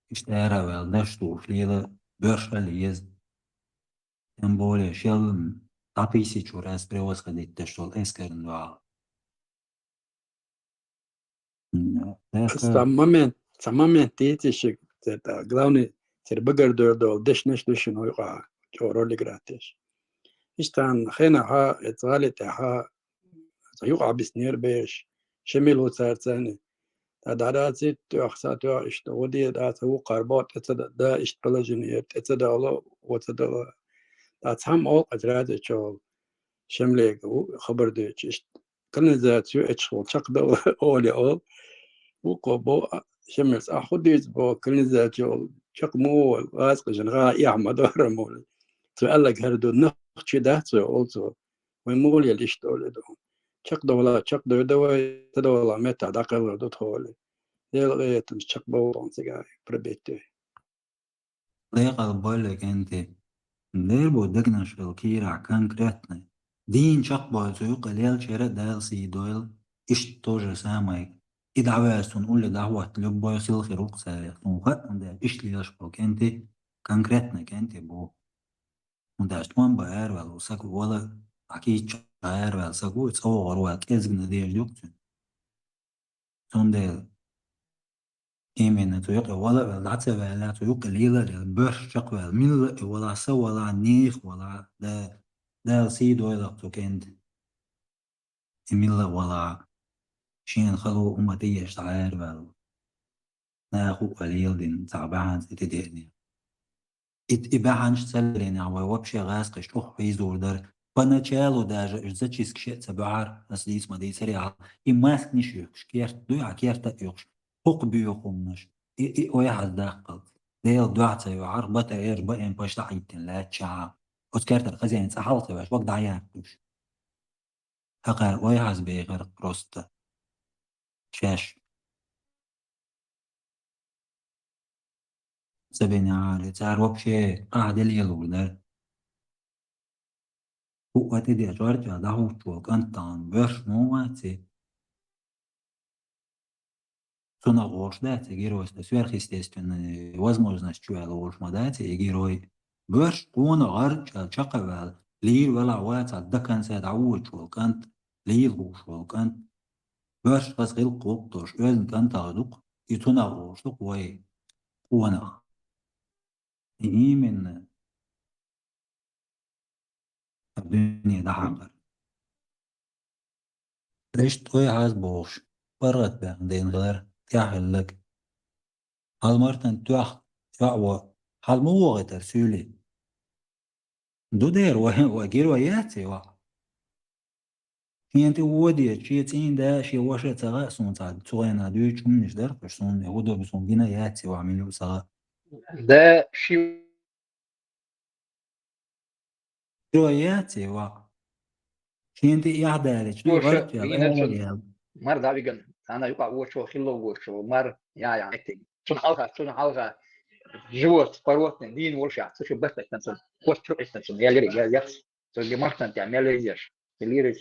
Иштта ара а ваьлла, даш тухуш лела боьрша хила еза. Тем более, шел дӀа тысячу раз превосходить деш долу эскарна дуьхьал. М, цхьа момент, цхьа момент дийци шига, церан, главный, церан багардевр долу дешнаш ду шуна вуй къа, чӀогӀа ролик ратеш. Иштта хенахь, эцу гӀали тӀехь, цхьа юкъахь биснера бераш, шемил ву цаьрца цхьаьна. Ткъа дӀадацийта тоьхна, сан тоьхна, иштта гӀо де, дӀа ца вукхара боху, тӀе ца да, да, иштта положение, тӀе ца дало, гӀо ца дало. Ткъа цхьамма олу кхача раза чохь, шемлега ву, хабар дуьйцу, иштта канализацию эчхула чекхдала оле олу. Вукхо бо, а, шемилс, а, хӀун дуьйцу бо, канализацию чекх мо вала, вазкъижна гӀа эхь ма дора мо. Цо аьлларг хӀара ду, нах чу дац вай, олу цо. Вай муха лела иштта олу и ду. Чекхдовла, чекхдовла вай, ца довла меттахь дӀакхелхар ду тхо олу. Делан къинхетамца чекхбовла хьуна цигахь пробитие. Декъал бойла кӀентий. Дера бу дегнаш хила кийрахь конкретный. Дийна чекхбойла цу юкъа лелачеран а Дала сий дойла. Иштта то же самое. И дӀаваьлла цунна улле дӀахӀотта любой хила хир ву-кх царех. Суна хаьа, хӀунда аьлча иштта лелаш болу кӀентий конкретный кӀентий бу. ХӀунда аьлча тхуна бан араваьлла ву саг вала, а кийча араваьлла саг ву, цӀа вогӀур ваьлла кӀезиг надежда ю-кх цуьнан. Цундела именно цу юкъе вала а ваьлла, дӀа ца ваьлла, цу юкъе лела а лела, боьрша чекхваьлла, милла а и вала, са вала, нехан вала, да-, Дала сий дойла-кх цу кӀентан. И милла а вала, шена хало хӀума тӀеэцна дӀа араваьлла. Наха хӀуъа леладина цхьа баьхьанца и тӀедеънехь. И, и баьхьанаш ца лелийнехь, вай вообще гӀазкхаша чӀогӀа хьийзор дара. Поначалу даже уьш зачисткаш а ца баьхьара, ас дийца ма дийцарехь, и масканаш а юьхкуш, керт дуй хьан, керта а юьхкуш, хӀокху боьха хӀуманаш, и, и ойхьаз даккхалц. Делан дуьхьа ца йохьарх, БТР, БМП-ш дӀа а хӀиттина лаьттачохь. Оцу кертара хазийна цкъа хьалха ца ваьш, вага дӀаяьккхуш. ХӀокхара ойхьаз бехира просто. Шаьш. Ца бина гӀали, цара вообще къахьде лелор дара. ХӀуъа тӀедеъча чӀорчӀа дӀахӀуттуш волу кӀант тахана боьрша муха вац и? Цунах волуш дац и геройство, сверхъестественный возможность чу аьлла волуш ма дац и герой. Боьрша къонах гӀарчӀа чакхаваьлла, лийр велахь вацахь, до конца дӀавоьдуш волу кӀант, лийла хууш волу кӀант. Боьрша хаза гӀиллакх гӀуллакх долуш, оьзна кӀантах ду-кх, и цунах волуш ду-кх вай къонах. И именно дуьне дӀахьакхар. Иштта вай хьаза бохуш, паргӀат баьхна дайна хилар, тӀаьхьа хилларг. Хьала Мартан тоьхна, йоӀ во, хьала ма вогӀийтара суьйлий? Ду дера вай, вай гира вай яц и йоӀ. Шена тӀе воде, шен цӀийнан да, шен ваша ца хаьа суна цхьа, цу хенахь дуьйцучу хӀуманаш дара, кхуьш суна, хӀун ду суна гина яц и йоӀ, мила ю ца хаьа. Да, ши Чо яц и ваӀ? Шен тӀе эхь далича, дуьхьа гӀарчъял, вийна цунна аьлла. Мара дӀавигна, цхьана юкъа вочо, хилла вочо, мара, я, я, эти. Цунна хьалха, цунна хьалха, живот, поротный, дийна волуш яц, цу шу баттайтан цунна, хӀоттур эттан цунна, я лири, я, я, цу Мартан тӀе мел везеш, лирис.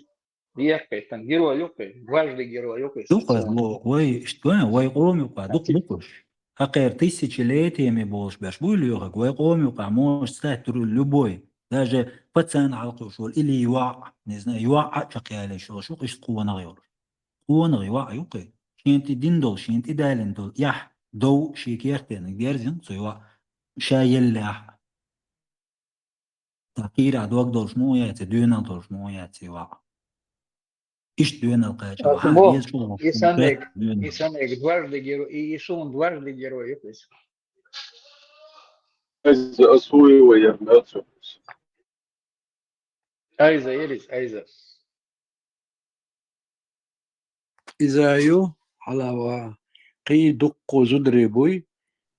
Еккхийтан герой юккхи, важный герой юккхи. Дукха боху, вай, иштта вай, вай къома юкъа, дукха бу-кх уьш. Хьакхера тысячелетиями болуш берш буй лоьхург, вай къома юкъа можешь стать ру-, любой, даже пацан хьалкхуьуш волу или йоӀ, не знаю, йоӀ а чекхъяьллаш йолуш ю-кх иштта къонах йолуш. Къонах йоӀ ю-кх и. Шен тӀе дин долу, шен тӀе далийна долу, яхь, дов шен кертениг дерзина цу йоӀ, ша еллехь. Ткъа кхийрахь дог долуш муха яц и, доьналла долуш муха яц и ваӀ? Иштта доьналла кхача. Аса боху, и саннега, и саннега дважды герой, и, и суна дважды герой ю иза. Айза, ас вуй вай яр мел цо. Айза, Ирис, Айза. Иза ю, хьалава, кхин дуккху зударий буй,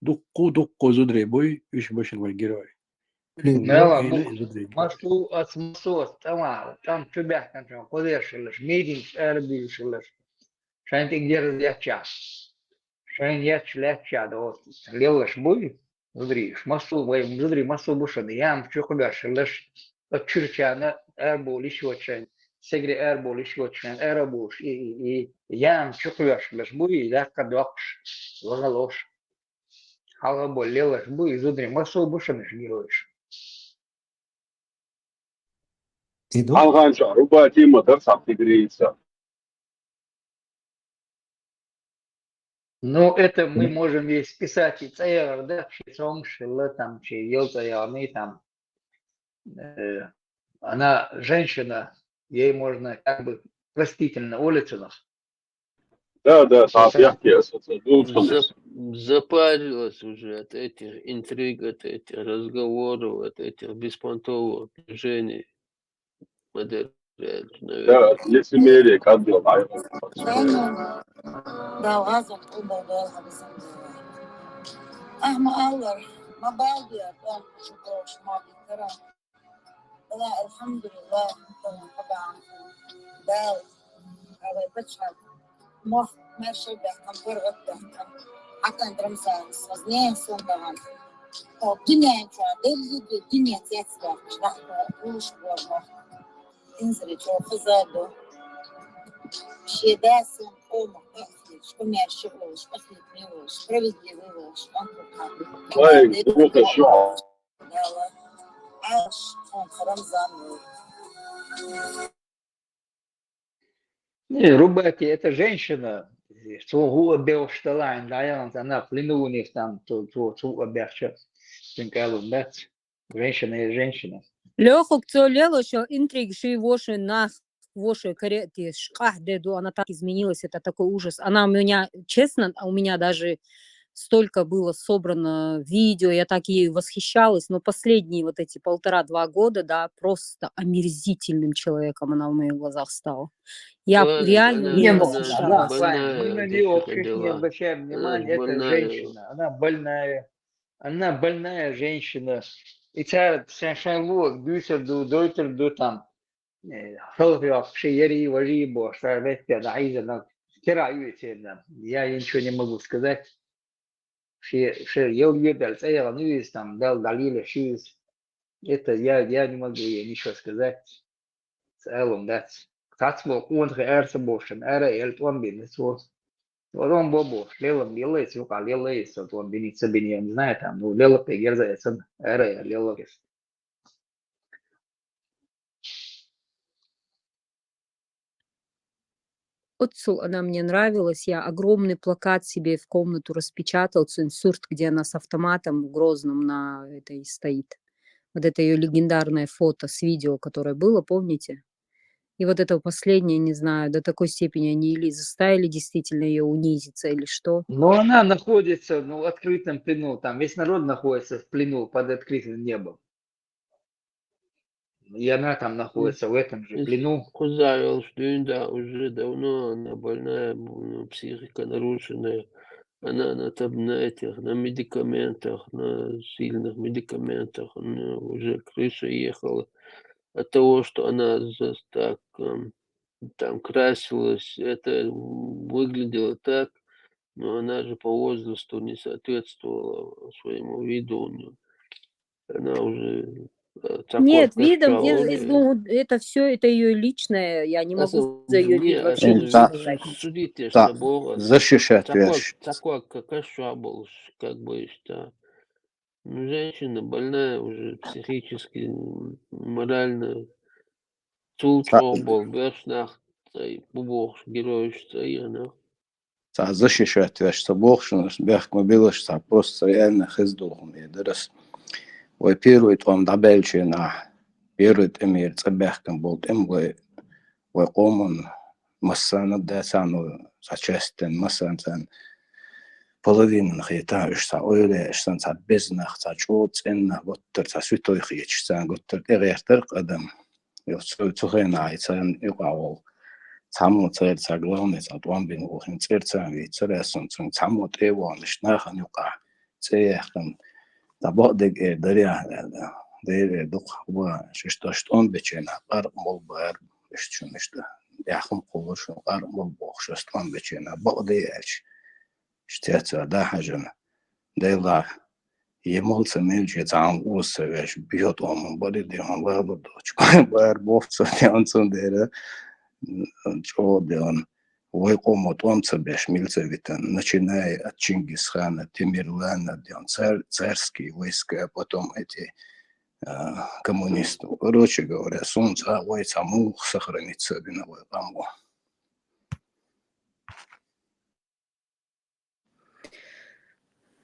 дуккху, дуккху зударий буй, уьш башар вай герой. Мела, Хьайна бу-, и зударий герой. Масу, ас масу, ас тӀама, тӀам чу баьхкинчун кхузерш хилалаш, митингаш арабуьйлуш хилалаш. Шайн тӀе герз ечча. Шайн ечча лаьттача доцу леллаш буй, зударий, уьш масу, вай зударий масу бу шуна, яма чу кхуьбеш хилалаш, оцу чуьрачарна арабовла йиш йоцуш шайн, сигара арабовла йиш йоцуш шайн, арабовлуш и, и, и, яма чу кхоьхьуш хилалаш буй, и даккха доккхуш, ваха лош. Хьалха болу леллаш буй, и зударий масу бу шуна уьш геройш. И ду? Хьалханчохь Рубати ма дара цхьа тигрица. Ну, это мы можем ей списать и цӀа яхар да, ши цомгуш хилла, там, ши йол цӀа яхний, там, э, она женщина, ей можно как бы простительно улицунах. Да, да, схьа а бехке, аса ца дулчхьана. Зап-, запарилась уже от этих интриг, от этих разговоров, от этих беспонтовых движений. Ма дара, наверное. Да, от лицемерия, как бы, а, Дала гӀазот къобалдойла хьан бисам. Ахьа ма аллара, ма балде, тӀом шу кхочуш ма битара. Дала, алхьамдулиллах, тӀом хьабаан. Дала, Дала пачхьалкх. Мох маьрша баьккхина, паргӀат баьккхина. Хьакан Рамзанас хазне сон бахьана. О, дуьнен чохь деллиге, дуьне цец баьккхаш, дахка, уьш боху. Инзаре чохь хаза ду. Шен дас сан къомах къахеташ, къамел ши волуш, къахетаме волуш, справедливый волуш, антуркхьа. Ай, дукха шо. Дала, Ӏаш, хьуна Рамзан ву. Не, Рубати, это женщина. Цо хӀуъа бевш далайн, дӀаяханца, она в плену у них там, цо, цо, цо хӀуъа бехча, цуьнан кӀалун дац. Женщина есть женщина. Лёхук цо лело шо интриг ши воши нах, воши каре теш, къахь де ду, она так изменилась, это такой ужас. Она у меня, честно, у меня даже столько было собрано видео, я так ею восхищалась, но последние вот эти полтора-два года, да, просто омерзительным человеком она в моих глазах стала. Я Ой, реально она, ею она восхищалась. Больная, мы на неё вообще не обращаем внимания, это больная женщина, она больная. Она больная женщина. И цара шайн, шайн луъург дуьйцур ду, дойтур ду там. Э, хӀаллакьхьокхуш ши ярий, важий бохуш, цара метта дӀахьийзина, кира ю и церан. Я ничего не могу сказать. Ши, ши ял йоьдал цӀа яхана ю иза там, Далла дӀалелаш ю иза. Это я, я не могу ей ничего сказать. Цхьа алам дац. Цхьацболу къонахий ара ца бовшан, ара а яьлла тӀом бина цо. Вот он бобо, лела, лела, юкъа, лела, вот он бини, ца бини, я не знаю, там, ну, лела, пегерза, я ца, эра, я лела, Вот цул она мне нравилась. Я огромный плакат себе в комнату распечатал, цу инсурт, где она с автоматом в Грозном на этой стоит. Вот это ее легендарное фото с видео, которое было, помните? И вот это последнее, не знаю, до такой степени они или заставили действительно ее унизиться, или что. Но она находится, ну, в открытом плену, там весь народ находится в плену под открытым небом. И она там находится в этом же плену. Кузарил, что да, уже давно она больная, ну, психика нарушенная. Она на, там, на этих, на медикаментах, на сильных медикаментах, она уже крыша ехала от того, что она за- так эм, там красилась, это выглядело так, но она же по возрасту не соответствовала своему виду. У неё. Она уже э, такой Нет, видом кошмар. из- из- ну, это все, это ее личное, я не могу Аса- за ее не, вид а вообще что ничего ты- Да. сказать. Судите с Да, собой. защищать Такой, вещь. такой, как кошмар был, как бы что. Ну, женщина больная уже психически, м, морально. Цул Та- чё был, бешнах, цей, бубох, геройш, цей, она. Ца защищать вещь, ца бохшунас, бехк ма билаш, ца просто реально хиздулхум и дарас. Вай первый тӀом дӀабелчина, первый тӀемир ца бехкан бол тӀем вай, вай къоман массана да цану, ца частен массан цан половинан хета, уж ца ойле, уж сан ца безнах, ца чӀо цӀенна, готтар ца святой хечи, ца готтар тӀегертар къадам. Йо, цу, цу хена ай цан юкъа вол. Цамо цер ца главный, ца тӀом бин вохин цер цан ви, цер эсун цун, цамо тӀе вон, иш нахан юкъа, цӀе яхкан. Та бо дег э даря, да. Дер э дук, ва, шиш тош тӀом бечена, къар мол бар, иш чун иш да. Яхым къулуш, къар мол бохшас тӀом бечена, бо де эч. Штеца да хажан. Дела, емолца мелче цаам уса веш, бьёт омон, бали де он, лабу доч. Бар бовца де он цун дера, чо де он. Вай къомо тӀом ца беш, милца витан, начиная от Чингисхана, Темирлана, де он цар-, царские войска, а потом эти а, коммунистов. Короче говоря, сун ца вай ца мух сохранить собина вай къамго.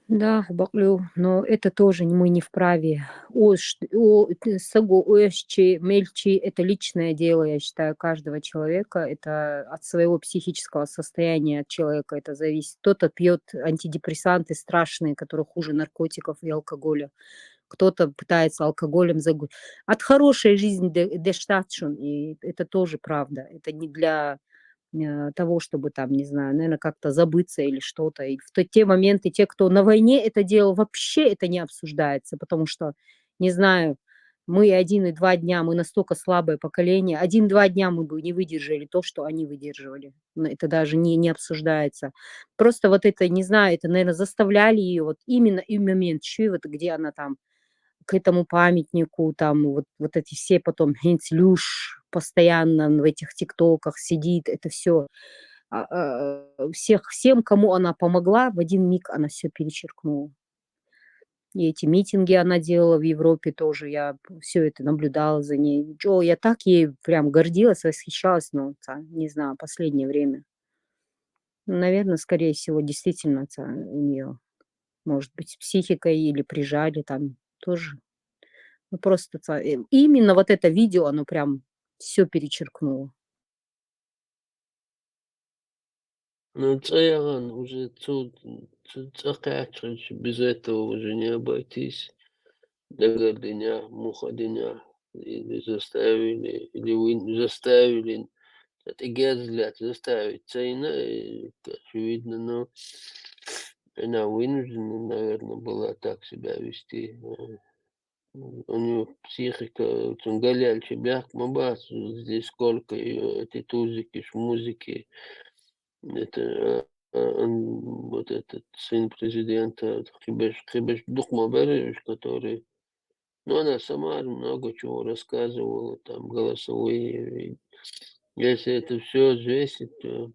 Да, бакълю, но это тоже мы не вправе. О, ш- о, т- саго, оэшчи, мельчи, это личное дело, я считаю, каждого человека. Это от своего психического состояния от человека это зависит. Кто-то пьет антидепрессанты страшные, которые хуже наркотиков и алкоголя. Кто-то пытается алкоголем загу-, от хорошей жизни де- дештатшун, и это тоже правда. Это не для э, того, чтобы там, не знаю, наверное, как-то забыться или что-то. И в то- те моменты, те, кто на войне это делал, вообще это не обсуждается, потому что, не знаю, мы один и два дня, мы настолько слабое поколение, один-два дня мы бы не выдержали то, что они выдерживали. Но это даже не, не обсуждается. Просто вот это, не знаю, это, наверное, заставляли ее вот именно и момент, ещё и вот где она там к этому памятнику, там вот, вот эти все потом Хинцлюш постоянно в этих тиктоках сидит, это все всех, всем, кому она помогла, в один миг она все перечеркнула. И эти митинги она делала в Европе тоже, я все это наблюдала за ней. Чё, я так ей прям гордилась, восхищалась, но, ца, не знаю, последнее время. Наверное, скорее всего, действительно, ца, у нее, может быть, с психикой или прижали там тоже. Ну, просто, ца, э, именно вот это видео, оно прям все перечеркнуло. Ну, цӀаягъан уже цу, цу цӀа къячгъич, без этого уже не обойтись. Дагар диня, муха диня, или заставили, или вы заставили. Это гезлят заставить. Цейна, и, очевидно, но она вынуждена, наверное, была так себя вести. Э, У неё психика, цун галялча бяхк ма бац, здесь сколько её, эти тузики, шмузики. Это, а, а, ан-, вот этот сын президента, хибеш, хибеш дух ма береш, который, ну, она сама много чего рассказывала, там, голосовые. Если это все взвесить, то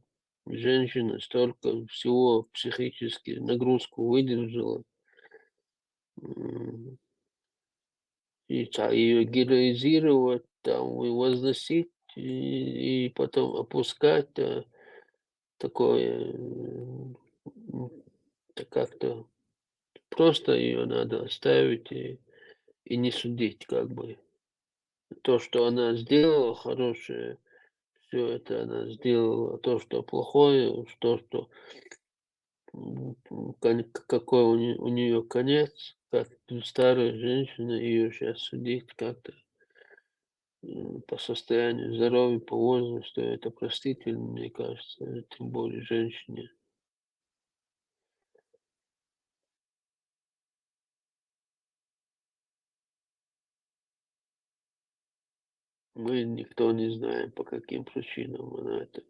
женщина столько всего психически нагрузку выдержала. М, и ца-, её героизировать, там, и возносить, и, и потом опускать, э, такое, м, это как-то просто её надо оставить и, и не судить, как бы. То, что она сделала хорошее, всё это она сделала, то, что плохое, то, что, м, м, кон-, к-, какой у не-, у неё конец, как старая женщина, её щас судить как-то, м, по состоянию здоровья, по возрасту, это простительно, мне кажется, э, тем более женщине. Мы никто не знаем, по каким причинам она это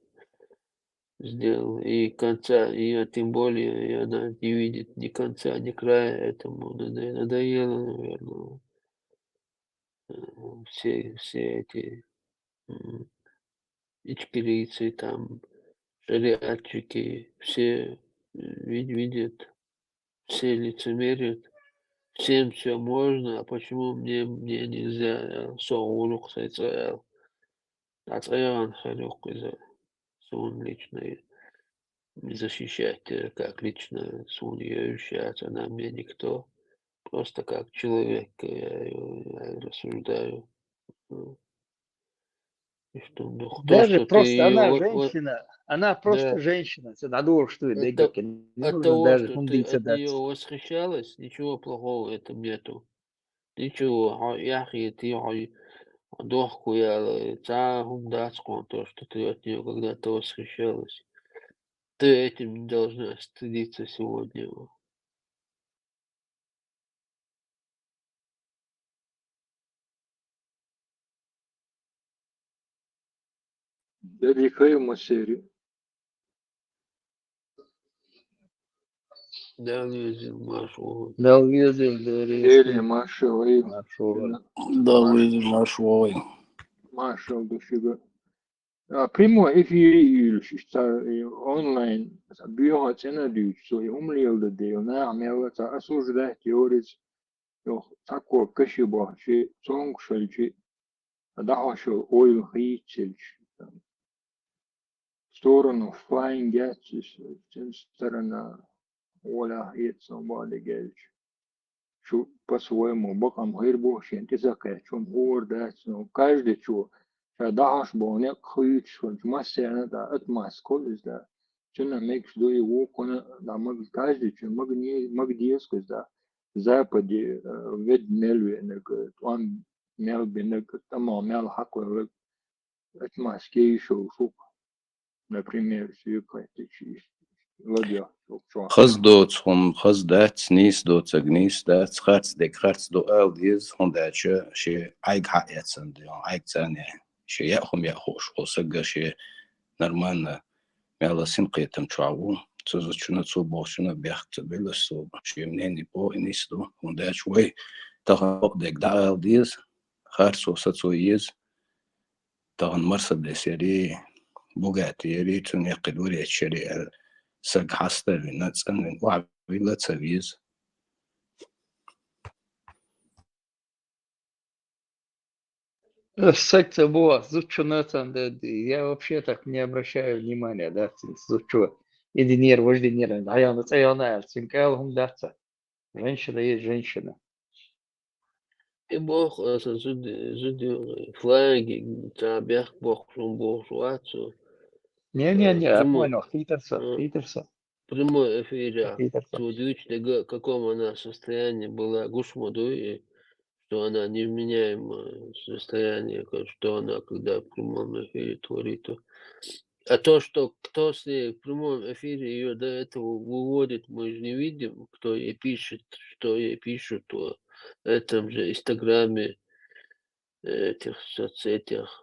сделала. И конца, и тем более, и она не видит ни конца, ни края этому. Надо-, надоело, наверное, э, все, все эти, м, ичкерийцы, там, шариатчики, все, э, вид-, видят, все лицемерят, всем всё можно, а почему мне, мне нельзя, э, со урок сайца, э, а цаяган харюк из-, сун лично защищать, э, как лично сун её ещё, она мне никто. Просто как человек, э, я рассуждаю. М. И что, ну, кто, даже что ты просто её она во-, во-, женщина, она просто да, женщина, это надо, что это, это, от того, даже что ты от неё восхищалась, ничего плохого в этом нету. Ничего, а, яхи, ты, а, дохку я, э, ца хум дац кон то, что ты от неё когда-то восхищалась. Ты этим не должна стыдиться сегодня. Деррикай масери. Дал везил машо. Дал везил дери. Эли машо, эй. Машо. Дал везил машо, эй. Машо душига. А, прямой эфир юлш, ца, э, онлайн, ца, бюха цена дюч, со и умлел да дел, на, мела, ца, осуждать, теорец, ёх, ца, ко, каши бахчи, цонг шальчи, а да хашо ойл хичельч, там, в сторону флайнг гетчис, цен сторона, оля хитсон бали гельч. Шу по-своему, бакъам гъир бу, шен тӀе закъе, чун гъур дац, ну, каждый чу, ша дахаш бу, не хъуьч, хъуьч, массена да, атмас колис да. Чуна мекс дуи ву, куна да маг, каждый чу маг не, маг диескус да. Западе, э, вед мелве, наг, э, туан мелбе, наг, тама мел хакъ, наг, атмас ке ишо шук. Например, сюкъе течи ладья, шук чуа. Хаз доц хун, хаз дац, нис доцаг, нис дац, харц дег, харц до ал диз, хун дача, ше айг ха эцан, де, айг цане. Ше я хум я хош, о сагга ше нормально. Мяла син къетам чуаву. Цузу чуна цу бохчуна бяхта беласу. Ше мнение по нис до, хун дач вай. Тахан дег да ал диз, харц о сацу из. Тахан Мерседес яри, Бугатти яри, цун якъи дворец яри, э, саг хаставина, цӀанвин, вавила ца виз. Э, саг ца бу, зучуна цан да, я вообще так не обращаю внимания, да, зучу. Идинер, вождинер, да, я на цаёна, цинкал хум даца. Женщина есть женщина. И бог, э, со зуд-, зуд-, флаги, ца бяхк бог, шум бог, шуацу. Не, не, не, э, я прямо, понял, хитрца, э, хитрца. Прямой эфир, а. Хитрца. Цу дюч дега, каком она состоянии была, гушму дуй, и что она невменяемое состояние, ка-, что она, когда в прямом эфире творит, то А то, что кто с ней в прямом эфире её до этого выводит, мы же не видим, кто ей пишет, что ей пишут в этом же Инстаграме, этих соцсетях.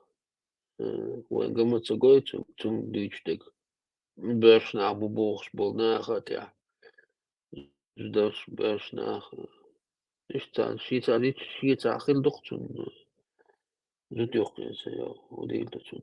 Э, вай гамма цагой цум, цум дичтек. Бешна бубухс был на хотя. Ждёшь бешна. Иштан, шица рич, шица хил духцун. Ждёх, я, удил духцун.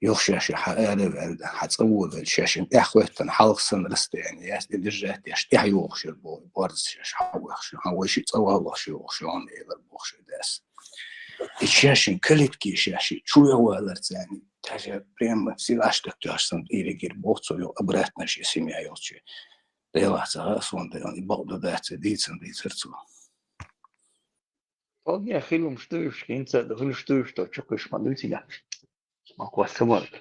Йоах, шаьш хьаара а ваьлла, хьа цӀа а ваьлла, шаьш тӀехьа хӀоьттина, хьалха санна расстояние яц, тӀе держать деш, тӀехьа йоагӀаш яр бо-, борз шаьш хьавоьхуш, хьан вай ши цӀа вахалахаш йоагӀаш, йоӀна элар бохуш даьс. И шаьш калитки шаьш чу валар царна, даже прямо силаш так тёж санна, иригир боху цо, йоах, обратно ши семья йолчу. Делахь ца хаьа суна, Дела, и бакъду дац, дийцина дийцар цо. Тхо не хилумаш дуьйш, хӀинца а ду хилуш дуьйш, то чу кхуьш ма дуьйцина. Ма кхоссамарг.